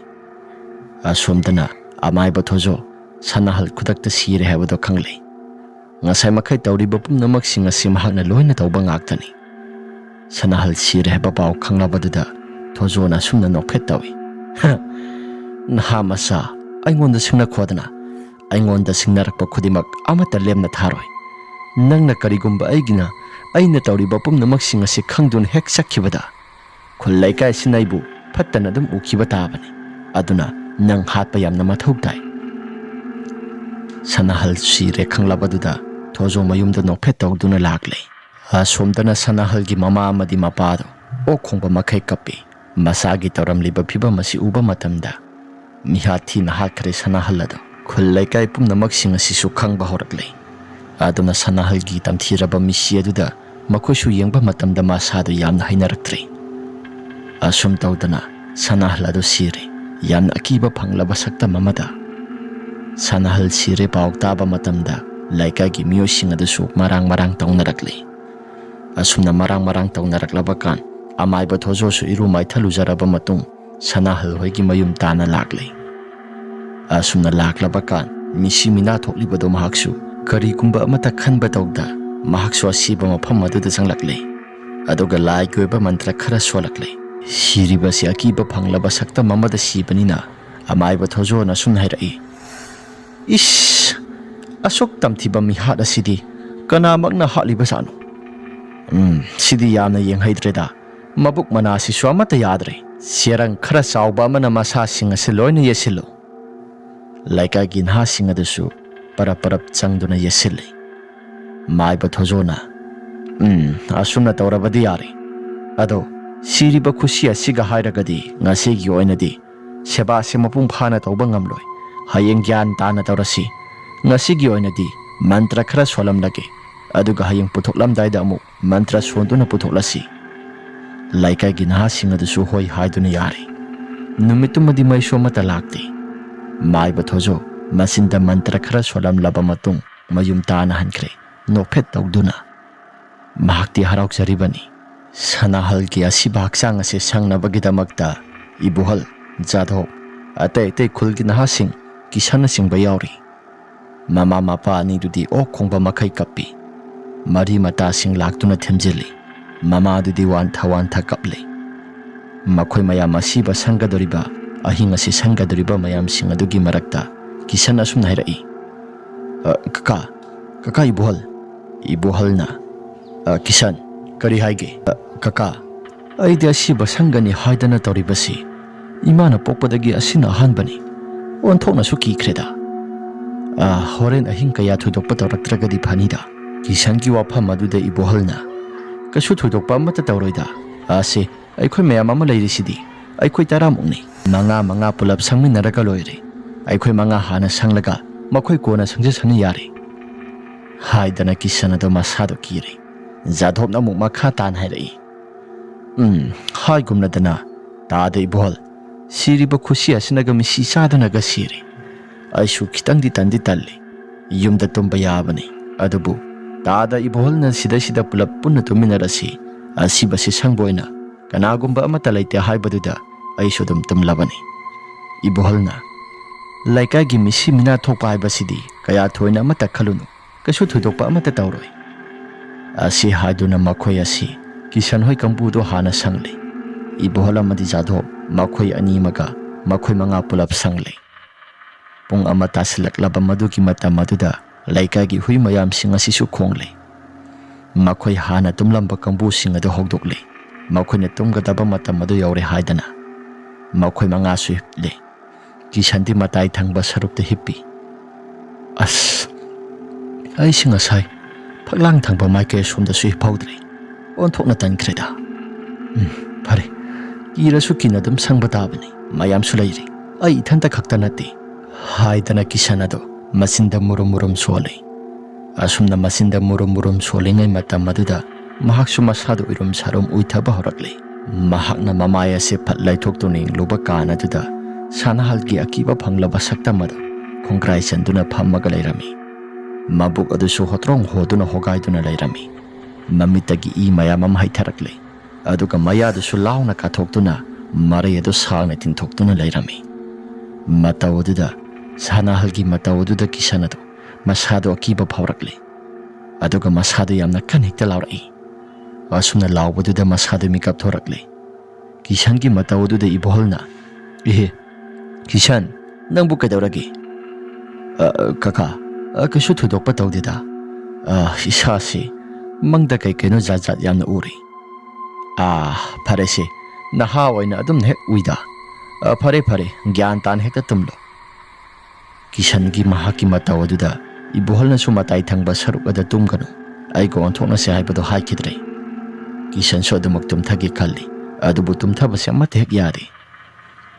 ꯑꯁꯣꯝꯗꯅ ꯑꯃꯥꯏꯕ ꯊꯣꯖꯣ ꯁꯅꯥꯍꯜ ꯈꯨꯗꯛꯇ ꯁꯤꯔꯦ ꯍꯥꯏꯕꯗꯣ ꯈꯪꯂꯦ꯫ ꯉꯁꯥꯏ ꯃꯈꯩ ꯇꯧꯔꯤꯕ ꯄꯨꯝꯅꯃꯛꯁꯤꯡ ꯑꯁꯤ ꯃꯍꯥꯛꯅ ꯂꯣꯏꯅ ꯇꯧꯕ ꯉꯥꯛꯇꯅꯤ꯫ ꯁꯅꯥꯍꯜ ꯁꯤꯔꯦ ꯍꯥꯏꯕ ꯄꯥꯎ ꯈꯪꯂꯕꯗꯨꯗ ꯊꯣꯖꯣꯅ ꯑꯁꯨꯝꯅ ꯅꯣꯛꯐꯦꯠ ꯇꯧꯏ꯫ "ꯍ, ꯅꯍꯥ ꯃꯆꯥ, ꯑꯩꯉꯣꯟꯗ ꯁꯤꯡꯅꯈꯣꯗꯅ꯫ ꯑꯩꯉꯣꯟꯗ ꯁꯤꯡꯅꯔꯛꯄ ꯈꯨꯗꯤꯡꯃꯛ ꯑꯃꯠꯇ ꯂꯦꯝꯅ ꯊꯥꯔꯣꯏ꯫ ꯅꯪꯅ ꯀꯔꯤꯒꯨꯝꯕ ꯑꯩꯒꯤꯅ, ꯑꯩꯅ ꯇꯧꯔꯤꯕ ꯄꯨꯝꯅꯃꯛꯁꯤꯡ ꯑꯁꯤ ꯈꯪꯗꯨꯅ ꯍꯦꯛ ꯆꯠꯈꯤꯕꯗ, ꯈꯨꯜ ꯂꯩꯀꯥꯏꯁꯤꯅ ꯑꯩꯕꯨ ꯐꯠꯇꯅ ꯑꯗꯨꯝ ꯎꯈꯤꯕ ꯇꯥꯕꯅꯤ꯫ ꯑꯗꯨꯅ ꯅꯪ ꯍꯥꯠꯄ ꯌꯥꯝꯅ ꯃꯊꯧ ꯇꯥꯏ꯫" ꯁꯅꯥꯍꯜ ꯁꯤꯔꯦ ꯈꯪꯂꯕꯗꯨꯗ ꯊꯣꯖꯣ ꯃꯌꯨꯝꯗ ꯅꯣꯛꯐꯦꯠ ꯇꯧꯗꯨꯅ ꯂꯥꯛꯂꯦ꯫ ꯑꯁꯣꯝꯗꯅ ꯁꯅꯥꯍꯜꯒꯤ ꯃꯃꯥ ꯑꯃꯗꯤ ꯃꯄꯥꯗꯣ ꯑꯣꯛ ꯈꯣꯡꯕ ꯃꯈꯩ ꯀꯞꯄꯤ꯫ ꯃꯆꯥꯒꯤ ꯇꯧꯔꯝꯂꯤꯕ ꯐꯤꯕꯝ ꯑꯁꯤ ꯎꯕ ꯃꯇꯝꯗ ꯃꯤꯍꯥꯠ ꯊꯤꯅ ꯍꯥꯠꯈ꯭ꯔꯦ ꯁꯅꯥꯍꯜ ꯑꯗꯨ꯫ ꯈꯨꯜ ꯂꯩꯀꯥꯏ ꯄꯨꯝꯅꯃꯛꯁꯤꯡ ꯑꯁꯤꯁꯨ ꯈꯪꯕ ꯍꯧꯔꯛꯂꯦ꯫ ꯑꯗꯨꯅ ꯁꯅꯥꯍꯜꯒꯤ ꯇꯝꯊꯤꯔꯕ ꯃꯤꯠꯁꯤ ꯑꯗꯨꯗ ꯃꯈꯣꯏꯁꯨ ꯌꯦꯡꯕ ꯃꯇꯝꯗ ꯃꯁꯥꯗꯨ ꯌꯥꯝꯅ ꯍꯩꯅꯔꯛꯇ꯭ꯔꯦ꯫ ꯑꯁꯨꯝ ꯇꯧꯗꯅ ꯁꯅꯥꯍꯜ ꯑꯗꯨ ꯁꯤꯔꯦ꯫ ꯌꯥꯝꯅ ꯑꯀꯤꯕ ꯐꯪꯂꯕ ꯁꯛꯇꯝ ꯑꯃꯗ ꯁꯅꯥꯍꯜ ꯁꯤꯔꯦ ꯄꯥꯎ ꯇꯥꯕ ꯃꯇꯝꯗ ꯂꯩꯀꯥꯏꯒꯤ ꯃꯤꯑꯣꯏꯁꯤꯡ ꯑꯗꯨꯁꯨ ꯃꯔꯥꯡ ꯃꯔꯥꯡ ꯇꯧꯅꯔꯛꯂꯦ꯫ ꯑꯁꯨꯝꯅ ꯃꯔꯥꯡ ꯃꯔꯥꯡ ꯇꯧꯅꯔꯛꯂꯕ ꯀꯥꯟ ꯑꯃꯥꯏꯕ ꯊꯣꯖꯣꯁꯨ ꯏꯔꯨ ꯃꯥꯏꯊ ꯂꯨꯖꯔꯕ ꯃꯇꯨꯡ ꯁꯅꯥꯍꯜ ꯍꯣꯏꯒꯤ ꯃꯌꯨꯝ ꯇꯥꯟꯅ ꯂꯥꯛꯂꯦ꯫ ꯑꯁꯨꯝꯅ ꯂꯥꯛꯂꯕ ꯀꯥꯟ ꯃꯤꯁꯤ ꯃꯤꯅꯥ ꯊꯣꯛꯂꯤꯕꯗꯣ ꯃꯍꯥꯛꯁꯨ ꯀꯔꯤꯒꯨꯝꯕ ꯑꯃꯠꯇ ꯈꯟꯕ ꯇꯧꯗ ꯃꯍꯥꯛꯁꯨ ꯑꯁꯤꯕ ꯃꯐꯝ ꯑꯗꯨꯗ ꯆꯪꯂꯛꯂꯦ꯫ ꯑꯗꯨꯒ ꯂꯥꯏꯒꯤ ꯑꯣꯏꯕ ꯃꯟꯇ꯭ꯔ ꯈꯔ ꯁꯣꯜꯂꯛꯂꯦ꯫ ꯁꯤꯔꯤꯕꯁꯤ ꯑꯀꯤꯕ ꯐꯪꯂꯕ ꯁꯛꯇꯝ ꯑꯃꯗ ꯁꯤꯕꯅꯤꯅ ꯑꯃꯥꯏꯕ ꯊꯣꯖꯣꯅ ꯑꯁꯨꯝꯅ ꯍꯥꯏꯔꯛꯏ, "ꯏꯁ, ꯑꯁꯨꯛ ꯇꯝꯊꯤꯕ ꯃꯤꯍꯥꯠ ꯑꯁꯤꯗꯤ ꯀꯅꯥꯃꯛꯅ ꯍꯥꯠꯂꯤꯕꯖꯥꯠꯅꯣ? ꯎꯝ, ꯁꯤꯗꯤ ꯌꯥꯝꯅ ꯌꯦꯡꯍꯩꯗ꯭ꯔꯦꯗ꯫ ꯃꯕꯨꯛ ꯃꯅꯥꯁꯤꯁꯨ ꯑꯃꯠꯇ ꯌꯥꯗ꯭ꯔꯦ꯫ ꯆꯦꯔꯪ ꯈꯔ ꯆꯥꯎꯕ ꯑꯃꯅ ꯃꯁꯥꯁꯤꯡ ꯑꯁꯤ ꯂꯣꯏꯅ ꯌꯦꯠꯁꯤꯜꯂꯨ꯫" ꯂꯩꯀꯥꯏꯒꯤ ꯅꯍꯥꯁꯤꯡ ꯑꯗꯨꯁꯨ ꯄꯔꯞ ꯄꯔꯞ ꯆꯪꯗꯨꯅ ꯌꯦꯠꯁꯤꯜꯂꯤ꯫ ꯃꯥꯏꯕ ꯊꯣꯖꯣꯅ, "ꯎꯝ, ꯑꯁꯨꯝꯅ ꯇꯧꯔꯕꯗꯤ ꯌꯥꯔꯦ꯫ ꯑꯗꯣ ꯁꯤꯔꯤꯕ ꯈꯨꯠꯁꯤ ꯑꯁꯤꯒ ꯍꯥꯏꯔꯒꯗꯤ ꯉꯁꯤꯒꯤ ꯑꯣꯏꯅꯗꯤ ꯁꯦꯕꯥꯁꯦ ꯃꯄꯨꯡ ꯐꯥꯅ ꯇꯧꯕ ꯉꯝꯂꯣꯏ꯫ ꯍꯌꯦꯡ ꯒ꯭ꯌꯥꯟ ꯇꯥꯅ ꯇꯧꯔꯁꯤ꯫ ꯉꯁꯤꯒꯤ ꯑꯣꯏꯅꯗꯤ ꯃꯟꯇ꯭ꯔ ꯈꯔ ꯁꯣꯜꯂꯝꯂꯒꯦ, ꯑꯗꯨꯒ ꯍꯌꯦꯡ ꯄꯨꯊꯣꯛꯂꯝꯗꯥꯏꯗ ꯑꯃꯨꯛ ꯃꯟꯇ꯭ꯔ ꯁꯣꯟꯗꯨꯅ ꯄꯨꯊꯣꯛꯂꯁꯤ꯫" ꯂꯩꯀꯥꯏꯒꯤ ꯅꯍꯥꯁꯤꯡ ꯑꯗꯨꯁꯨ ꯍꯣꯏ ꯍꯥꯏꯗꯨꯅ ꯌꯥꯔꯦ꯫ ꯅꯨꯃꯤꯠꯇꯨꯃꯗꯤ ꯃꯩꯁꯨ ꯑꯃꯠꯇ ꯂꯥꯛꯇꯦ꯫ ꯃꯥꯏꯕ ꯊꯣꯖꯣ ꯃꯆꯤꯟꯗ ꯃꯟꯇ꯭ꯔ ꯈꯔ ꯁꯣꯜꯂꯝꯂꯕ ꯃꯇꯨꯡ ꯃꯌꯨꯝ ꯇꯥꯅ ꯍꯟꯈ꯭ꯔꯦ, ꯅꯣꯛꯐꯦꯠ ꯇꯧꯗꯨꯅ꯫ ꯃꯍꯥꯛꯇꯤ ꯍꯔꯥꯎꯖꯔꯤꯕꯅꯤ꯫ ꯁꯅꯥꯍꯜꯒꯤ ꯑꯁꯤꯕ ꯍꯛꯆꯥꯡ ꯑꯁꯤ ꯁꯪꯅꯕꯒꯤꯗꯃꯛꯇ ꯏꯕꯣꯍꯜ, ꯖꯥꯙꯣꯕ, ꯑꯇꯩ ꯑꯇꯩ ꯈꯨꯜꯒꯤ ꯅꯍꯥꯁꯤꯡ, ꯀꯤꯁꯟꯅꯆꯤꯡꯕ ꯌꯥꯎꯔꯤ꯫ ꯃꯃꯥ ꯃꯄꯥ ꯑꯅꯤꯗꯨꯗꯤ ꯑꯣꯛ ꯈꯣꯡꯕ ꯃꯈꯩ ꯀꯞꯄꯤ꯫ ꯃꯔꯤ ꯃꯇꯥꯁꯤꯡ ꯂꯥꯛꯇꯨꯅ ꯊꯦꯝꯖꯤꯜꯂꯤ꯫ ꯃꯃꯥꯗꯨꯗꯤ ꯋꯥꯟꯊ ꯋꯥꯟꯊ ꯀꯞꯂꯤ꯫ ꯃꯈꯣꯏ ꯃꯌꯥꯝ ꯑꯁꯤꯕ ꯁꯪꯒꯗꯧꯔꯤꯕ, ꯑꯍꯤꯡ ꯑꯁꯤ ꯁꯪꯒꯗꯧꯔꯤꯕ ꯃꯌꯥꯝꯁꯤꯡ ꯑꯗꯨꯒꯤ ꯃꯔꯛꯇ ꯀꯤꯁꯟ ꯑꯁꯨꯝꯅ ꯍꯥꯏꯔꯛꯏ, "ꯑ, ꯀꯀꯥ, ꯀꯀꯥ ꯏꯕꯣꯍꯜ꯫" ꯏꯕꯣꯍꯜꯅ, "ꯑ, ꯀꯤꯁꯟ, ꯀꯔꯤ ꯍꯥꯏꯒꯦ?" "ꯑ, ꯀꯀꯥ, ꯑꯩꯗꯤ ꯑꯁꯤꯕ ꯁꯪꯒꯅꯤ ꯍꯥꯏꯗꯅ ꯇꯧꯔꯤꯕꯁꯤ ꯏꯃꯥꯅ ꯄꯣꯛꯄꯗꯒꯤ ꯑꯁꯤꯅ ꯑꯍꯥꯟꯕꯅꯤ꯫ ꯑꯣꯟꯊꯣꯛꯅꯁꯨ ꯀꯤꯈ꯭ꯔꯦꯗ꯫ ꯑ, ꯍꯣꯔꯦꯟ ꯑꯍꯤꯡ ꯀꯌꯥ ꯊꯣꯏꯗꯣꯛꯄ ꯇꯧꯔꯛꯇ꯭ꯔꯒꯗꯤ ꯐꯅꯤꯗ꯫" ꯀꯤꯁꯟꯒꯤ ꯋꯥꯐꯝ ꯑꯗꯨꯗ ꯏꯕꯣꯍꯜꯅ, "ꯀꯩꯁꯨ ꯊꯣꯏꯗꯣꯛꯄ ꯑꯃꯠꯇ ꯇꯧꯔꯣꯏꯗ꯫ ꯑꯁꯦ, ꯑꯩꯈꯣꯏ ꯃꯌꯥꯝ ꯑꯃ ꯂꯩꯔꯤꯁꯤꯗꯤ꯫ ꯑꯩꯈꯣꯏ ꯇꯔꯥꯃꯨꯛꯅꯤ꯫ ꯃꯉꯥ ꯃꯉꯥ ꯄꯨꯂꯞ ꯁꯪꯃꯤꯟꯅꯔꯒ ꯂꯣꯏꯔꯦ꯫ ꯑꯩꯈꯣꯏ ꯃꯉꯥ ꯍꯥꯟꯅ ꯁꯪꯂꯒ ꯃꯈꯣꯏ ꯀꯣꯟꯅ ꯁꯪꯖꯁꯅꯨ ꯌꯥꯔꯦ꯫" ꯍꯥꯏꯗꯅ ꯀꯤꯁꯟ ꯑꯗꯣ ꯃꯁꯥꯗꯣ ꯀꯤꯔꯦ꯫ ꯖꯥꯙꯣꯞꯅ ꯑꯃꯨꯛ ꯃꯈꯥ ꯇꯥꯅ ꯍꯥꯏꯔꯛꯏ, "ꯎꯝ, ꯍꯥꯏꯒꯨꯝꯅꯗꯅ ꯇꯥꯗ ꯏꯕꯣꯍꯜ, ꯁꯤꯔꯤꯕ ꯈꯨꯠꯁꯤ ꯑꯁꯤꯅꯒ ꯃꯤꯁꯤ ꯆꯥꯗꯅꯒ ꯁꯤꯔꯦ꯫ ꯑꯩꯁꯨ ꯈꯤꯇꯪꯗꯤ ꯇꯟꯗꯤ ꯇꯜꯂꯤ꯫ ꯌꯨꯝꯗ ꯇꯨꯝꯕ ꯌꯥꯕꯅꯤ꯫ ꯑꯗꯨꯕꯨ ꯇꯥꯗ ꯏꯕꯣꯍꯜꯅ ꯁꯤꯗꯩꯁꯤꯗ ꯄꯨꯂꯞ ꯄꯨꯟꯅ ꯇꯨꯝꯃꯤꯟꯅꯔꯁꯤ꯫ ꯑꯁꯤꯕꯁꯤ ꯁꯪꯕ ꯑꯣꯏꯅ ꯀꯅꯥꯒꯨꯝꯕ ꯑꯃꯠꯇ ꯂꯩꯇꯦ ꯍꯥꯏꯕꯗꯨꯗ ꯑꯩꯁꯨ ꯑꯗꯨꯝ ꯇꯨꯝꯂꯕꯅꯤ꯫" ꯏꯕꯣꯍꯜꯅ, "ꯂꯩꯀꯥꯏꯒꯤ ꯃꯤꯁꯤ ꯃꯤꯅꯥ ꯊꯣꯛꯄ ꯍꯥꯏꯕꯁꯤꯗꯤ ꯀꯌꯥ ꯊꯣꯏꯅ ꯑꯃꯠꯇ ꯈꯜꯂꯨꯅꯨ꯫ ꯀꯩꯁꯨ ꯊꯣꯏꯗꯣꯛꯄ ꯑꯃꯠꯇ ꯇꯧꯔꯣꯏ꯫" ꯑꯁꯤ ꯍꯥꯏꯗꯨꯅ ꯃꯈꯣꯏ ꯑꯁꯤ ꯀꯤꯁꯟ ꯍꯣꯏ ꯀꯥꯡꯕꯨꯗꯣ ꯍꯥꯟꯅ ꯁꯪꯂꯦ꯫ ꯏꯕꯣꯍꯜ ꯑꯃꯗꯤ ꯖꯥꯙꯣꯕ ꯃꯈꯣꯏ ꯑꯅꯤꯃꯒ ꯃꯈꯣꯏ ꯃꯉꯥ ꯄꯨꯂꯞ ꯁꯪꯂꯦ꯫ ꯄꯨꯡ ꯑꯃ ꯇꯥꯁꯤꯜꯂꯛꯂꯕ ꯃꯗꯨꯒꯤ ꯃꯇꯝ ꯑꯗꯨꯗ ꯂꯩꯀꯥꯏꯒꯤ ꯍꯨꯏ ꯃꯌꯥꯝꯁꯤꯡ ꯑꯁꯤꯁꯨ ꯈꯣꯡꯂꯦ꯫ ꯃꯈꯣꯏ ꯍꯥꯟꯅ ꯇꯨꯝꯂꯝꯕ ꯀꯥꯡꯕꯨꯁꯤꯡ ꯑꯗꯨ ꯍꯧꯗꯣꯛꯂꯦ꯫ ꯃꯈꯣꯏꯅ ꯇꯨꯝꯒꯗꯕ ꯃꯇꯝ ꯑꯗꯨ ꯌꯧꯔꯦ ꯍꯥꯏꯗꯅ ꯃꯈꯣꯏ ꯃꯉꯥꯁꯨ ꯍꯤꯞꯂꯦ꯫ ꯀꯤꯁꯟꯗꯤ ꯃꯇꯥꯏ ꯊꯪꯕ ꯁꯔꯨꯛꯇ ꯍꯤꯞꯄꯤ꯫ "ꯑꯁ, ꯑꯩꯁꯤ ꯉꯁꯥꯏ ꯐꯛꯂꯥꯡ ꯊꯪꯕ ꯃꯥꯏꯀꯩ ꯑꯁꯣꯝꯗꯁꯨ ꯍꯤꯞꯍꯧꯗ꯭ꯔꯦ꯫ ꯑꯣꯟꯊꯣꯛꯅ ꯇꯟꯈ꯭ꯔꯦꯗ꯫ ꯎꯝ, ꯐꯔꯦ, ꯀꯤꯔꯁꯨ ꯀꯤꯅ ꯑꯗꯨꯝ ꯁꯪꯕ ꯇꯥꯕꯅꯤ꯫ ꯃꯌꯥꯝꯁꯨ ꯂꯩꯔꯤ꯫ ꯑꯩ ꯏꯊꯟꯇ ꯈꯛꯇ ꯅꯠꯇꯦ", ꯍꯥꯏꯗꯅ ꯀꯤꯁꯟ ꯑꯗꯣ ꯃꯆꯤꯟꯗ ꯃꯨꯔꯨꯝ ꯃꯨꯔꯨꯝ ꯁꯣꯜꯂꯤ꯫ ꯑꯁꯨꯝꯅ ꯃꯆꯤꯟꯗ ꯃꯨꯔꯨꯝ ꯃꯨꯔꯨꯝ ꯁꯣꯜꯂꯤꯉꯩ ꯃꯇꯝ ꯑꯗꯨꯗ ꯃꯍꯥꯛꯁꯨ ꯃꯁꯥꯗ ꯎꯏꯔꯨꯝ ꯁꯥꯔꯨꯝ ꯎꯏꯊꯕ ꯍꯧꯔꯛꯂꯦ꯫ ꯃꯍꯥꯛꯅ ꯃꯃꯥꯏ ꯑꯁꯤ ꯐꯠ ꯂꯩꯊꯣꯛꯇꯨꯅ ꯌꯦꯡꯂꯨꯕ ꯀꯥꯟ ꯑꯗꯨꯗ ꯁꯅꯥꯍꯜꯒꯤ ꯑꯀꯤꯕ ꯐꯪꯂꯕ ꯁꯛꯇꯝ ꯑꯗꯨ ꯈꯣꯡꯒ꯭ꯔꯥꯏ ꯆꯟꯗꯨꯅ ꯐꯝꯃꯒ ꯂꯩꯔꯝꯃꯤ꯫ ꯃꯕꯨꯛ ꯑꯗꯨꯁꯨ ꯍꯣꯇ꯭ꯔꯣꯡ ꯍꯣꯗꯨꯅ ꯍꯣꯒꯥꯏꯗꯨꯅ ꯂꯩꯔꯝꯃꯤ꯫ ꯃꯃꯤꯠꯇꯒꯤ ꯏ ꯃꯌꯥꯝ ꯑꯃ ꯍꯩꯊꯔꯛꯂꯦ꯫ ꯑꯗꯨꯒ ꯃꯌꯥꯗꯨꯁꯨ ꯂꯥꯎꯅ ꯀꯥꯊꯣꯛꯇꯨꯅ ꯃꯔꯩ ꯑꯗꯨ ꯁꯥꯡꯅ ꯇꯤꯡꯊꯣꯛꯇꯨꯅ ꯂꯩꯔꯝꯃꯤ꯫ ꯃꯇꯧ ꯑꯗꯨꯗ, ꯁꯅꯥꯍꯜꯒꯤ ꯃꯇꯧ ꯑꯗꯨꯗ ꯀꯤꯁꯟ ꯑꯗꯨ ꯃꯁꯥꯗꯨ ꯑꯀꯤꯕ ꯐꯥꯎꯔꯛꯂꯦ꯫ ꯑꯗꯨꯒ ꯃꯁꯥꯗꯨ ꯌꯥꯝꯅ ꯀꯟꯅ ꯍꯦꯛꯇ ꯂꯥꯎꯔꯛꯏ꯫ ꯑꯁꯨꯝꯅ ꯂꯥꯎꯕꯗꯨꯗ ꯃꯁꯥꯗꯨ ꯃꯤꯀꯞ ꯊꯣꯔꯛꯂꯦ꯫ ꯀꯤꯁꯟꯒꯤ ꯃꯇꯧ ꯑꯗꯨꯗ ꯏꯕꯣꯍꯜꯅ, "ꯏꯍꯦ, ꯀꯤꯁꯟ, ꯅꯪꯕꯨ ꯀꯩꯗꯧꯔꯒꯦ?" "ꯑ, ꯀꯀꯥ, ꯑ, ꯀꯩꯁꯨ ꯊꯣꯏꯗꯣꯛꯄ ꯇꯧꯗꯦꯗ꯫ ꯑ, ꯏꯁꯥꯁꯤ ꯃꯪꯗ ꯀꯩ ꯀꯩꯅꯣ ꯖꯥꯠ ꯖꯥꯠ ꯌꯥꯝꯅ ꯎꯔꯦ꯫" "ꯑꯥ, ꯐꯔꯦꯁꯦ, ꯅꯍꯥ ꯑꯣꯏꯅ ꯑꯗꯨꯝ ꯍꯦꯛ ꯎꯏꯗ꯫ ꯑ, ꯐꯔꯦ, ꯐꯔꯦ, ꯒ꯭ꯌꯥꯟ ꯇꯥꯅ ꯍꯦꯛꯇ ꯇꯨꯝꯂꯣ꯫" ꯀꯤꯁꯟꯒꯤ ꯃꯍꯥꯛꯀꯤ ꯃꯇꯧ ꯑꯗꯨꯗ ꯏꯕꯣꯍꯜꯅꯁꯨ ꯃꯇꯥꯏ ꯊꯪꯕ ꯁꯔꯨꯛ ꯑꯗ ꯇꯨꯝꯒꯅꯨ, ꯑꯩꯒ ꯑꯣꯟꯊꯣꯛꯅꯁꯦ ꯍꯥꯏꯕꯗꯣ ꯍꯥꯏꯈꯤꯗ꯭ꯔꯦ꯫ ꯀꯤꯁꯟꯁꯨ ꯑꯗꯨꯃꯛ ꯇꯨꯝꯊꯒꯦ ꯈꯜꯂꯤ, ꯑꯗꯨꯕꯨ ꯇꯨꯝꯊꯕꯁꯦ ꯑꯃꯠꯇ ꯍꯦꯛ ꯌꯥꯗꯦ꯫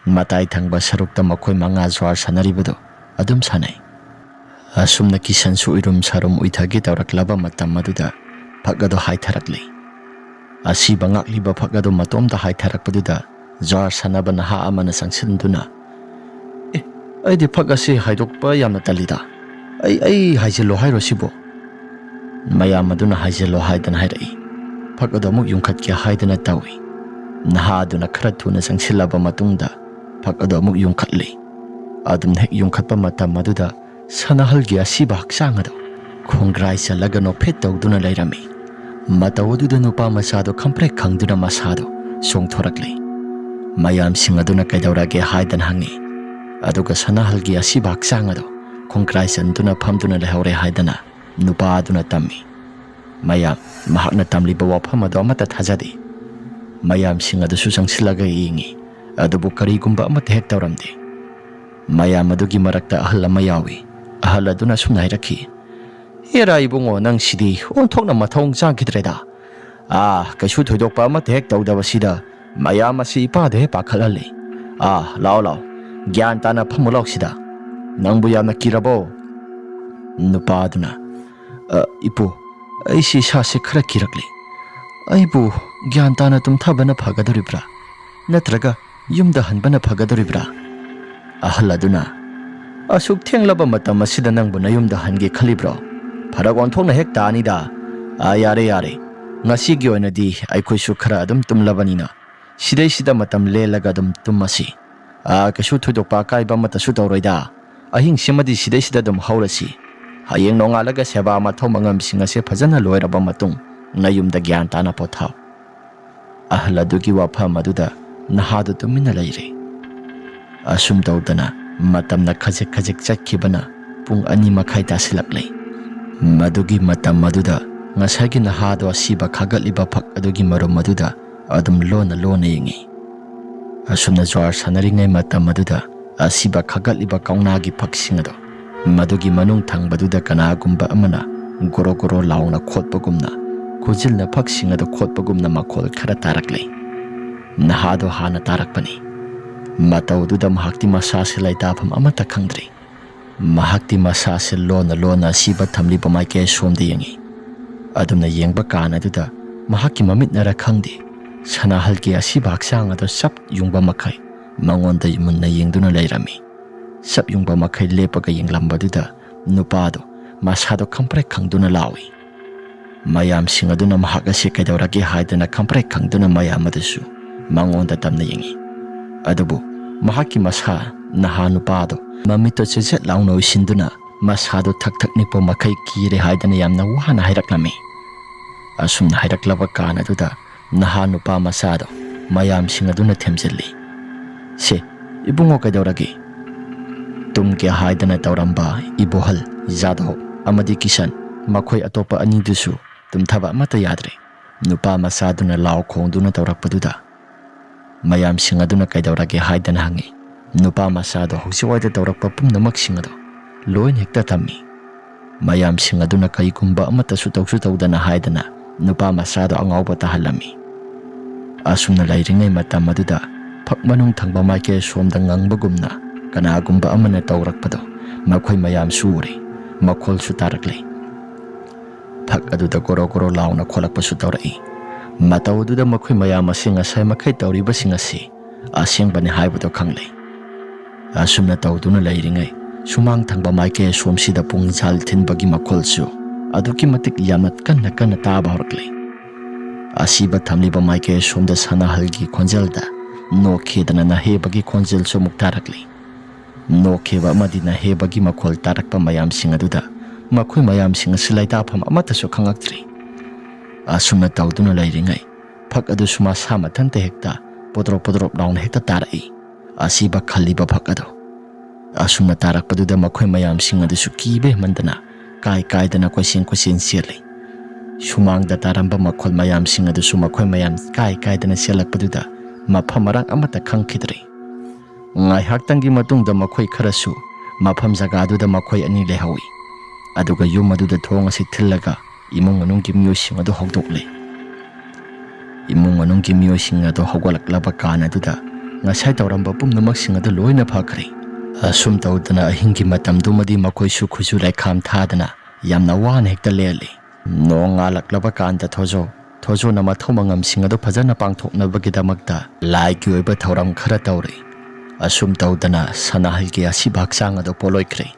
ꯃꯇꯥꯏ ꯊꯪꯕ ꯁꯔꯨꯛꯇ ꯃꯈꯣꯏ ꯃꯉꯥ ꯖ꯭ꯋꯥꯔ ꯁꯥꯟꯅꯔꯤꯕꯗꯨ ꯑꯗꯨꯝ ꯁꯥꯟꯅꯩ꯫ ꯑꯁꯨꯝꯅ ꯀꯤꯁꯟꯁꯨ ꯎꯏꯔꯨꯝ ꯁꯥꯔꯨꯝ ꯎꯏꯊꯒꯦ ꯇꯧꯔꯛꯂꯕ ꯃꯇꯝ ꯑꯗꯨꯗ ꯐꯛ ꯑꯗꯨ ꯍꯥꯏꯊꯔꯛꯂꯦ꯫ ꯑꯁꯤꯕ ꯉꯥꯛꯂꯤꯕ ꯐꯛ ꯑꯗꯨ ꯃꯇꯣꯝꯇ ꯍꯥꯏꯊꯔꯛꯄꯗꯨꯗ ꯖ꯭ꯋꯥꯔ ꯁꯥꯟꯅꯕ ꯅꯍꯥ ꯑꯃꯅ ꯆꯪꯁꯤꯟꯗꯨꯅ, "ꯑꯦ, ꯑꯩꯗꯤ ꯐꯛ ꯑꯁꯤ ꯍꯥꯏꯗꯣꯛꯄ ꯌꯥꯝꯅ ꯇꯜꯂꯤꯗ꯫ ꯑꯩ, ꯑꯩ ꯍꯥꯏꯖꯤꯜꯂꯣ ꯍꯥꯏꯔꯣ ꯁꯤꯕꯣ?" ꯃꯌꯥꯝ ꯑꯗꯨꯅ ꯍꯥꯏꯖꯤꯜꯂꯣ ꯍꯥꯏꯗꯅ ꯍꯥꯏꯔꯛꯏ꯫ ꯐꯛ ꯑꯗꯨ ꯑꯃꯨꯛ ꯌꯨꯡꯈꯠꯀꯦ ꯍꯥꯏꯗꯅ ꯇꯧꯏ꯫ ꯅꯍꯥ ꯑꯗꯨꯅ ꯈꯔ ꯊꯨꯅ ꯆꯪꯁꯤꯜꯂꯕ ꯃꯇꯨꯡꯗ ꯐꯛ ꯑꯗꯨ ꯑꯃꯨꯛ ꯌꯨꯡꯈꯠꯂꯤ꯫ ꯑꯗꯨꯝ ꯍꯦꯛ ꯌꯨꯡꯈꯠꯄ ꯃꯇꯝ ꯑꯗꯨꯗ ꯁꯅꯥꯍꯜꯒꯤ ꯑꯁꯤꯕ ꯍꯛꯆꯥꯡ ꯑꯗꯨ ꯈꯣꯡꯒ꯭ꯔꯥꯏ ꯆꯜꯂꯒ ꯅꯣꯛꯐꯦꯠ ꯇꯧꯗꯨꯅ ꯂꯩꯔꯝꯃꯤ꯫ ꯃꯇꯧ ꯑꯗꯨꯗ ꯅꯨꯄꯥ ꯃꯆꯥꯗꯨ ꯈꯝꯄ꯭ꯔꯦꯛ ꯈꯪꯗꯨꯅ ꯃꯁꯥꯗꯨ ꯆꯣꯡꯊꯣꯔꯛꯂꯤ꯫ ꯃꯌꯥꯝꯁꯤꯡ ꯑꯗꯨꯅ ꯀꯩꯗꯧꯔꯒꯦ ꯍꯥꯏꯗꯅ ꯍꯪꯉꯤ꯫ ꯑꯗꯨꯒ ꯁꯅꯥꯍꯜꯒꯤ ꯑꯁꯤꯕ ꯍꯛꯆꯥꯡ ꯑꯗꯨ ꯈꯣꯡꯒ꯭ꯔꯥꯏ ꯆꯟꯗꯨꯅ ꯐꯝꯗꯨꯅ ꯂꯩꯍꯧꯔꯦ ꯍꯥꯏꯗꯅ ꯅꯨꯄꯥ ꯑꯗꯨꯅ ꯇꯝꯃꯤ꯫ ꯃꯌꯥꯝ, ꯃꯍꯥꯛꯅ ꯇꯝꯂꯤꯕ ꯋꯥꯐꯝ ꯑꯗꯨ ꯑꯃꯠꯇ ꯊꯥꯖꯗꯦ꯫ ꯃꯌꯥꯝꯁꯤꯡ ꯑꯗꯨꯁꯨ ꯆꯪꯁꯤꯜꯂꯒ ꯌꯦꯡꯉꯤ, ꯑꯗꯨꯕꯨ ꯀꯔꯤꯒꯨꯝꯕ ꯑꯃꯠꯇ ꯍꯦꯛ ꯇꯧꯔꯝꯗꯦ꯫ ꯃꯌꯥꯝ ꯑꯗꯨꯒꯤ ꯃꯔꯛꯇ ꯑꯍꯜ ꯑꯃ ꯌꯥꯎꯏ꯫ ꯑꯍꯜ ꯑꯗꯨꯅ ꯑꯁꯨꯝꯅ ꯍꯥꯏꯔꯛꯈꯤ, "ꯍꯦꯔꯥ ꯏꯕꯨꯡꯉꯣ, ꯅꯪ ꯁꯤꯗꯤ ꯑꯣꯟꯊꯣꯛꯅ ꯃꯊꯣꯡ ꯆꯥꯈꯤꯗ꯭ꯔꯦꯗ꯫ ꯑꯥ, ꯀꯩꯁꯨ ꯊꯣꯏꯗꯣꯛꯄ ꯑꯃꯠꯇ ꯍꯦꯛ ꯇꯧꯗꯕꯁꯤꯗ ꯃꯌꯥꯝ ꯑꯁꯤ ꯏꯄꯥꯗ ꯍꯦꯛ ꯄꯥꯈꯠꯍꯜꯂꯤ꯫ ꯑꯥ, ꯂꯥꯎ ꯂꯥꯎ, ꯒ꯭ꯌꯥꯟ ꯇꯥꯅ ꯐꯝꯃꯨ ꯂꯥꯎ ꯁꯤꯗ꯫ ꯅꯪꯕꯨ ꯌꯥꯝꯅ ꯀꯤꯔꯕꯣ?" ꯅꯨꯄꯥ ꯑꯗꯨꯅ, "ꯑ, ꯏꯄꯨ, ꯑꯩꯁꯤ ꯏꯁꯥꯁꯦ ꯈꯔ ꯀꯤꯔꯛꯂꯤ꯫ ꯑꯩꯕꯨ ꯒ꯭ꯌꯥꯟ ꯇꯥꯅ ꯇꯨꯝꯊꯕꯅ ꯐꯒꯗꯧꯔꯤꯕ꯭ꯔꯥ? ꯅꯠꯇ꯭ꯔꯒ ꯌꯨꯝꯗ ꯍꯟꯕꯅ ꯐꯒꯗꯧꯔꯤꯕ꯭ꯔꯥ?" ꯑꯍꯜ ꯑꯗꯨꯅ, "ꯑꯁꯨꯛ ꯊꯦꯡꯂꯕ ꯃꯇꯝ ꯑꯁꯤꯗ ꯅꯪꯕꯨ ꯅꯌꯨꯝꯗ ꯍꯟꯒꯦ ꯈꯜꯂꯤꯕ꯭ꯔꯣ? ꯐꯔꯛ ꯑꯣꯟꯊꯣꯛꯅ ꯍꯦꯛ ꯇꯥꯅꯤꯗ꯫ "ꯑꯥ, ꯌꯥꯔꯦ, ꯌꯥꯔꯦ꯫ ꯉꯁꯤꯒꯤ ꯑꯣꯏꯅꯗꯤ ꯑꯩꯈꯣꯏꯁꯨ ꯈꯔ ꯑꯗꯨꯝ ꯇꯨꯝꯂꯕꯅꯤꯅ ꯁꯤꯗꯩꯁꯤꯗ ꯃꯇꯝ ꯂꯦꯜꯂꯒ ꯑꯗꯨꯝ ꯇꯨꯝꯃꯁꯤ꯫ ꯑꯥ, ꯀꯩꯁꯨ ꯊꯣꯏꯗꯣꯛꯄ ꯑꯀꯥꯏꯕ ꯑꯃꯠꯇꯁꯨ ꯇꯧꯔꯣꯏꯗ꯫ ꯑꯍꯤꯡꯁꯤꯃꯗꯤ ꯁꯤꯗꯩꯁꯤꯗ ꯑꯗꯨꯝ ꯍꯧꯔꯁꯤ꯫ ꯍꯌꯦꯡ ꯅꯣꯡꯉꯥꯜꯂꯒ ꯁꯦꯕꯥ ꯃꯊꯧ ꯃꯉꯝꯁꯤꯡ ꯑꯁꯦ ꯐꯖꯅ ꯂꯣꯏꯔꯕ ꯃꯇꯨꯡ ꯅꯌꯨꯝꯗ ꯒ꯭ꯌꯥꯟ ꯇꯥꯅ ꯄꯣꯊꯥꯎ"꯫ ꯑꯍꯜ ꯑꯗꯨꯒꯤ ꯋꯥꯐꯝ ꯑꯗꯨꯗ ꯅꯍꯥꯗꯨ ꯇꯨꯃꯤꯟꯅ ꯂꯩꯔꯦ꯫ ꯑꯁꯨꯝ ꯇꯧꯗꯅ ꯃꯇꯝꯅ ꯈꯖꯤꯛ ꯈꯖꯤꯛ ꯆꯠꯈꯤꯕꯅ ꯄꯨꯡ ꯑꯅꯤ ꯃꯈꯥꯏ ꯇꯥꯁꯤꯜꯂꯛꯂꯦ꯫ ꯃꯗꯨꯒꯤ ꯃꯇꯝ ꯑꯗꯨꯗ ꯉꯁꯥꯏꯒꯤ ꯅꯍꯥꯗꯣ ꯑꯁꯤꯕ ꯈꯥꯒꯠꯂꯤꯕ ꯐꯛ ꯑꯗꯨꯒꯤ ꯃꯔꯨꯝ ꯑꯗꯨꯗ ꯑꯗꯨꯝ ꯂꯣꯟꯅ ꯂꯣꯟꯅ ꯌꯦꯡꯉꯤ꯫ ꯑꯁꯨꯝꯅ ꯖ꯭ꯋꯥꯔ ꯁꯥꯟꯅꯔꯤꯉꯩ ꯃꯇꯝ ꯑꯗꯨꯗ ꯑꯁꯤꯕ ꯈꯥꯒꯠꯂꯤꯕ ꯀꯧꯅꯥꯒꯤ ꯐꯛꯁꯤꯡ ꯑꯗꯣ ꯃꯗꯨꯒꯤ ꯃꯅꯨꯡ ꯊꯪꯕꯗꯨꯗ ꯀꯅꯥꯒꯨꯝꯕ ꯑꯃꯅ ꯒꯣꯔꯣ ꯒꯣꯔꯣ ꯂꯥꯎꯅ ꯈꯣꯠꯄꯒꯨꯝꯅ, ꯈꯨꯖꯤꯜꯅ ꯐꯛꯁꯤꯡ ꯑꯗꯨ ꯈꯣꯠꯄꯒꯨꯝꯅ ꯃꯈꯣꯜ ꯈꯔ ꯇꯥꯔꯛꯂꯦ꯫ ꯅꯍꯥꯗꯣ ꯍꯥꯟꯅ ꯇꯥꯔꯛꯄꯅꯤ꯫ ꯃꯇꯧꯗꯨꯗ ꯃꯍꯥꯛꯇꯤ ꯃꯁꯥꯁꯦ ꯂꯩꯇꯥꯐꯝ ꯑꯃꯠꯇ ꯈꯪꯗ꯭ꯔꯤ꯫ ꯃꯍꯥꯛꯇꯤ ꯃꯁꯥꯁꯦ ꯂꯣꯟꯅ ꯂꯣꯟꯅ ꯑꯁꯤꯕ ꯊꯝꯂꯤꯕ ꯃꯥꯏꯀꯩ ꯑꯁꯣꯝꯗ ꯌꯦꯡꯉꯤ꯫ ꯑꯗꯨꯝꯅ ꯌꯦꯡꯕ ꯀꯥꯟ ꯑꯗꯨꯗ ꯃꯍꯥꯛꯀꯤ ꯃꯃꯤꯠꯅꯔ ꯈꯪꯗꯦ, ꯁꯅꯥꯍꯜꯒꯤ ꯑꯁꯤꯕ ꯍꯛꯆꯥꯡ ꯑꯗꯨ ꯆꯞ ꯌꯨꯡꯕ ꯃꯈꯩ ꯃꯉꯣꯟꯗ ꯃꯨꯟꯅ ꯌꯦꯡꯗꯨꯅ ꯂꯩꯔꯝꯃꯤ꯫ ꯆꯞ ꯌꯨꯡꯕ ꯃꯈꯩ ꯂꯦꯞꯄꯒ ꯌꯦꯡꯂꯝꯕꯗꯨꯗ ꯅꯨꯄꯥꯗꯣ ꯃꯁꯥꯗꯣ ꯈꯪꯄ꯭ꯔꯦꯛ ꯈꯪꯗꯨꯅ ꯂꯥꯎꯏ꯫ ꯃꯌꯥꯝꯁꯤꯡ ꯑꯗꯨꯅ ꯃꯍꯥꯛ ꯑꯁꯤ ꯀꯩꯗꯧꯔꯒꯦ ꯍꯥꯏꯗꯅ ꯈꯪꯄ꯭ꯔꯦꯛ ꯈꯪꯗꯨꯅ ꯃꯌꯥꯝ ꯑꯗꯨꯁꯨ ꯃꯉꯣꯟꯗ ꯇꯝꯅ ꯌꯦꯡꯏ꯫ ꯑꯗꯨꯕꯨ ꯃꯍꯥꯛꯀꯤ ꯃꯁꯥ ꯅꯍꯥ ꯅꯨꯄꯥꯗꯣ ꯃꯃꯤꯠꯇꯣ ꯆꯦꯠꯆꯦꯠ ꯂꯥꯎꯅ ꯎꯏꯁꯤꯟꯗꯨꯅ ꯃꯁꯥꯗꯣ ꯊꯛ ꯊꯛ ꯅꯤꯛꯄ ꯃꯈꯩ ꯀꯤꯔꯦ ꯍꯥꯏꯗꯅ ꯌꯥꯝꯅ ꯋꯥꯅ ꯍꯥꯏꯔꯛꯂꯝꯃꯤ꯫ ꯑꯁꯨꯝꯅ ꯍꯥꯏꯔꯛꯂꯕ ꯀꯥꯟ ꯑꯗꯨꯗ ꯅꯍꯥ ꯅꯨꯄꯥ ꯃꯆꯥꯗꯣ ꯃꯌꯥꯝꯁꯤꯡ ꯑꯗꯨꯅ ꯊꯦꯝꯖꯤꯜꯂꯤ꯫ "ꯁꯦ, ꯏꯕꯨꯡꯉꯣ, ꯀꯩꯗꯧꯔꯒꯦ?" ꯇꯨꯝꯒꯦ ꯍꯥꯏꯗꯅ ꯇꯧꯔꯝꯕ ꯏꯕꯣꯍꯜ, ꯖꯥꯗꯣ ꯑꯃꯗꯤ ꯀꯤꯁꯟ, ꯃꯈꯣꯏ ꯑꯇꯣꯞꯄ ꯑꯅꯤꯗꯨꯁꯨ ꯇꯨꯝꯊꯕ ꯑꯃꯠꯇ ꯌꯥꯗ꯭ꯔꯦ꯫ ꯅꯨꯄꯥ ꯃꯆꯥꯗꯨꯅ ꯂꯥꯎ ꯈꯣꯡꯗꯨꯅ ꯇꯧꯔꯛꯄꯗꯨꯗ ꯃꯌꯥꯝꯁꯤꯡ ꯑꯗꯨꯅ ꯀꯩꯗꯧꯔꯒꯦ ꯍꯥꯏꯗꯅ ꯍꯪꯉꯤ꯫ ꯅꯨꯄꯥ ꯃꯆꯥꯗꯣ ꯍꯧꯖꯤꯛꯋꯥꯏꯗ ꯇꯧꯔꯛꯄ ꯄꯨꯝꯅꯃꯛꯁꯤꯡ ꯑꯗꯣ ꯂꯣꯏꯅ ꯍꯦꯛꯇ ꯇꯝꯃꯤ꯫ ꯃꯌꯥꯝꯁꯤꯡ ꯑꯗꯨꯅ ꯀꯔꯤꯒꯨꯝꯕ ꯑꯃꯠꯇꯁꯨ ꯇꯧꯁꯨ ꯇꯧꯗꯅ ꯍꯥꯏꯗꯅ ꯅꯨꯄꯥ ꯃꯆꯥꯗꯣ ꯑꯉꯥꯎꯕ ꯇꯥꯍꯜꯂꯝꯃꯤ꯫ ꯑꯁꯨꯝꯅ ꯂꯩꯔꯤꯉꯩ ꯃꯇꯝ ꯑꯗꯨꯗ ꯐꯛ ꯃꯅꯨꯡ ꯊꯪꯕ ꯃꯥꯏꯀꯩ ꯁꯣꯝꯗ ꯉꯪꯕꯒꯨꯝꯅ ꯀꯅꯥꯒꯨꯝꯕ ꯑꯃꯅ ꯇꯧꯔꯛꯄꯗꯣ ꯃꯈꯣꯏ ꯃꯌꯥꯝꯁꯨ ꯎꯔꯦ꯫ ꯃꯈꯣꯜꯁꯨ ꯇꯥꯔꯛꯂꯦ꯫ ꯐꯛ ꯑꯗꯨꯗ ꯒꯣꯔꯣ ꯒꯣꯔꯣ ꯂꯥꯎꯅ ꯈꯣꯠꯂꯛꯄꯁꯨ ꯇꯧꯔꯛꯏ꯫ ꯃꯇꯧ ꯑꯗꯨꯗ ꯃꯈꯣꯏ ꯃꯌꯥꯝ ꯑꯁꯤ ꯉꯁꯥꯏ ꯃꯈꯩ ꯇꯧꯔꯤꯕꯁꯤꯡ ꯑꯁꯤ ꯑꯁꯦꯡꯕꯅꯤ ꯍꯥꯏꯕꯗꯨ ꯈꯪꯂꯦ꯫ ꯑꯁꯨꯝꯅ ꯇꯧꯗꯨꯅ ꯂꯩꯔꯤꯉꯩ ꯁꯨꯃꯥꯡ ꯊꯪꯕ ꯃꯥꯏꯀꯩ ꯑꯁꯣꯝꯁꯤꯗ ꯄꯨꯡ ꯖꯥꯜ ꯊꯤꯟꯕꯒꯤ ꯃꯈꯣꯜꯁꯨ ꯑꯗꯨꯛꯀꯤ ꯃꯇꯤꯛ ꯌꯥꯝꯅ ꯀꯟꯅ ꯀꯟꯅ ꯇꯥꯕ ꯍꯧꯔꯛꯂꯤ꯫ ꯑꯁꯤꯕ ꯊꯝꯂꯤꯕ ꯃꯥꯏꯀꯩ ꯑꯁꯣꯝꯗ ꯁꯅꯥꯍꯜꯒꯤ ꯈꯣꯟꯖꯦꯜꯗ ꯅꯣꯛꯈꯤꯗꯅ ꯅꯍꯦꯕꯒꯤ ꯈꯣꯟꯖꯦꯜꯁꯨ ꯑꯃꯨꯛ ꯇꯥꯔꯛꯂꯤ꯫ ꯅꯣꯛꯈꯤꯕ ꯑꯃꯗꯤ ꯅꯍꯦꯕꯒꯤ ꯃꯈꯣꯜ ꯇꯥꯔꯛꯄ ꯃꯌꯥꯝꯁꯤꯡ ꯑꯗꯨꯗ ꯃꯈꯣꯏ ꯃꯌꯥꯝꯁꯤꯡ ꯑꯁꯤ ꯂꯩꯇꯥꯐꯝ ꯑꯃꯠꯇꯁꯨ ꯈꯪꯉꯛꯇ꯭ꯔꯤ꯫ ꯑꯁꯨꯝꯅ ꯇꯧꯗꯨꯅ ꯂꯩꯔꯤꯉꯩ, ꯐꯛ ꯑꯗꯨꯁꯨ ꯃꯁꯥ ꯃꯊꯟꯇ ꯍꯦꯛꯇ ꯄꯣꯗ꯭ꯔꯣꯞ ꯄꯣꯗ꯭ꯔꯣꯞ ꯂꯥꯎꯅ ꯍꯦꯛꯇ ꯇꯥꯔꯛꯏ꯫ ꯑꯁꯤꯕ ꯈꯜꯂꯤꯕ ꯐꯛ ꯑꯗꯣ꯫ ꯑꯁꯨꯝꯅ ꯇꯥꯔꯛꯄꯗꯨꯗ ꯃꯈꯣꯏ ꯃꯌꯥꯝꯁꯤꯡ ꯑꯗꯨꯁꯨ ꯀꯤꯕ ꯍꯦꯟꯃꯟꯗꯅ ꯀꯥꯏ ꯀꯥꯏꯗꯅ ꯀꯣꯏꯆꯦꯟ ꯀꯣꯏꯆꯦꯟ ꯆꯦꯜꯂꯤ꯫ ꯁꯨꯃꯥꯡꯗ ꯇꯥꯔꯝꯕ ꯃꯈꯣꯜ ꯃꯌꯥꯝꯁꯤꯡ ꯑꯗꯨꯁꯨ ꯃꯈꯣꯏ ꯃꯌꯥꯝ ꯀꯥꯏ ꯀꯥꯏꯗꯅ ꯆꯦꯜꯂꯛꯄꯗꯨꯗ ꯃꯐꯝ ꯃꯔꯥꯡ ꯑꯃꯠꯇ ꯈꯪꯈꯤꯗ꯭ꯔꯦ꯫ ꯉꯥꯏꯍꯥꯛꯇꯪꯒꯤ ꯃꯇꯨꯡꯗ ꯃꯈꯣꯏ ꯈꯔꯁꯨ ꯃꯐꯝ ꯖꯒꯥꯗꯨꯗ ꯃꯈꯣꯏ ꯑꯅꯤ ꯂꯩꯍꯧꯏ꯫ ꯑꯗꯨꯒ ꯌꯨꯝ ꯑꯗꯨꯗ ꯊꯣꯡ ꯑꯁꯤ ꯊꯤꯜꯂꯒ ꯏꯃꯨꯡ ꯃꯅꯨꯡꯒꯤ ꯃꯤꯑꯣꯏꯁꯤꯡ ꯑꯗꯨ ꯍꯧꯗꯣꯛꯂꯦ꯫ ꯏꯃꯨꯡ ꯃꯅꯨꯡꯒꯤ ꯃꯤꯑꯣꯏꯁꯤꯡ ꯑꯗꯨ ꯍꯧꯒꯠꯂꯛꯂꯕ ꯀꯥꯟ ꯑꯗꯨꯗ ꯉꯁꯥꯏ ꯇꯧꯔꯝꯕ ꯄꯨꯝꯅꯃꯛꯁꯤꯡ ꯑꯗꯨ ꯂꯣꯏꯅ ꯐꯈ꯭ꯔꯦ꯫ ꯑꯁꯨꯝ ꯇꯧꯗꯅ ꯑꯍꯤꯡꯒꯤ ꯃꯇꯝꯗꯨꯃꯗꯤ ꯃꯈꯣꯏꯁꯨ ꯈꯨꯠꯁꯨ ꯂꯩꯈꯥꯝ ꯊꯥꯗꯅ ꯌꯥꯝꯅ ꯋꯥꯅ ꯍꯦꯛꯇ ꯂꯦꯜꯂꯤ꯫ ꯅꯣꯡꯉꯥꯜꯂꯛꯂꯕ ꯀꯥꯟꯗ ꯊꯣꯖꯣ, ꯊꯣꯖꯣꯅ ꯃꯊꯧ ꯃꯉꯝꯁꯤꯡ ꯑꯗꯨ ꯐꯖꯅ ꯄꯥꯡꯊꯣꯛꯅꯕꯒꯤꯗꯃꯛꯇ ꯂꯥꯏꯒꯤ ꯑꯣꯏꯕ ꯊꯧꯔꯝ ꯈꯔ ꯇꯧꯔꯤ꯫ ꯑꯁꯨꯝ ꯇꯧꯗꯅ ꯁꯅꯥꯍꯜꯒꯤ ꯑꯁꯤꯕ ꯍꯛꯆꯥꯡ ꯑꯗꯨ ꯄꯣꯠꯂꯣꯏꯈ꯭ꯔꯦ꯫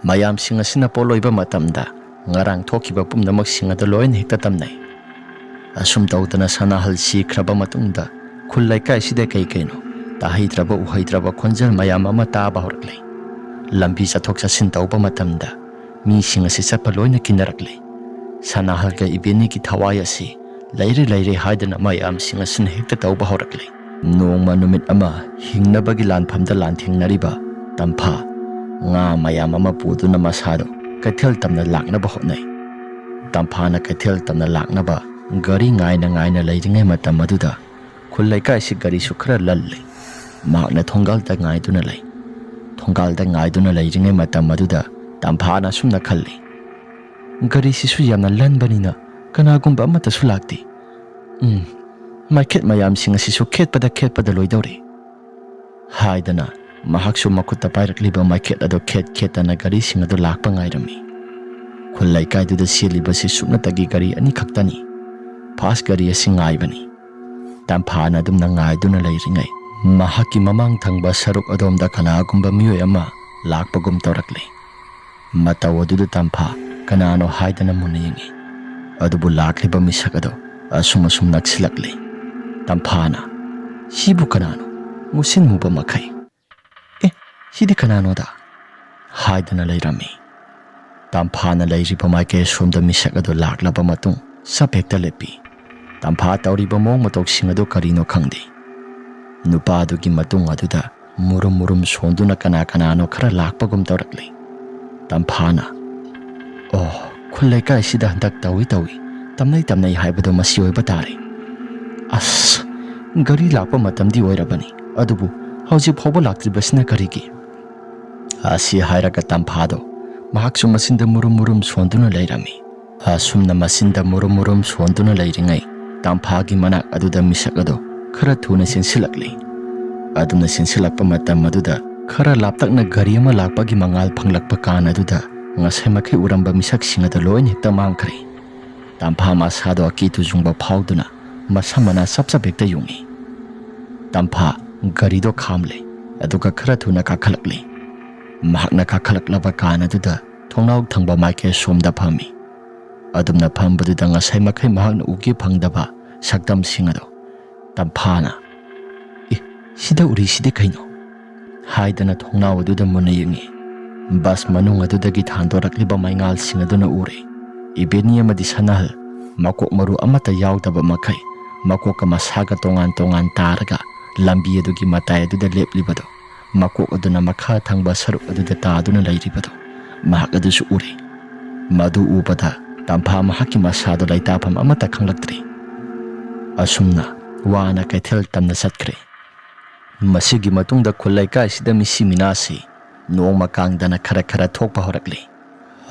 ꯃꯌꯥꯝꯁꯤꯡ ꯑꯁꯤꯅ ꯄꯣꯠꯂꯣꯏꯕ ꯃꯇꯝꯗ ꯉꯔꯥꯡ ꯊꯣꯛꯈꯤꯕ ꯄꯨꯝꯅꯃꯛꯁꯤꯡ ꯑꯗꯨ ꯂꯣꯏꯅ ꯍꯦꯛꯇ ꯇꯝꯅꯩ꯫ ꯑꯁꯨꯝ ꯇꯧꯗꯅ ꯁꯅꯥꯍꯜ ꯁꯤꯈ꯭ꯔꯕ ꯃꯇꯨꯡꯗ ꯈꯨꯜ ꯂꯩꯀꯥꯏꯁꯤꯗ ꯀꯩ ꯀꯩꯅꯣ ꯇꯥꯍꯩꯗ꯭ꯔꯕ ꯎꯍꯩꯗ꯭ꯔꯕ ꯈꯣꯟꯖꯦꯜ ꯃꯌꯥꯝ ꯑꯃ ꯇꯥꯕ ꯍꯧꯔꯛꯂꯦ꯫ ꯂꯝꯕꯤ ꯆꯠꯊꯣꯛ ꯆꯠꯁꯤꯟ ꯇꯧꯕ ꯃꯇꯝꯗ ꯃꯤꯁꯤꯡ ꯑꯁꯤ ꯆꯠꯄ ꯂꯣꯏꯅ ꯀꯤꯅꯔꯛꯂꯦ꯫ ꯁꯅꯥꯍꯜꯒ ꯏꯕꯦꯅꯤꯒꯤ ꯊꯋꯥꯏ ꯑꯁꯤ ꯂꯩꯔꯦ ꯂꯩꯔꯦ ꯍꯥꯏꯗꯅ ꯃꯌꯥꯝꯁꯤꯡ ꯑꯁꯤꯅ ꯍꯦꯛꯇ ꯇꯧꯕ ꯍꯧꯔꯛꯂꯦ꯫ ꯅꯣꯡꯃ ꯅꯨꯃꯤꯠ ꯑꯃ ꯍꯤꯡꯅꯕꯒꯤ ꯂꯥꯟꯐꯝꯗ ꯂꯥꯟꯊꯦꯡꯅꯔꯤꯕ ꯇꯝꯐꯥ ꯉꯥ ꯃꯌꯥꯝ ꯑꯃ ꯄꯨꯗꯨꯅ ꯃꯁꯥꯗꯨ ꯀꯩꯊꯦꯜ ꯇꯝꯅ ꯂꯥꯛꯅꯕ ꯍꯣꯠꯅꯩ꯫ ꯇꯝꯐꯥꯅ ꯀꯩꯊꯦꯜ ꯇꯝꯅ ꯂꯥꯛꯅꯕ ꯒꯥꯔꯤ ꯉꯥꯏꯅ ꯉꯥꯏꯅ ꯂꯩꯔꯤꯉꯩ ꯃꯇꯝ ꯑꯗꯨꯗ ꯈꯨꯜ ꯂꯩꯀꯥꯏꯁꯤ ꯒꯥꯔꯤꯁꯨ ꯈꯔ ꯂꯜꯂꯤ꯫ ꯃꯍꯥꯛꯅ ꯊꯣꯡꯒꯥꯜꯗ ꯉꯥꯏꯗꯨꯅ ꯂꯩ꯫ ꯊꯣꯡꯒꯥꯜꯗ ꯉꯥꯏꯗꯨꯅ ꯂꯩꯔꯤꯉꯩ ꯃꯇꯝ ꯑꯗꯨꯗ ꯇꯝꯐꯥꯅ ꯑꯁꯨꯝꯅ ꯈꯜꯂꯤ, "ꯒꯥꯔꯤꯁꯤꯁꯨ ꯌꯥꯝꯅ ꯂꯟꯕꯅꯤꯅ ꯀꯅꯥꯒꯨꯝꯕ ꯑꯃꯠꯇꯁꯨ ꯂꯥꯛꯇꯦ꯫ ꯎꯝ, ꯃꯥꯏꯈꯦꯠ ꯃꯌꯥꯝꯁꯤꯡ ꯑꯁꯤꯁꯨ ꯈꯦꯠꯄꯗ ꯈꯦꯠꯄꯗ ꯂꯣꯏꯗꯧꯔꯦ" ꯍꯥꯏꯗꯅ ꯃꯍꯥꯛꯁꯨ ꯃꯈꯨꯠꯇ ꯄꯥꯏꯔꯛꯂꯤꯕ ꯃꯥꯏꯈꯦꯠ ꯑꯗꯨ ꯈꯦꯠ ꯈꯦꯠꯇꯅ ꯒꯥꯔꯤꯁꯤꯡ ꯑꯗꯨ ꯂꯥꯛꯄ ꯉꯥꯏꯔꯝꯃꯤ꯫ ꯈꯨꯜ ꯂꯩꯀꯥꯏꯗꯨꯗ ꯆꯦꯜꯂꯤꯕꯁꯤ ꯁꯨꯞꯅꯇꯒꯤ ꯒꯥꯔꯤ ꯑꯅꯤꯈꯛꯇꯅꯤ꯫ ꯐꯥꯁ ꯒꯥꯔꯤ ꯑꯁꯤ ꯉꯥꯏꯕꯅꯤ꯫ ꯇꯝꯐꯥꯅ ꯑꯗꯨꯝꯅ ꯉꯥꯏꯗꯨꯅ ꯂꯩꯔꯤꯉꯩ, ꯃꯍꯥꯛꯀꯤ ꯃꯃꯥꯡ ꯊꯪꯕ ꯁꯔꯨꯛ ꯑꯗꯣꯝꯗ ꯀꯅꯥꯒꯨꯝꯕ ꯃꯤꯑꯣꯏ ꯑꯃ ꯂꯥꯛꯄꯒꯨꯝ ꯇꯧꯔꯛꯂꯦ꯫ ꯃꯇꯧ ꯑꯗꯨꯗ ꯇꯝꯐꯥ ꯀꯅꯥꯅꯣ ꯍꯥꯏꯗꯅ ꯃꯨꯟꯅ ꯌꯦꯡꯉꯤ꯫ ꯑꯗꯨꯕꯨ ꯂꯥꯛꯂꯤꯕ ꯃꯤꯁꯛ ꯑꯗꯣ ꯑꯁꯨꯝ ꯑꯁꯨꯝ ꯅꯛꯁꯤꯜꯂꯛꯂꯤ꯫ ꯇꯝꯐꯥꯅ, "ꯁꯤꯕꯨ ꯀꯅꯥꯅꯣ? ꯃꯨꯁꯤꯟ ꯃꯨꯕ ꯃꯈꯩ꯫ ꯑꯦ, ꯁꯤꯗꯤ ꯀꯅꯥꯅꯣꯗ?" ꯍꯥꯏꯗꯅ ꯂꯩꯔꯝꯃꯤ꯫ ꯇꯝꯐꯥꯅ ꯂꯩꯔꯤꯕ ꯃꯥꯏꯀꯩ ꯑꯁꯣꯝꯗ ꯃꯤꯁꯛ ꯑꯗꯨ ꯂꯥꯛꯂꯕ ꯃꯇꯨꯡ ꯆꯞ ꯍꯦꯛꯇ ꯂꯦꯞꯄꯤ꯫ ꯇꯝꯐꯥ ꯇꯧꯔꯤꯕ ꯃꯑꯣꯡ ꯃꯇꯧꯁꯤꯡ ꯑꯗꯨ ꯀꯔꯤꯅꯣ ꯈꯪꯗꯦ꯫ ꯅꯨꯄꯥ ꯑꯗꯨꯒꯤ ꯃꯇꯨꯡ ꯑꯗꯨꯗ ꯃꯨꯔꯨꯝ ꯃꯨꯔꯨꯝ ꯁꯣꯟꯗꯨꯅ ꯀꯅꯥ ꯀꯅꯥꯅꯣ ꯈꯔ ꯂꯥꯛꯄꯒꯨꯝ ꯇꯧꯔꯛꯂꯤ꯫ ꯇꯝꯐꯥꯅ, "ꯑꯣ, ꯈꯨꯜ ꯂꯩꯀꯥꯏꯁꯤꯗ ꯍꯟꯗꯛ ꯇꯧꯏ ꯇꯧꯏ, ꯇꯝꯅꯩ ꯇꯝꯅꯩ ꯍꯥꯏꯕꯗꯣ ꯃꯁꯤ ꯑꯣꯏꯕ ꯇꯥꯔꯦ꯫ ꯑꯁ, ꯒꯥꯔꯤ ꯂꯥꯛꯄ ꯃꯇꯝꯗꯤ ꯑꯣꯏꯔꯕꯅꯤ, ꯑꯗꯨꯕꯨ ꯍꯧꯖꯤꯛ ꯐꯥꯎꯕ ꯂꯥꯛꯇ꯭ꯔꯤꯕꯁꯤꯅ ꯀꯔꯤꯒꯤ?" ꯑꯁꯤ ꯍꯥꯏꯔꯒ ꯇꯝꯐꯥꯗꯣ ꯃꯍꯥꯛꯁꯨ ꯃꯆꯤꯟꯗ ꯃꯨꯔꯨꯝ ꯃꯨꯔꯨꯝ ꯁꯣꯟꯗꯨꯅ ꯂꯩꯔꯝꯃꯤ꯫ ꯑꯁꯨꯝꯅ ꯃꯆꯤꯟꯗ ꯃꯨꯔꯨꯝ ꯃꯨꯔꯨꯝ ꯁꯣꯟꯗꯨꯅ ꯂꯩꯔꯤꯉꯩ, ꯇꯝꯐꯥꯒꯤ ꯃꯅꯥꯛ ꯑꯗꯨꯗ ꯃꯤꯁꯛ ꯑꯗꯨ ꯈꯔ ꯊꯨꯅ ꯆꯦꯟꯁꯤꯜꯂꯛꯂꯤ꯫ ꯑꯗꯨꯅ ꯆꯦꯟꯁꯤꯜꯂꯛꯄ ꯃꯇꯝ ꯑꯗꯨꯗ ꯈꯔ ꯂꯥꯞꯇꯛꯅ ꯒꯥꯔꯤ ꯑꯃ ꯂꯥꯛꯄꯒꯤ ꯃꯉꯥꯜ ꯐꯪꯂꯛꯄ ꯀꯥꯟ ꯑꯗꯨꯗ ꯉꯁꯥꯏ ꯃꯈꯩ ꯎꯔꯝꯕ ꯃꯤꯁꯛꯁꯤꯡ ꯑꯗꯨ ꯂꯣꯏꯅ ꯍꯦꯛꯇ ꯃꯥꯡꯈ꯭ꯔꯦ꯫ ꯇꯝꯐꯥ ꯃꯁꯥꯗꯣ ꯑꯀꯤ ꯇꯨꯖꯨꯡꯕ ꯐꯥꯎꯗꯨꯅ ꯃꯁꯝ ꯃꯅꯥ ꯆꯞ ꯆꯞ ꯍꯦꯛꯇ ꯌꯨꯡꯉꯤ꯫ ꯇꯝꯐꯥ ꯒꯥꯔꯤꯗꯣ ꯈꯥꯝꯂꯦ, ꯑꯗꯨꯒ ꯈꯔ ꯊꯨꯅ ꯀꯥꯈꯠꯂꯛꯂꯤ꯫ ꯃꯍꯥꯛꯅ ꯀꯥꯈꯠꯂꯛꯂꯕ ꯀꯥꯟ ꯑꯗꯨꯗ ꯊꯣꯡꯅꯥꯎ ꯊꯪꯕ ꯃꯥꯏꯀꯩ ꯁꯣꯝꯗ ꯐꯝꯃꯤ꯫ ꯑꯗꯨꯝꯅ ꯐꯝꯕꯗꯨꯗ ꯉꯁꯥꯏ ꯃꯈꯩ ꯃꯍꯥꯛꯅ ꯎꯒꯦ ꯐꯪꯗꯕ ꯁꯛꯇꯝꯁꯤꯡ ꯑꯗꯣ ꯇꯝꯐꯥꯅ, "ꯑꯦ, ꯁꯤꯗ ꯎꯔꯤꯁꯤꯗꯤ ꯀꯩꯅꯣ?" ꯍꯥꯏꯗꯅ ꯊꯣꯡꯅꯥꯎ ꯑꯗꯨꯗ ꯃꯨꯟꯅ ꯌꯦꯡꯉꯤ꯫ ꯕꯁ ꯃꯅꯨꯡ ꯑꯗꯨꯗꯒꯤ ꯊꯥꯟꯗꯣꯔꯛꯂꯤꯕ ꯃꯩꯉꯥꯜꯁꯤꯡ ꯑꯗꯨꯅ ꯎꯔꯦ, ꯏꯕꯦꯅꯤ ꯑꯃꯗꯤ ꯁꯅꯥꯍꯜ ꯃꯀꯣꯛ ꯃꯔꯨ ꯑꯃꯠꯇ ꯌꯥꯎꯗꯕ ꯃꯈꯩ ꯃꯀꯣꯛꯀ ꯃꯁꯥꯒ ꯇꯣꯉꯥꯟ ꯇꯣꯉꯥꯟ ꯇꯥꯔꯒ ꯂꯝꯕꯤ ꯑꯗꯨꯒꯤ ꯃꯇꯥꯏ ꯑꯗꯨꯗ ꯂꯦꯞꯂꯤꯕꯗꯣ ꯃꯀꯣꯛ ꯑꯗꯨꯅ ꯃꯈꯥ ꯊꯪꯕ ꯁꯔꯨꯛ ꯑꯗꯨꯗ ꯇꯥꯗꯨꯅ ꯂꯩꯔꯤꯕꯗꯨ ꯃꯍꯥꯛ ꯑꯗꯨꯁꯨ ꯎꯔꯦ꯫ ꯃꯗꯨ ꯎꯕꯗ ꯇꯝꯐꯥ ꯃꯍꯥꯛꯀꯤ ꯃꯁꯥꯗꯨ ꯂꯩꯇꯥꯐꯝ ꯑꯃꯠꯇ ꯈꯪꯂꯛꯇ꯭ꯔꯦ꯫ ꯑꯁꯨꯝꯅ ꯋꯥꯅ ꯀꯩꯊꯦꯜ ꯇꯝꯅ ꯆꯠꯈ꯭ꯔꯦ꯫ ꯃꯁꯤꯒꯤ ꯃꯇꯨꯡꯗ ꯈꯨꯜ ꯂꯩꯀꯥꯏꯁꯤꯗ ꯃꯤꯁꯤ ꯃꯤꯅꯥꯁꯤ ꯅꯣꯡꯃ ꯀꯥꯡꯗꯅ ꯈꯔ ꯈꯔ ꯊꯣꯛꯄ ꯍꯧꯔꯛꯂꯦ꯫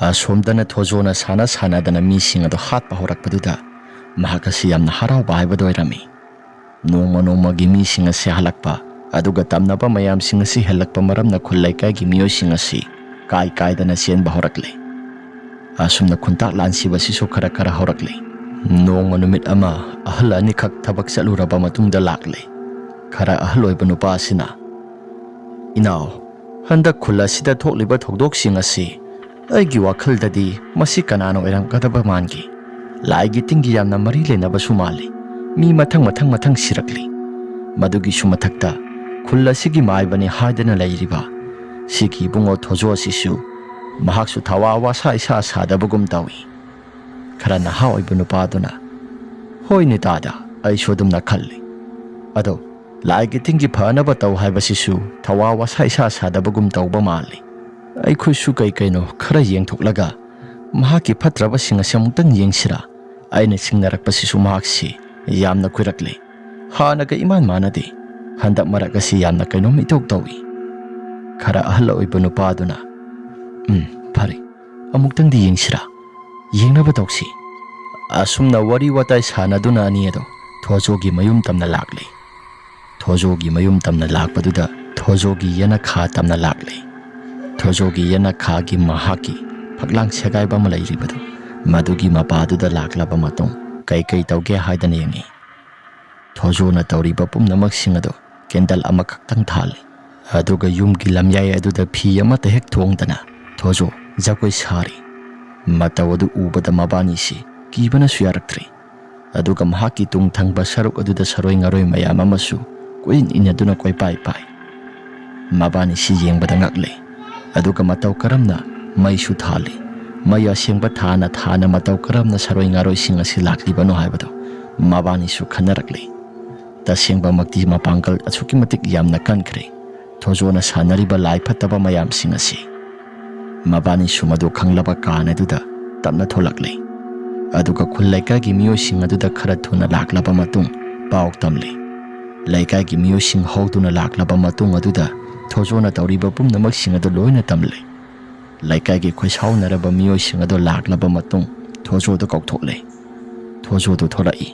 ꯑꯁꯣꯝꯗꯅ ꯊꯣꯖꯣꯅ ꯁꯥꯟꯅ ꯁꯥꯟꯅꯗꯅ ꯃꯤꯁꯤꯡ ꯑꯗꯨ ꯍꯥꯠꯄ ꯍꯧꯔꯛꯄꯗꯨꯗ ꯃꯍꯥꯛ ꯑꯁꯤ ꯌꯥꯝꯅ ꯍꯔꯥꯎꯕ ꯍꯥꯏꯕꯗꯨ ꯑꯣꯏꯔꯝꯃꯤ꯫ ꯅꯣꯡꯃ ꯅꯣꯡꯃꯒꯤ ꯃꯤꯁꯤꯡ ꯑꯁꯤ ꯍꯜꯂꯛꯄ, ꯑꯗꯨꯒ ꯇꯝꯅꯕ ꯃꯌꯥꯝꯁꯤꯡ ꯑꯁꯤ ꯍꯦꯜꯂꯛꯄ ꯃꯔꯝꯅ ꯈꯨꯜ ꯂꯩꯀꯥꯏꯒꯤ ꯃꯤꯑꯣꯏꯁꯤꯡ ꯑꯁꯤ ꯀꯥꯏ ꯀꯥꯏꯗꯅ ꯆꯦꯟꯕ ꯍꯧꯔꯛꯂꯦ꯫ ꯑꯁꯨꯝꯅ ꯈꯨꯟꯇꯥꯛ ꯂꯥꯟꯁꯤꯕ ꯑꯁꯤꯁꯨ ꯈꯔ ꯈꯔ ꯍꯧꯔꯛꯂꯦ꯫ ꯅꯣꯡꯃ ꯅꯨꯃꯤꯠ ꯑꯃ ꯑꯍꯜ ꯑꯅꯤꯈꯛ ꯊꯕꯛ ꯆꯠꯂꯨꯔꯕ ꯃꯇꯨꯡꯗ ꯂꯥꯛꯂꯦ꯫ ꯈꯔ ꯑꯍꯜ ꯑꯣꯏꯕ ꯅꯨꯄꯥ ꯑꯁꯤꯅ, "ꯏꯅꯥꯎ, ꯍꯟꯗꯛ ꯈꯨꯜ ꯑꯁꯤꯗ ꯊꯣꯛꯂꯤꯕ ꯊꯧꯗꯣꯛꯁꯤꯡ ꯑꯁꯤ ꯑꯩꯒꯤ ꯋꯥꯈꯜꯗꯗꯤ ꯃꯁꯤ ꯀꯅꯥꯅ ꯑꯣꯏꯔꯝꯒꯗꯕ ꯃꯥꯟꯒꯦ? ꯂꯥꯏꯒꯤ ꯇꯤꯟꯒꯤ ꯌꯥꯝꯅ ꯃꯔꯤ ꯂꯩꯅꯕꯁꯨ ꯃꯥꯜꯂꯤ꯫ ꯃꯤ ꯃꯊꯪ ꯃꯊꯪ ꯃꯊꯪ ꯁꯤꯔꯛꯂꯤ꯫ ꯃꯗꯨꯒꯤꯁꯨ ꯃꯊꯛꯇ ꯈꯨꯜ ꯑꯁꯤꯒꯤ ꯃꯥꯏꯕꯅꯤ ꯍꯥꯏꯗꯅ ꯂꯩꯔꯤꯕ ꯁꯤꯒꯤ ꯏꯕꯨꯡꯉꯣ ꯊꯣꯖꯣ ꯑꯁꯤꯁꯨ ꯃꯍꯥꯛꯁꯨ ꯊꯋꯥ ꯋꯥꯁꯥ ꯏꯁꯥ ꯁꯥꯗꯕꯒꯨꯝ ꯇꯧꯏ꯫ ꯈꯔ ꯅꯍꯥ ꯑꯣꯏꯕ ꯅꯨꯄꯥꯗꯨꯅ, "ꯍꯣꯏꯅꯦ ꯗꯥꯗꯥ, ꯑꯩꯁꯨ ꯑꯗꯨꯝꯅ ꯈꯜꯂꯤ꯫ ꯑꯗꯣ ꯂꯥꯏꯒꯤ ꯇꯤꯟꯒꯤ ꯐꯅꯕ ꯇꯧ ꯍꯥꯏꯕꯁꯤꯁꯨ ꯊꯋꯥ ꯋꯥꯁꯥ ꯏꯁꯥ ꯁꯥꯗꯕꯒꯨꯝ ꯇꯧꯕ ꯃꯥꯜꯂꯤ꯫ ꯑꯩꯈꯣꯏꯁꯨ ꯀꯩ ꯀꯩꯅꯣ ꯈꯔ ꯌꯦꯡꯊꯣꯛꯂꯒ ꯃꯍꯥꯛꯀꯤ ꯐꯠꯇ꯭ꯔꯕꯁꯤꯡ ꯑꯁꯤ ꯑꯃꯨꯛꯇꯪ ꯌꯦꯡꯁꯤꯔꯥ?" ꯑꯩꯅ ꯆꯤꯡꯅꯔꯛꯄꯁꯤꯁꯨ ꯃꯍꯥꯛꯁꯤ ꯌꯥꯝꯅ ꯀꯨꯏꯔꯛꯂꯦ꯫ ꯍꯥꯟꯅꯒ ꯏꯃꯥꯟ ꯃꯥꯟꯅꯗꯦ꯫ ꯍꯟꯗꯛ ꯃꯔꯛ ꯑꯁꯤ ꯌꯥꯝꯅ ꯀꯩꯅꯣꯝ ꯏꯇꯧ ꯇꯧꯏ꯫ ꯈꯔ ꯑꯍꯜ ꯑꯣꯏꯕ ꯅꯨꯄꯥꯗꯨꯅ, "ꯎꯝ, ꯐꯔꯦ, ꯑꯃꯨꯛꯇꯪꯗꯤ ꯌꯦꯡꯁꯤꯔꯥ? ꯌꯦꯡꯅꯕ ꯇꯧꯁꯤ꯫" ꯑꯁꯨꯝꯅ ꯋꯥꯔꯤ ꯋꯥꯇꯥꯏ ꯁꯥꯟꯅꯗꯨꯅ ꯑꯅꯤ ꯑꯗꯨ ꯊꯣꯖꯣꯒꯤ ꯃꯌꯨꯝ ꯇꯝꯅ ꯂꯥꯛꯂꯦ꯫ ꯊꯣꯖꯣꯒꯤ ꯃꯌꯨꯝ ꯇꯝꯅ ꯂꯥꯛꯄꯗꯨꯗ ꯊꯣꯖꯣꯒꯤ ꯌꯦꯅꯈꯥ ꯇꯝꯅ ꯂꯥꯛꯂꯦ꯫ ꯊꯣꯖꯣꯒꯤ ꯌꯦꯅꯈꯥꯒꯤ ꯃꯍꯥꯛꯀꯤ ꯐꯛꯂꯥꯡ ꯁꯦꯒꯥꯏꯕ ꯑꯃ ꯂꯩꯔꯤꯕꯗꯨ, ꯃꯗꯨꯒꯤ ꯃꯄꯥꯗꯨꯗ ꯂꯥꯛꯂꯕ ꯃꯇꯨꯡ ꯀꯩ ꯀꯩ ꯇꯧꯒꯦ ꯍꯥꯏꯗꯅ ꯌꯦꯡꯉꯤ꯫ ꯊꯣꯖꯣꯅ ꯇꯧꯔꯤꯕ ꯄꯨꯝꯅꯃꯛꯁꯤꯡ ꯑꯗꯨ ꯀꯦꯟꯗꯜ ꯑꯃꯈꯛꯇꯪ ꯊꯥꯜꯂꯤ꯫ ꯑꯗꯨꯒ ꯌꯨꯝꯒꯤ ꯂꯝꯌꯥꯏ ꯑꯗꯨꯗ ꯐꯤ ꯑꯃꯠꯇ ꯍꯦꯛ ꯊꯣꯡꯗꯅ ꯊꯣꯖꯣ ꯖꯒꯣꯏ ꯁꯥꯔꯤ꯫ ꯃꯇꯧ ꯑꯗꯨ ꯎꯕꯗ ꯃꯕꯥꯅꯤꯁꯤ ꯀꯤꯕꯅꯁꯨ ꯌꯥꯔꯛꯇ꯭ꯔꯦ꯫ ꯑꯗꯨꯒ ꯃꯍꯥꯛꯀꯤ ꯇꯨꯡ ꯊꯪꯕ ꯁꯔꯨꯛ ꯑꯗꯨꯗ ꯁꯔꯣꯏ ꯉꯥꯔꯣꯏ ꯃꯌꯥꯝ ꯑꯃꯁꯨ ꯀꯣꯏꯏꯟ ꯏꯟꯅꯗꯨꯅ ꯀꯣꯏꯄꯥꯏ ꯄꯥꯏ꯫ ꯃꯕꯥꯅꯤꯁꯤ ꯌꯦꯡꯕꯗ ꯉꯛꯂꯦ꯫ ꯑꯗꯨꯒ ꯃꯇꯧ ꯀꯔꯝꯅ ꯃꯩꯁꯨ ꯊꯥꯜꯂꯤ, ꯃꯩ ꯑꯁꯦꯡꯕ ꯊꯥꯅ ꯊꯥꯅ ꯃꯇꯧ ꯀꯔꯝꯅ ꯁꯔꯣꯏ ꯉꯥꯔꯣꯏꯁꯤꯡ ꯑꯁꯤ ꯂꯥꯛꯂꯤꯕꯅꯣ ꯍꯥꯏꯕꯗꯨ ꯃꯕꯥꯅꯤꯁꯨ ꯈꯟꯅꯔꯛꯂꯤ꯫ ꯇꯁꯦꯡꯕꯃꯛꯇꯤ ꯃꯄꯥꯡꯒꯜ ꯑꯁꯨꯛꯀꯤ ꯃꯇꯤꯛ ꯌꯥꯝꯅ ꯀꯟꯈ꯭ꯔꯦ ꯊꯣꯖꯣꯅ ꯁꯥꯟꯅꯔꯤꯕ ꯂꯥꯏ ꯐꯠꯇꯕ ꯃꯌꯥꯝꯁꯤꯡ ꯑꯁꯤ꯫ ꯃꯕꯥꯅꯤꯁꯨ ꯃꯗꯨ ꯈꯪꯂꯕ ꯀꯥꯟ ꯑꯗꯨꯗ ꯇꯞꯅ ꯊꯣꯛꯂꯛꯂꯦ꯫ ꯑꯗꯨꯒ ꯈꯨꯜ ꯂꯩꯀꯥꯏꯒꯤ ꯃꯤꯑꯣꯏꯁꯤꯡ ꯑꯗꯨꯗ ꯈꯔ ꯊꯨꯅ ꯂꯥꯛꯂꯕ ꯃꯇꯨꯡ ꯄꯥꯎ ꯇꯝꯂꯦ꯫ ꯂꯩꯀꯥꯏꯒꯤ ꯃꯤꯑꯣꯏꯁꯤꯡ ꯍꯧꯗꯨꯅ ꯂꯥꯛꯂꯕ ꯃꯇꯨꯡ ꯑꯗꯨꯗ ꯊꯣꯖꯣꯅ ꯇꯧꯔꯤꯕ ꯄꯨꯝꯅꯃꯛꯁꯤꯡ ꯑꯗꯨ ꯂꯣꯏꯅ ꯇꯝꯂꯦ꯫ ꯂꯩꯀꯥꯏꯒꯤ ꯈꯣꯏꯁꯥꯎꯅꯔꯕ ꯃꯤꯑꯣꯏꯁꯤꯡ ꯑꯗꯨ ꯂꯥꯛꯂꯕ ꯃꯇꯨꯡ ꯊꯣꯖꯣꯗꯨ ꯀꯧꯊꯣꯛꯂꯦ꯫ ꯊꯣꯖꯣꯗꯨ ꯊꯣꯔꯛꯏ꯫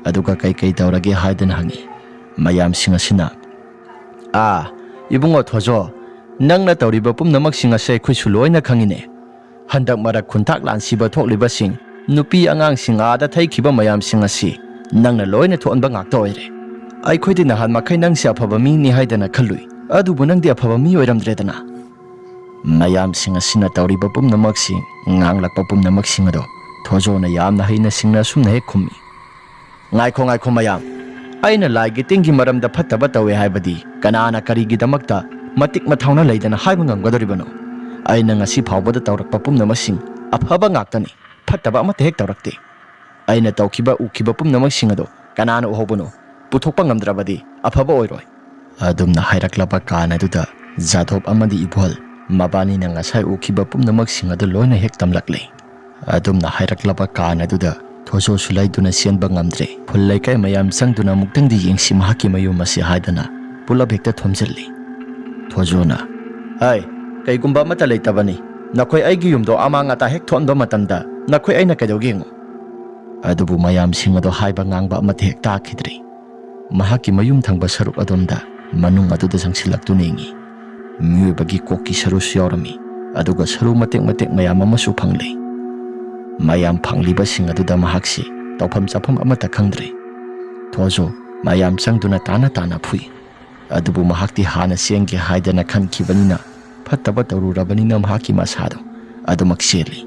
ꯑꯗꯨꯒ ꯀꯩ ꯀꯩ ꯇꯧꯔꯒꯦ ꯍꯥꯏꯗꯅ ꯍꯪꯉꯤ꯫ ꯃꯌꯥꯝꯁꯤꯡ ꯑꯁꯤꯅ, "ꯑꯥ, ꯏꯕꯨꯡꯉꯣ ꯊꯣꯖꯣ, ꯅꯪꯅ ꯇꯧꯔꯤꯕ ꯄꯨꯝꯅꯃꯛꯁꯤꯡ ꯑꯁꯦ ꯑꯩꯈꯣꯏꯁꯨ ꯂꯣꯏꯅ ꯈꯪꯉꯤꯅꯦ꯫ ꯍꯟꯗꯛ ꯃꯔꯛ ꯈꯨꯟꯇꯥꯛ ꯂꯥꯟꯁꯤꯕ ꯊꯣꯛꯂꯤꯕꯁꯤꯡ, ꯅꯨꯄꯤ ꯑꯉꯥꯡꯁꯤꯡ ꯑꯥꯗ ꯊꯩꯈꯤꯕ ꯃꯌꯥꯝꯁꯤꯡ ꯑꯁꯤ ꯅꯪꯅ ꯂꯣꯏꯅ ꯊꯣꯛꯍꯟꯕ ꯉꯥꯛꯇ ꯑꯣꯏꯔꯦ꯫ ꯑꯩꯈꯣꯏꯗꯤ ꯅꯍꯥꯟ ꯃꯈꯩ ꯅꯪꯁꯦ ꯑꯐꯕ ꯃꯤꯅꯤ ꯍꯥꯏꯗꯅ ꯈꯜꯂꯨꯏ, ꯑꯗꯨꯕꯨ ꯅꯪꯗꯤ ꯑꯐꯕ ꯃꯤ ꯑꯣꯏꯔꯝꯗ꯭ꯔꯦꯗꯅ꯫" ꯃꯌꯥꯝꯁꯤꯡ ꯑꯁꯤꯅ ꯇꯧꯔꯤꯕ ꯄꯨꯝꯅꯃꯛꯁꯤ, ꯉꯥꯡꯂꯛꯄ ꯄꯨꯝꯅꯃꯛꯁꯤꯡ ꯑꯗꯣ ꯊꯣꯖꯣꯅ ꯌꯥꯝꯅ ꯍꯩꯅ ꯁꯤꯡꯅ ꯑꯁꯨꯝꯅ ꯍꯦꯛ ꯈꯨꯝꯃꯤ꯫ "ꯉꯥꯏꯈꯣ, ꯉꯥꯏꯈꯣ ꯃꯌꯥꯝ, ꯑꯩꯅ ꯂꯥꯏꯒꯤ ꯇꯤꯟꯒꯤ ꯃꯔꯝꯗ ꯐꯠꯇꯕ ꯇꯧꯋꯦ ꯍꯥꯏꯕꯗꯤ ꯀꯅꯥꯅ ꯀꯔꯤꯒꯤꯗꯃꯛꯇ ꯃꯇꯤꯛ ꯃꯊꯧꯅꯥ ꯂꯩꯗꯅ ꯍꯥꯏꯕ ꯉꯝꯒꯗꯧꯔꯤꯕꯅꯣ? ꯑꯩꯅ ꯉꯁꯤ ꯐꯥꯎꯕꯗ ꯇꯧꯔꯛꯄ ꯄꯨꯝꯅꯃꯛꯁꯤꯡ ꯑꯐꯕ ꯉꯥꯛꯇꯅꯤ, ꯐꯠꯇꯕ ꯑꯃꯠꯇ ꯍꯦꯛ ꯇꯧꯔꯛꯇꯦ꯫ ꯑꯩꯅ ꯇꯧꯈꯤꯕ ꯎꯈꯤꯕ ꯄꯨꯝꯅꯃꯛꯁꯤꯡ ꯑꯗꯣ ꯀꯅꯥꯅ ꯎꯍꯧꯕꯅꯣ? ꯄꯨꯊꯣꯛꯄ ꯉꯝꯗ꯭ꯔꯕꯗꯤ ꯑꯐꯕ ꯑꯣꯏꯔꯣꯏ"꯫ ꯑꯗꯨꯝꯅ ꯍꯥꯏꯔꯛꯂꯕ ꯀꯥꯟ ꯑꯗꯨꯗ ꯖꯥꯗꯣꯞ ꯑꯃꯗꯤ ꯏꯕꯣꯜ ꯃꯕꯥꯅꯤꯅ ꯉꯁꯥꯏ ꯎꯈꯤꯕ ꯄꯨꯝꯅꯃꯛꯁꯤꯡ ꯑꯗꯨ ꯂꯣꯏꯅ ꯍꯦꯛ ꯇꯝꯂꯛꯂꯦ꯫ ꯑꯗꯨꯝꯅ ꯍꯥꯏꯔꯛꯂꯕ ꯀꯥꯟ ꯑꯗꯨꯗ ꯊꯣꯖꯣꯁꯨ ꯂꯩꯗꯨꯅ ꯆꯦꯟꯕ ꯉꯝꯗ꯭ꯔꯦ꯫ ꯈꯨꯜ ꯂꯩꯀꯥꯏ ꯃꯌꯥꯝ ꯆꯪꯗꯨꯅ ꯑꯃꯨꯛꯇꯪꯗꯤ ꯌꯦꯡꯁꯤ ꯃꯍꯥꯛꯀꯤ ꯃꯌꯨꯝ ꯑꯁꯤ ꯍꯥꯏꯗꯅ ꯄꯨꯂꯞ ꯍꯦꯛꯇ ꯊꯣꯝꯖꯤꯜꯂꯤ꯫ ꯊꯣꯖꯣꯅ, "ꯍꯥꯏ, ꯀꯩꯒꯨꯝꯕ ꯑꯃꯠꯇ ꯂꯩꯇꯕꯅꯤ꯫ ꯅꯈꯣꯏ ꯑꯩꯒꯤ ꯌꯨꯝꯗꯣ ꯑꯃꯥꯡ ꯑꯇꯥ ꯍꯦꯛ ꯊꯣꯛꯍꯟꯕ ꯃꯇꯝꯗ ꯅꯈꯣꯏ ꯑꯩꯅ ꯀꯩꯗꯧꯒꯦ ꯌꯦꯡꯉꯨ"꯫ ꯑꯗꯨꯕꯨ ꯃꯌꯥꯝꯁꯤꯡ ꯑꯗꯣ ꯍꯥꯏꯕ ꯉꯥꯡꯕ ꯑꯃꯠꯇ ꯍꯦꯛ ꯇꯥꯈꯤꯗ꯭ꯔꯦ꯫ ꯃꯍꯥꯛꯀꯤ ꯃꯌꯨꯝ ꯊꯪꯕ ꯁꯔꯨꯛ ꯑꯗꯣꯝꯗ ꯃꯅꯨꯡ ꯑꯗꯨꯗ ꯆꯪꯁꯤꯜꯂꯛꯇꯨꯅ ꯌꯦꯡꯉꯤ꯫ ꯃꯤꯑꯣꯏꯕꯒꯤ ꯀꯣꯛꯀꯤ ꯁꯔꯨꯁꯨ ꯌꯥꯎꯔꯝꯃꯤ, ꯑꯗꯨꯒ ꯁꯔꯨ ꯃꯇꯦꯛ ꯃꯇꯦꯛ ꯃꯌꯥꯝ ꯑꯃꯁꯨ ꯐꯪꯂꯦ꯫ ꯃꯌꯥꯝ ꯐꯪꯂꯤꯕꯁꯤꯡ ꯑꯗꯨꯗ ꯃꯍꯥꯛꯁꯤ ꯇꯧꯐꯝ ꯆꯥꯐꯝ ꯑꯃꯠꯇ ꯈꯪꯗ꯭ꯔꯦ꯫ ꯊꯣꯖꯣ ꯃꯌꯥꯝ ꯆꯪꯗꯨꯅ ꯇꯥꯅ ꯇꯥꯅ ꯐꯨꯏ꯫ ꯑꯗꯨꯕꯨ ꯃꯍꯥꯛꯇꯤ ꯍꯥꯟꯅ ꯆꯦꯟꯒꯦ ꯍꯥꯏꯗꯅ ꯈꯟꯈꯤꯕꯅꯤꯅ, ꯐꯠꯇꯕ ꯇꯧꯔꯨꯔꯕꯅꯤꯅ ꯃꯍꯥꯛꯀꯤ ꯃꯁꯥꯗꯣ ꯑꯗꯨꯃꯛ ꯆꯦꯜꯂꯤ꯫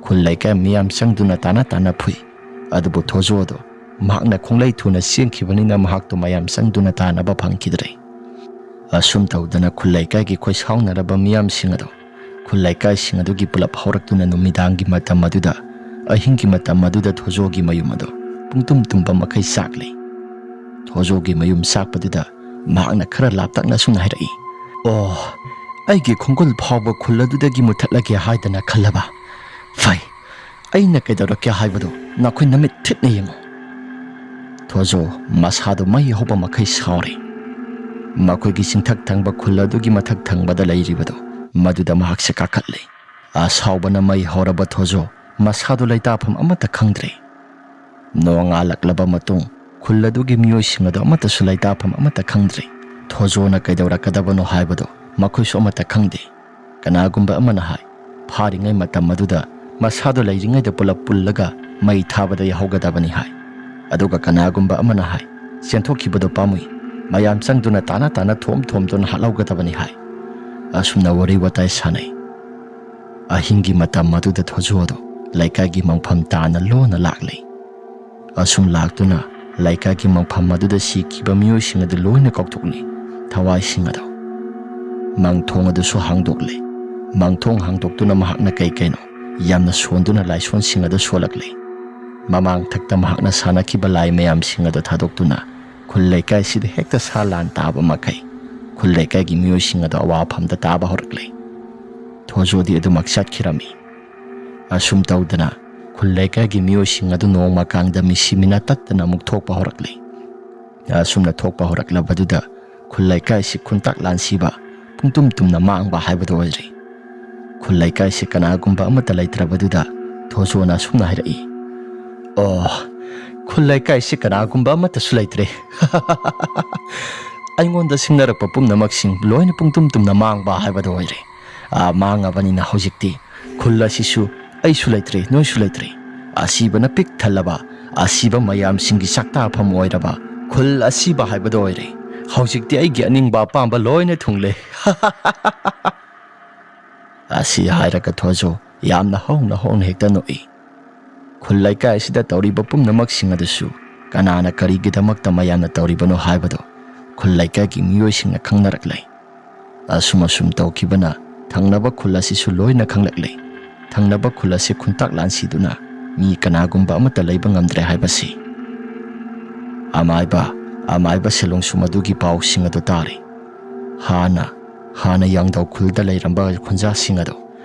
ꯈꯨꯜ ꯂꯩꯀꯥꯏ ꯃꯤꯌꯥꯝ ꯆꯪꯗꯨꯅ ꯇꯥꯅ ꯇꯥꯅ ꯐꯨꯏ꯫ ꯑꯗꯨꯕꯨ ꯊꯣꯖꯣꯗꯣ ꯃꯍꯥꯛꯅ ꯈꯣꯡꯂꯩ ꯊꯨꯅ ꯆꯦꯟꯈꯤꯕꯅꯤꯅ ꯃꯍꯥꯛꯇꯣ ꯃꯌꯥꯝ ꯆꯪꯗꯨꯅ ꯇꯥꯅꯕ ꯐꯪꯈꯤꯗ꯭ꯔꯦ꯫ ꯑꯁꯨꯝ ꯇꯧꯗꯅ ꯈꯨꯜ ꯂꯩꯀꯥꯏꯒꯤ ꯈꯣꯏ ꯁꯥꯎꯅꯔꯕ ꯃꯤꯌꯥꯝꯁꯤꯡ ꯑꯗꯣ ꯈꯨꯜ ꯂꯩꯀꯥꯏꯁꯤꯡ ꯑꯗꯨꯒꯤ ꯄꯨꯂꯞ ꯍꯧꯔꯛꯇꯨꯅ ꯅꯨꯃꯤꯗꯥꯡꯒꯤ ꯃꯇꯝ ꯑꯗꯨꯗ, ꯑꯍꯤꯡꯒꯤ ꯃꯇꯝ ꯑꯗꯨꯗ ꯊꯣꯖꯣꯒꯤ ꯃꯌꯨꯝ ꯑꯗꯣ ꯄꯨꯡꯇꯨꯝ ꯇꯨꯝꯕ ꯃꯈꯩ ꯆꯥꯛꯂꯤ꯫ ꯊꯣꯖꯣꯒꯤ ꯃꯌꯨꯝ ꯆꯥꯛꯄꯗꯨꯗ ꯃꯍꯥꯛꯅ ꯈꯔ ꯂꯥꯞꯇꯛꯅ ꯑꯁꯨꯝꯅ ꯍꯥꯏꯔꯛꯏ, "ꯑꯣ, ꯑꯩꯒꯤ ꯈꯣꯡꯒꯨꯜ ꯐꯥꯎꯕ ꯈꯨꯜ ꯑꯗꯨꯗꯒꯤ ꯃꯨꯠꯊꯠꯂꯒꯦ ꯍꯥꯏꯗꯅ ꯈꯜꯂꯕ? ꯐꯩ, ꯑꯩꯅ ꯀꯩꯗꯧꯔꯛꯀꯦ ꯍꯥꯏꯕꯗꯨ ꯅꯈꯣꯏ ꯅꯃꯤꯠ ꯊꯤꯠꯅ ꯌꯦꯡꯉꯨ"꯫ ꯊꯣꯖꯣ ꯃꯁꯥꯗꯨ ꯃꯩ ꯍꯧꯕ ꯃꯈꯩ ꯁꯥꯎꯔꯦ꯫ ꯃꯈꯣꯏꯒꯤ ꯆꯤꯡꯊꯛ ꯊꯪꯕ ꯈꯨꯜ ꯑꯗꯨꯒꯤ ꯃꯊꯛ ꯊꯪꯕꯗ ꯂꯩꯔꯤꯕꯗꯨ ꯃꯗꯨꯗ ꯃꯍꯥꯛꯁꯦ ꯀꯥꯈꯠꯂꯦ꯫ ꯑꯁꯥꯎꯕꯅ ꯃꯩ ꯍꯧꯔꯕ ꯊꯣꯖꯣ ꯃꯁꯥꯗꯨ ꯂꯩꯇꯥꯐꯝ ꯑꯃꯠꯇ ꯈꯪꯗ꯭ꯔꯦ꯫ ꯅꯣꯡꯉꯥꯜꯂꯛꯂꯕ ꯃꯇꯨꯡ ꯈꯨꯜ ꯑꯗꯨꯒꯤ ꯃꯤꯑꯣꯏꯁꯤꯡ ꯑꯗꯨ ꯑꯃꯠꯇꯁꯨ ꯂꯩꯇꯥꯐꯝ ꯑꯃꯠꯇ ꯈꯪꯗ꯭ꯔꯦ꯫ ꯊꯣꯖꯣꯅ ꯀꯩꯗꯧꯔꯛꯀꯗꯕꯅꯣ ꯍꯥꯏꯕꯗꯨ ꯃꯈꯣꯏꯁꯨ ꯑꯃꯠꯇ ꯈꯪꯗꯦ꯫ ꯀꯅꯥꯒꯨꯝꯕ ꯑꯃꯅ ꯍꯥꯏ, ꯐꯥꯔꯤꯉꯩ ꯃꯇꯝ ꯑꯗꯨꯗ ꯃꯁꯥꯗꯣ ꯂꯩꯔꯤꯉꯩꯗ ꯄꯨꯂꯞ ꯄꯨꯜꯂꯒ ꯃꯩ ꯊꯥꯕꯗ ꯌꯥꯍꯧꯒꯗꯕꯅꯤ ꯍꯥꯏ꯫ ꯑꯗꯨꯒ ꯀꯅꯥꯒꯨꯝꯕ ꯑꯃꯅ ꯍꯥꯏ, ꯆꯦꯟꯊꯣꯛꯈꯤꯕꯗꯣ ꯄꯥꯝꯃꯨꯏ, ꯃꯌꯥꯝ ꯆꯪꯗꯨꯅ ꯇꯥꯅ ꯇꯥꯅ ꯊꯣꯝ ꯊꯣꯝꯗꯨꯅ ꯍꯥꯠꯍꯧꯒꯗꯕꯅꯤ ꯍꯥꯏ꯫ ꯑꯁꯨꯝꯅ ꯋꯥꯔꯤ ꯋꯥꯇꯥꯏ ꯁꯥꯟꯅꯩ꯫ ꯑꯍꯤꯡꯒꯤ ꯃꯇꯝ ꯑꯗꯨꯗ ꯊꯣꯖꯣꯗꯣ ꯂꯩꯀꯥꯏꯒꯤ ꯃꯪꯐꯝ ꯇꯥꯅ ꯂꯣꯟꯅ ꯂꯥꯛꯂꯤ꯫ ꯑꯁꯨꯝ ꯂꯥꯛꯇꯨꯅ ꯂꯩꯀꯥꯏꯒꯤ ꯃꯪꯐꯝ ꯑꯗꯨꯗ ꯁꯤꯈꯤꯕ ꯃꯤꯑꯣꯏꯁꯤꯡ ꯑꯗꯨ ꯂꯣꯏꯅ ꯀꯥꯎꯊꯣꯛꯂꯤ꯫ ꯊꯋꯥꯏꯁꯤꯡ ꯑꯗꯣ ꯃꯪꯊꯣꯡ ꯑꯗꯨꯁꯨ ꯍꯥꯡꯗꯣꯛꯂꯦ꯫ ꯃꯪꯊꯣꯡ ꯍꯥꯡꯗꯣꯛꯇꯨꯅ ꯃꯍꯥꯛꯅ ꯀꯩ ꯀꯩꯅꯣ ꯌꯥꯝꯅ ꯁꯣꯟꯗꯨꯅ ꯂꯥꯏꯁꯣꯟꯁꯤꯡ ꯑꯗꯨ ꯁꯣꯜꯂꯛꯂꯦ꯫ ꯃꯃꯥꯡ ꯊꯛꯇ ꯃꯍꯥꯛꯅ ꯁꯥꯟꯅꯈꯤꯕ ꯂꯥꯏ ꯃꯌꯥꯝꯁꯤꯡ ꯑꯗꯨ ꯊꯥꯗꯣꯛꯇꯨꯅ ꯈꯨꯜ ꯂꯩꯀꯥꯏꯁꯤꯗ ꯍꯦꯛꯇ ꯁꯥ ꯂꯥꯟ ꯇꯥꯕ ꯃꯈꯩ ꯈꯨꯜ ꯂꯩꯀꯥꯏꯒꯤ ꯃꯤꯑꯣꯏꯁꯤꯡ ꯑꯗꯨ ꯑꯋꯥꯐꯝꯗ ꯇꯥꯕ ꯍꯧꯔꯛꯂꯦ꯫ ꯊꯣꯖꯣꯗꯤ ꯑꯗꯨꯃꯛ ꯆꯠꯈꯤꯔꯝꯃꯤ꯫ ꯑꯁꯨꯝ ꯇꯧꯗꯅ ꯈꯨꯜ ꯂꯩꯀꯥꯏꯒꯤ ꯃꯤꯑꯣꯏꯁꯤꯡ ꯑꯗꯨ ꯅꯣꯡꯃ ꯀꯥꯡꯗ ꯃꯤꯁꯤ ꯃꯤꯅꯥ ꯇꯠꯇꯅ ꯑꯃꯨꯛ ꯊꯣꯛꯄ ꯍꯧꯔꯛꯂꯦ꯫ ꯑꯁꯨꯝꯅ ꯊꯣꯛꯄ ꯍꯧꯔꯛꯂꯕꯗꯨꯗ ꯈꯨꯜ ꯂꯩꯀꯥꯏꯁꯤ ꯈꯨꯟꯇꯥꯛ ꯂꯥꯟꯁꯤꯕ, ꯄꯨꯡꯇꯨꯝ ꯇꯨꯝꯅ ꯃꯥꯡꯕ ꯍꯥꯏꯕꯗꯨ ꯑꯣꯏꯔꯦ꯫ ꯈꯨꯜ ꯂꯩꯀꯥꯏꯁꯤ ꯀꯅꯥꯒꯨꯝꯕ ꯑꯃꯠꯇ ꯂꯩꯇ꯭ꯔꯕꯗꯨꯗ ꯊꯣꯖꯣꯅ ꯑꯁꯨꯝꯅ ꯍꯥꯏꯔꯛꯏ, "ꯑꯣ, ꯈꯨꯜ ꯂꯩꯀꯥꯏꯁꯤ ꯀꯅꯥꯒꯨꯝꯕ ꯑꯃꯠꯇꯁꯨ ꯂꯩꯇ꯭ꯔꯦ꯫ ꯑꯩꯉꯣꯟꯗ ꯁꯤꯡꯅꯔꯛꯄ ꯄꯨꯝꯅꯃꯛꯁꯤꯡ ꯂꯣꯏꯅ ꯄꯨꯡꯇꯨꯝ ꯇꯨꯝꯅ ꯃꯥꯡꯕ ꯍꯥꯏꯕꯗꯨ ꯑꯣꯏꯔꯦ꯫ ꯑꯥ, ꯃꯥꯡꯉꯕꯅꯤꯅ ꯍꯧꯖꯤꯛꯇꯤ ꯈꯨꯜ ꯑꯁꯤꯁꯨ ꯑꯩꯁꯨ ꯂꯩꯇ꯭ꯔꯦ, ꯅꯣꯏꯁꯨ ꯂꯩꯇ꯭ꯔꯦ꯫ ꯑꯁꯤꯕꯅ ꯄꯤꯛ ꯊꯜꯂꯕ, ꯑꯁꯤꯕ ꯃꯌꯥꯝꯁꯤꯡꯒꯤ ꯆꯥꯛꯇꯥꯐꯝ ꯑꯣꯏꯔꯕ ꯈꯨꯜ ꯑꯁꯤꯕ ꯍꯥꯏꯕꯗꯨ ꯑꯣꯏꯔꯦ꯫ ꯍꯧꯖꯤꯛꯇꯤ ꯑꯩꯒꯤ ꯑꯅꯤꯡꯕ ꯑꯄꯥꯝꯕ ꯂꯣꯏꯅ ꯊꯨꯡꯂꯦ꯫" ꯑꯁꯤ ꯍꯥꯏꯔꯒ ꯊꯣꯖꯣ ꯌꯥꯝꯅ ꯍꯧꯅ ꯍꯧꯅ ꯍꯦꯛꯇ ꯅꯣꯛꯏ꯫ ꯈꯨꯜ ꯂꯩꯀꯥꯏ ꯑꯁꯤꯗ ꯇꯧꯔꯤꯕ ꯄꯨꯝꯅꯃꯛꯁꯤꯡ ꯑꯗꯨꯁꯨ ꯀꯅꯥꯅ ꯀꯔꯤꯒꯤꯗꯃꯛꯇ ꯃꯌꯥꯝꯅ ꯇꯧꯔꯤꯕꯅꯣ ꯍꯥꯏꯕꯗꯨ ꯈꯨꯜ ꯂꯩꯀꯥꯏꯒꯤ ꯃꯤꯑꯣꯏꯁꯤꯡꯅ ꯈꯪꯅꯔꯛꯂꯦ꯫ ꯑꯁꯨꯝ ꯑꯁꯨꯝ ꯇꯧꯈꯤꯕꯅ ꯊꯪꯅꯕ ꯈꯨꯜ ꯑꯁꯤꯁꯨ ꯂꯣꯏꯅ ꯈꯪꯂꯛꯂꯦ꯫ ꯊꯪꯅꯕ ꯈꯨꯜ ꯑꯁꯤ ꯈꯨꯟꯇꯥꯛ ꯂꯥꯟꯁꯤꯗꯨꯅ ꯃꯤ ꯀꯅꯥꯒꯨꯝꯕ ꯑꯃꯠꯇ ꯂꯩꯕ ꯉꯝꯗ꯭ꯔꯦ ꯍꯥꯏꯕꯁꯤ꯫ ꯑꯃꯥꯏꯕ, ꯑꯃꯥꯏꯕ ꯁꯦꯂꯣꯡꯁꯨ ꯃꯗꯨꯒꯤ ꯄꯥꯎꯁꯤꯡ ꯑꯗꯨ ꯇꯥꯔꯦ꯫ ꯍꯥꯟꯅ, ꯍꯥꯟꯅ ꯌꯥꯡꯗꯧ ꯈꯨꯜꯗ ꯂꯩꯔꯝꯕ ꯈꯨꯟꯖꯥꯁꯤꯡ ꯑꯗꯨ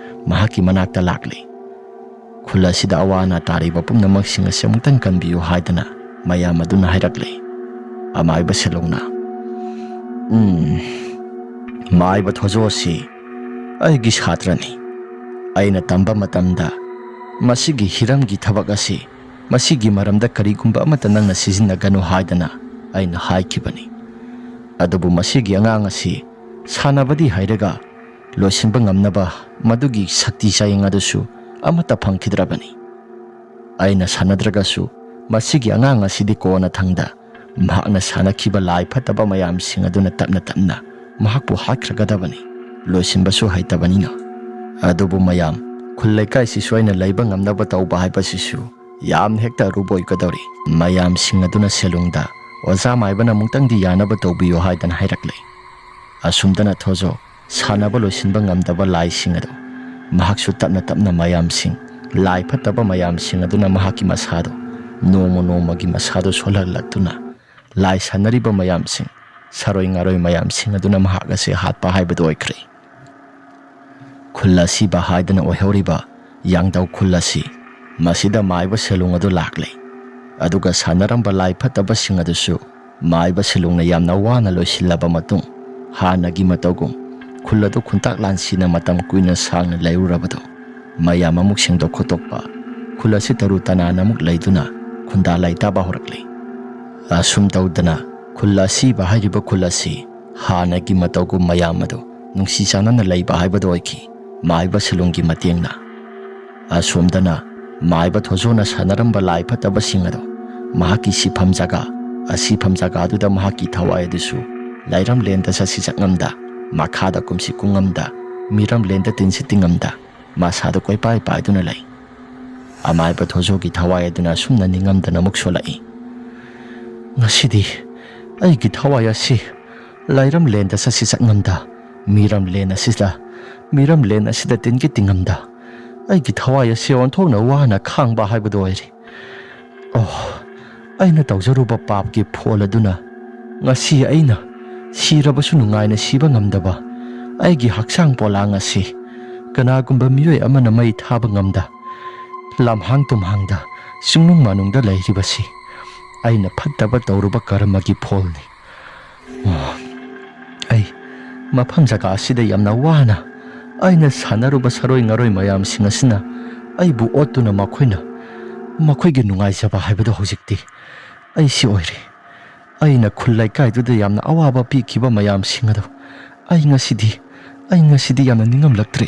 ꯃꯍꯥꯛꯀꯤ ꯃꯅꯥꯛꯇ ꯂꯥꯛꯂꯦ꯫ ꯈꯨꯜ ꯑꯁꯤꯗ ꯑꯋꯥ ꯑꯅꯥ ꯇꯥꯔꯤꯕ ꯄꯨꯝꯅꯃꯛꯁꯤꯡ ꯑꯁꯤ ꯑꯃꯨꯛꯇꯪ ꯀꯟꯕꯤꯌꯨ ꯍꯥꯏꯗꯅ ꯃꯌꯥꯝ ꯑꯗꯨꯅ ꯍꯥꯏꯔꯛꯂꯦ꯫ ꯑꯃꯥꯏꯕ ꯁꯦꯂꯣꯡꯅ, "ꯎꯝ, ꯃꯥꯏꯕ ꯊꯣꯖꯣ ꯑꯁꯤ ꯑꯩꯒꯤ ꯁꯥꯇ꯭ꯔꯅꯤ꯫ ꯑꯩꯅ ꯇꯝꯕ ꯃꯇꯝꯗ ꯃꯁꯤꯒꯤ ꯍꯤꯔꯝꯒꯤ ꯊꯕꯛ ꯑꯁꯤ, ꯃꯁꯤꯒꯤ ꯃꯔꯝꯗ ꯀꯔꯤꯒꯨꯝꯕ ꯑꯃꯠꯇ ꯅꯪꯅ ꯁꯤꯖꯤꯟꯅꯒꯅꯨ ꯍꯥꯏꯗꯅ ꯑꯩꯅ ꯍꯥꯏꯈꯤꯕꯅꯤ꯫ ꯑꯗꯨꯕꯨ ꯃꯁꯤꯒꯤ ꯑꯉꯥꯡ ꯑꯁꯤ ꯁꯥꯟꯅꯕꯗꯤ ꯍꯩꯔꯒ ꯂꯣꯏꯁꯤꯟꯕ ꯉꯝꯅꯕ ꯃꯗꯨꯒꯤ ꯁꯛꯇꯤ ꯆꯥꯌꯦꯡ ꯑꯗꯨꯁꯨ ꯑꯃꯠꯇ ꯐꯪꯈꯤꯗ꯭ꯔꯕꯅꯤ꯫ ꯑꯩꯅ ꯁꯥꯟꯅꯗ꯭ꯔꯒꯁꯨ ꯃꯁꯤꯒꯤ ꯑꯉꯥꯡ ꯑꯁꯤꯗꯤ ꯀꯣꯟꯅ ꯊꯪꯗ ꯃꯍꯥꯛꯅ ꯁꯥꯟꯅꯈꯤꯕ ꯂꯥꯏ ꯐꯠꯇꯕ ꯃꯌꯥꯝꯁꯤꯡ ꯑꯗꯨꯅ ꯇꯞꯅ ꯇꯞꯅ ꯃꯍꯥꯛꯄꯨ ꯍꯥꯠꯈ꯭ꯔꯒꯗꯕꯅꯤ꯫ ꯂꯣꯏꯁꯤꯟꯕꯁꯨ ꯍꯩꯇꯕꯅꯤꯅ꯫ ꯑꯗꯨꯕꯨ ꯃꯌꯥꯝ, ꯈꯨꯜ ꯂꯩꯀꯥꯏꯁꯤꯁꯨ ꯑꯩꯅ ꯂꯩꯕ ꯉꯝꯅꯕ ꯇꯧꯕ ꯍꯥꯏꯕꯁꯤꯁꯨ ꯌꯥꯝ ꯍꯦꯛꯇ ꯑꯔꯨꯕ ꯑꯣꯏꯒꯗꯧꯔꯤ꯫ ꯃꯌꯥꯝꯁꯤꯡ ꯑꯗꯨꯅ ꯁꯦꯂꯨꯡꯗ ꯑꯣꯖꯥ ꯃꯥꯏꯕꯅ ꯑꯃꯨꯛꯇꯪꯗꯤ ꯌꯥꯅꯕ ꯇꯧꯕꯤꯌꯨ ꯍꯥꯏꯗꯅ ꯍꯥꯏꯔꯛꯂꯦ꯫ ꯑꯁꯨꯝꯗꯅ ꯊꯣꯖꯣ ꯁꯥꯟꯅꯕ ꯂꯣꯏꯁꯤꯟꯕ ꯉꯝꯗꯕ ꯂꯥꯏꯁꯤꯡ ꯑꯗꯨ ꯃꯍꯥꯛꯁꯨ ꯇꯞꯅ ꯇꯞꯅ ꯃꯌꯥꯝꯁꯤꯡ, ꯂꯥꯏ ꯐꯠꯇꯕ ꯃꯌꯥꯝꯁꯤꯡ ꯑꯗꯨꯅ ꯃꯍꯥꯛꯀꯤ ꯃꯁꯥꯗꯨ ꯅꯣꯡꯃ ꯅꯣꯡꯃꯒꯤ ꯃꯁꯥꯗꯨ ꯁꯣꯜꯍꯜꯂꯛꯇꯨꯅ ꯂꯥꯏ ꯁꯥꯟꯅꯔꯤꯕ ꯃꯌꯥꯝꯁꯤꯡ, ꯁꯥꯔꯣꯏ ꯉꯥꯔꯣꯏ ꯃꯌꯥꯝꯁꯤꯡ ꯑꯗꯨꯅ ꯃꯍꯥꯛ ꯑꯁꯤ ꯍꯥꯠꯄ ꯍꯥꯏꯕꯗꯨ ꯑꯣꯏꯈ꯭ꯔꯦ꯫ ꯈꯨꯜ ꯑꯁꯤꯕ ꯍꯥꯏꯗꯅ ꯑꯣꯏꯍꯧꯔꯤꯕ ꯌꯥꯡꯗꯧ ꯈꯨꯜ ꯑꯁꯤ, ꯃꯁꯤꯗ ꯃꯥꯏꯕ ꯁꯦꯂꯨꯡ ꯑꯗꯨ ꯂꯥꯛꯂꯦ꯫ ꯑꯗꯨꯒ ꯁꯥꯟꯅꯔꯝꯕ ꯂꯥꯏ ꯐꯠꯇꯕꯁꯤꯡ ꯑꯗꯨꯁꯨ ꯃꯥꯏꯕ ꯁꯦꯂꯨꯡꯅ ꯌꯥꯝꯅ ꯋꯥꯅ ꯂꯣꯏꯁꯤꯜꯂꯕ ꯃꯇꯨꯡ, ꯍꯥꯟꯅꯒꯤ ꯃꯇꯧꯒꯨꯝ ꯈꯨꯜ ꯑꯗꯨ ꯈꯨꯟꯇꯥꯛ ꯂꯥꯟꯁꯤꯅ ꯃꯇꯝ ꯀꯨꯏꯅ ꯁꯥꯡꯅ ꯂꯩꯔꯨꯔꯕꯗꯨ ꯃꯌꯥꯝ ꯑꯃꯨꯛ ꯁꯦꯡꯗꯣꯛ ꯈꯣꯠꯇꯣꯛꯄ, ꯈꯨꯜ ꯑꯁꯤ ꯇꯔꯨ ꯇꯅꯥꯟꯅ ꯑꯃꯨꯛ ꯂꯩꯗꯨꯅ ꯈꯨꯟꯗꯥ ꯂꯩꯇꯥꯕ ꯍꯧꯔꯛꯂꯤ꯫ ꯑꯁꯨꯝ ꯇꯧꯗꯅ ꯈꯨꯜ ꯑꯁꯤꯕ ꯍꯥꯏꯔꯤꯕ ꯈꯨꯜ ꯑꯁꯤ ꯍꯥꯟꯅꯒꯤ ꯃꯇꯧꯒꯨꯝ ꯃꯌꯥꯝ ꯑꯗꯨ ꯅꯨꯡꯁꯤ ꯆꯥꯟꯅꯅ ꯂꯩꯕ ꯍꯥꯏꯕꯗꯨ ꯑꯣꯏꯈꯤ, ꯃꯥꯏꯕ ꯁꯦꯂꯨꯡꯒꯤ ꯃꯇꯦꯡꯅ꯫ ꯑꯁꯣꯝꯗꯅ ꯃꯥꯏꯕ ꯊꯣꯖꯣꯅ ꯁꯥꯟꯅꯔꯝꯕ ꯂꯥꯏ ꯐꯠꯇꯕꯁꯤꯡ ꯑꯗꯨ ꯃꯍꯥꯛꯀꯤ ꯁꯤꯐꯝ ꯖꯒꯥ, ꯑꯁꯤꯐꯝ ꯖꯒꯥꯗꯨꯗ ꯃꯍꯥꯛꯀꯤ ꯊꯋꯥꯏ ꯑꯗꯨꯁꯨ ꯂꯩꯔꯝꯂꯦꯟꯗ ꯆꯠꯁꯤ ꯆꯠꯉꯝꯗ, ꯃꯈꯥꯗ ꯀꯨꯝꯁꯤ ꯀꯨꯡꯉꯝꯗ, ꯃꯤꯔꯝꯂꯦꯟꯗ ꯇꯤꯟꯁꯤ ꯇꯤꯡꯉꯝꯗ, ꯃꯁꯥꯗꯨ ꯀꯣꯏꯄꯥꯏ ꯄꯥꯏꯗꯨꯅ ꯂꯩ꯫ ꯑꯃꯥꯏꯕ ꯊꯣꯖꯣꯒꯤ ꯊꯋꯥꯏ ꯑꯗꯨꯅ ꯑꯁꯨꯝꯅ ꯅꯤꯡꯉꯝꯗꯅ ꯑꯃꯨꯛ ꯁꯣꯜꯂꯛꯏ꯫ "ꯉꯁꯤꯗꯤ ꯑꯩꯒꯤ ꯊꯋꯥꯏ ꯑꯁꯤ ꯂꯩꯔꯝꯂꯦꯟꯗ ꯆꯠꯁꯤ ꯆꯠꯉꯝꯗ, ꯃꯤꯔꯝꯂꯦꯟ ꯑꯁꯤꯗ, ꯃꯤꯔꯝꯂꯦꯟ ꯑꯁꯤꯗ ꯇꯤꯟꯒꯤ ꯇꯤꯡꯉꯝꯗ ꯑꯩꯒꯤ ꯊꯋꯥꯏ ꯑꯁꯤ ꯑꯣꯟꯊꯣꯛꯅ ꯋꯥꯅ ꯈꯥꯡꯕ ꯍꯥꯏꯕꯗꯨ ꯑꯣꯏꯔꯦ꯫ ꯑꯣ, ꯑꯩꯅ ꯇꯧꯖꯔꯨꯕ ꯄꯥꯞꯀꯤ ꯐꯣꯜ ꯑꯗꯨꯅ ꯉꯁꯤ ꯑꯩꯅ ꯁꯤꯔꯕꯁꯨ ꯅꯨꯡꯉꯥꯏꯅ ꯁꯤꯕ ꯉꯝꯗꯕ ꯑꯩꯒꯤ ꯍꯛꯆꯥꯡ ꯄꯣꯂꯥꯡ ꯑꯁꯤ ꯀꯅꯥꯒꯨꯝꯕ ꯃꯤꯑꯣꯏ ꯑꯃꯅ ꯃꯩ ꯊꯥꯕ ꯉꯝꯗ ꯂꯝꯍꯥꯡ ꯇꯨꯝꯍꯥꯡꯗ ꯆꯤꯡꯅꯨꯡ ꯃꯥꯅꯨꯡꯗ ꯂꯩꯔꯤꯕꯁꯤ ꯑꯩꯅ ꯐꯠꯇꯕ ꯇꯧꯔꯨꯕ ꯀꯔꯃꯒꯤ ꯐꯣꯜꯅꯤ꯫ ꯑꯣ, ꯑꯩ ꯃꯐꯝ ꯖꯒꯥ ꯑꯁꯤꯗ ꯌꯥꯝꯅ ꯋꯥꯅ ꯑꯩꯅ ꯁꯥꯟꯅꯔꯨꯕ ꯁꯥꯔꯣꯏ ꯉꯥꯔꯣꯏ ꯃꯌꯥꯝꯁꯤꯡ ꯑꯁꯤꯅ ꯑꯩꯕꯨ ꯑꯣꯠꯇꯨꯅ ꯃꯈꯣꯏꯅ ꯃꯈꯣꯏꯒꯤ ꯅꯨꯡꯉꯥꯏꯖꯕ ꯍꯥꯏꯕꯗꯨ ꯍꯧꯖꯤꯛꯇꯤ ꯑꯩ ꯁꯤ ꯑꯣꯏꯔꯦ꯫ ꯑꯩꯅ ꯈꯨꯜ ꯂꯩꯀꯥꯏꯗꯨꯗ ꯌꯥꯝꯅ ꯑꯋꯥꯕ ꯄꯤꯈꯤꯕ ꯃꯌꯥꯝꯁꯤꯡ ꯑꯗꯨ ꯑꯩ ꯉꯁꯤꯗꯤ, ꯑꯩ ꯉꯁꯤꯗꯤ ꯌꯥꯝꯅ ꯅꯤꯡꯉꯝꯂꯛꯇ꯭ꯔꯦ꯫"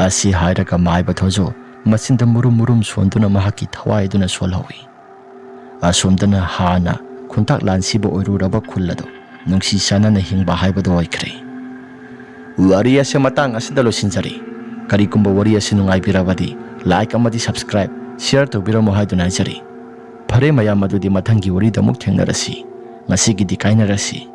ꯑꯁꯤ ꯍꯥꯏꯔꯒ ꯃꯥꯏꯕ ꯊꯣꯖꯣ ꯃꯆꯤꯟꯗ ꯃꯨꯔꯨꯝ ꯃꯨꯔꯨꯝ ꯁꯣꯟꯗꯨꯅ ꯃꯍꯥꯛꯀꯤ ꯊꯋꯥꯏ ꯑꯗꯨꯅ ꯁꯣꯜꯍꯧꯏ꯫ ꯑꯁꯣꯝꯗꯅ ꯍꯥꯟꯅ ꯈꯨꯟꯇꯥꯛ ꯂꯥꯟꯁꯤꯕ ꯑꯣꯏꯔꯨꯔꯕ ꯈꯨꯜ ꯑꯗꯨ ꯅꯨꯡꯁꯤ ꯆꯥꯟꯅꯅ ꯍꯤꯡꯕ ꯍꯥꯏꯕꯗꯨ ꯑꯣꯏꯈ꯭ꯔꯦ꯫ ꯋꯥꯔꯤ ꯑꯁꯤ ꯃꯇꯥꯡ ꯑꯁꯤꯗ ꯂꯣꯏꯁꯤꯟꯖꯔꯤ꯫ ꯀꯔꯤꯒꯨꯝꯕ ꯋꯥꯔꯤ ꯑꯁꯤ ꯅꯨꯡꯉꯥꯏꯕꯤꯔꯕꯗꯤ like ꯑꯃꯗꯤ subscribe, share ꯇꯧꯕꯤꯔꯝꯃꯣ ꯍꯥꯏꯗꯨꯅ ꯍꯥꯏꯖꯔꯤ꯫ ꯐꯔꯦ ꯃꯌꯥꯝ, ꯑꯗꯨꯗꯤ ꯃꯊꯪꯒꯤ ꯋꯥꯔꯤꯗ ꯑꯃꯨꯛ ꯊꯦꯡꯅꯔꯁꯤ꯫ ꯉꯁꯤꯒꯤꯗꯤ ꯀꯥꯏꯅꯔꯁꯤ꯫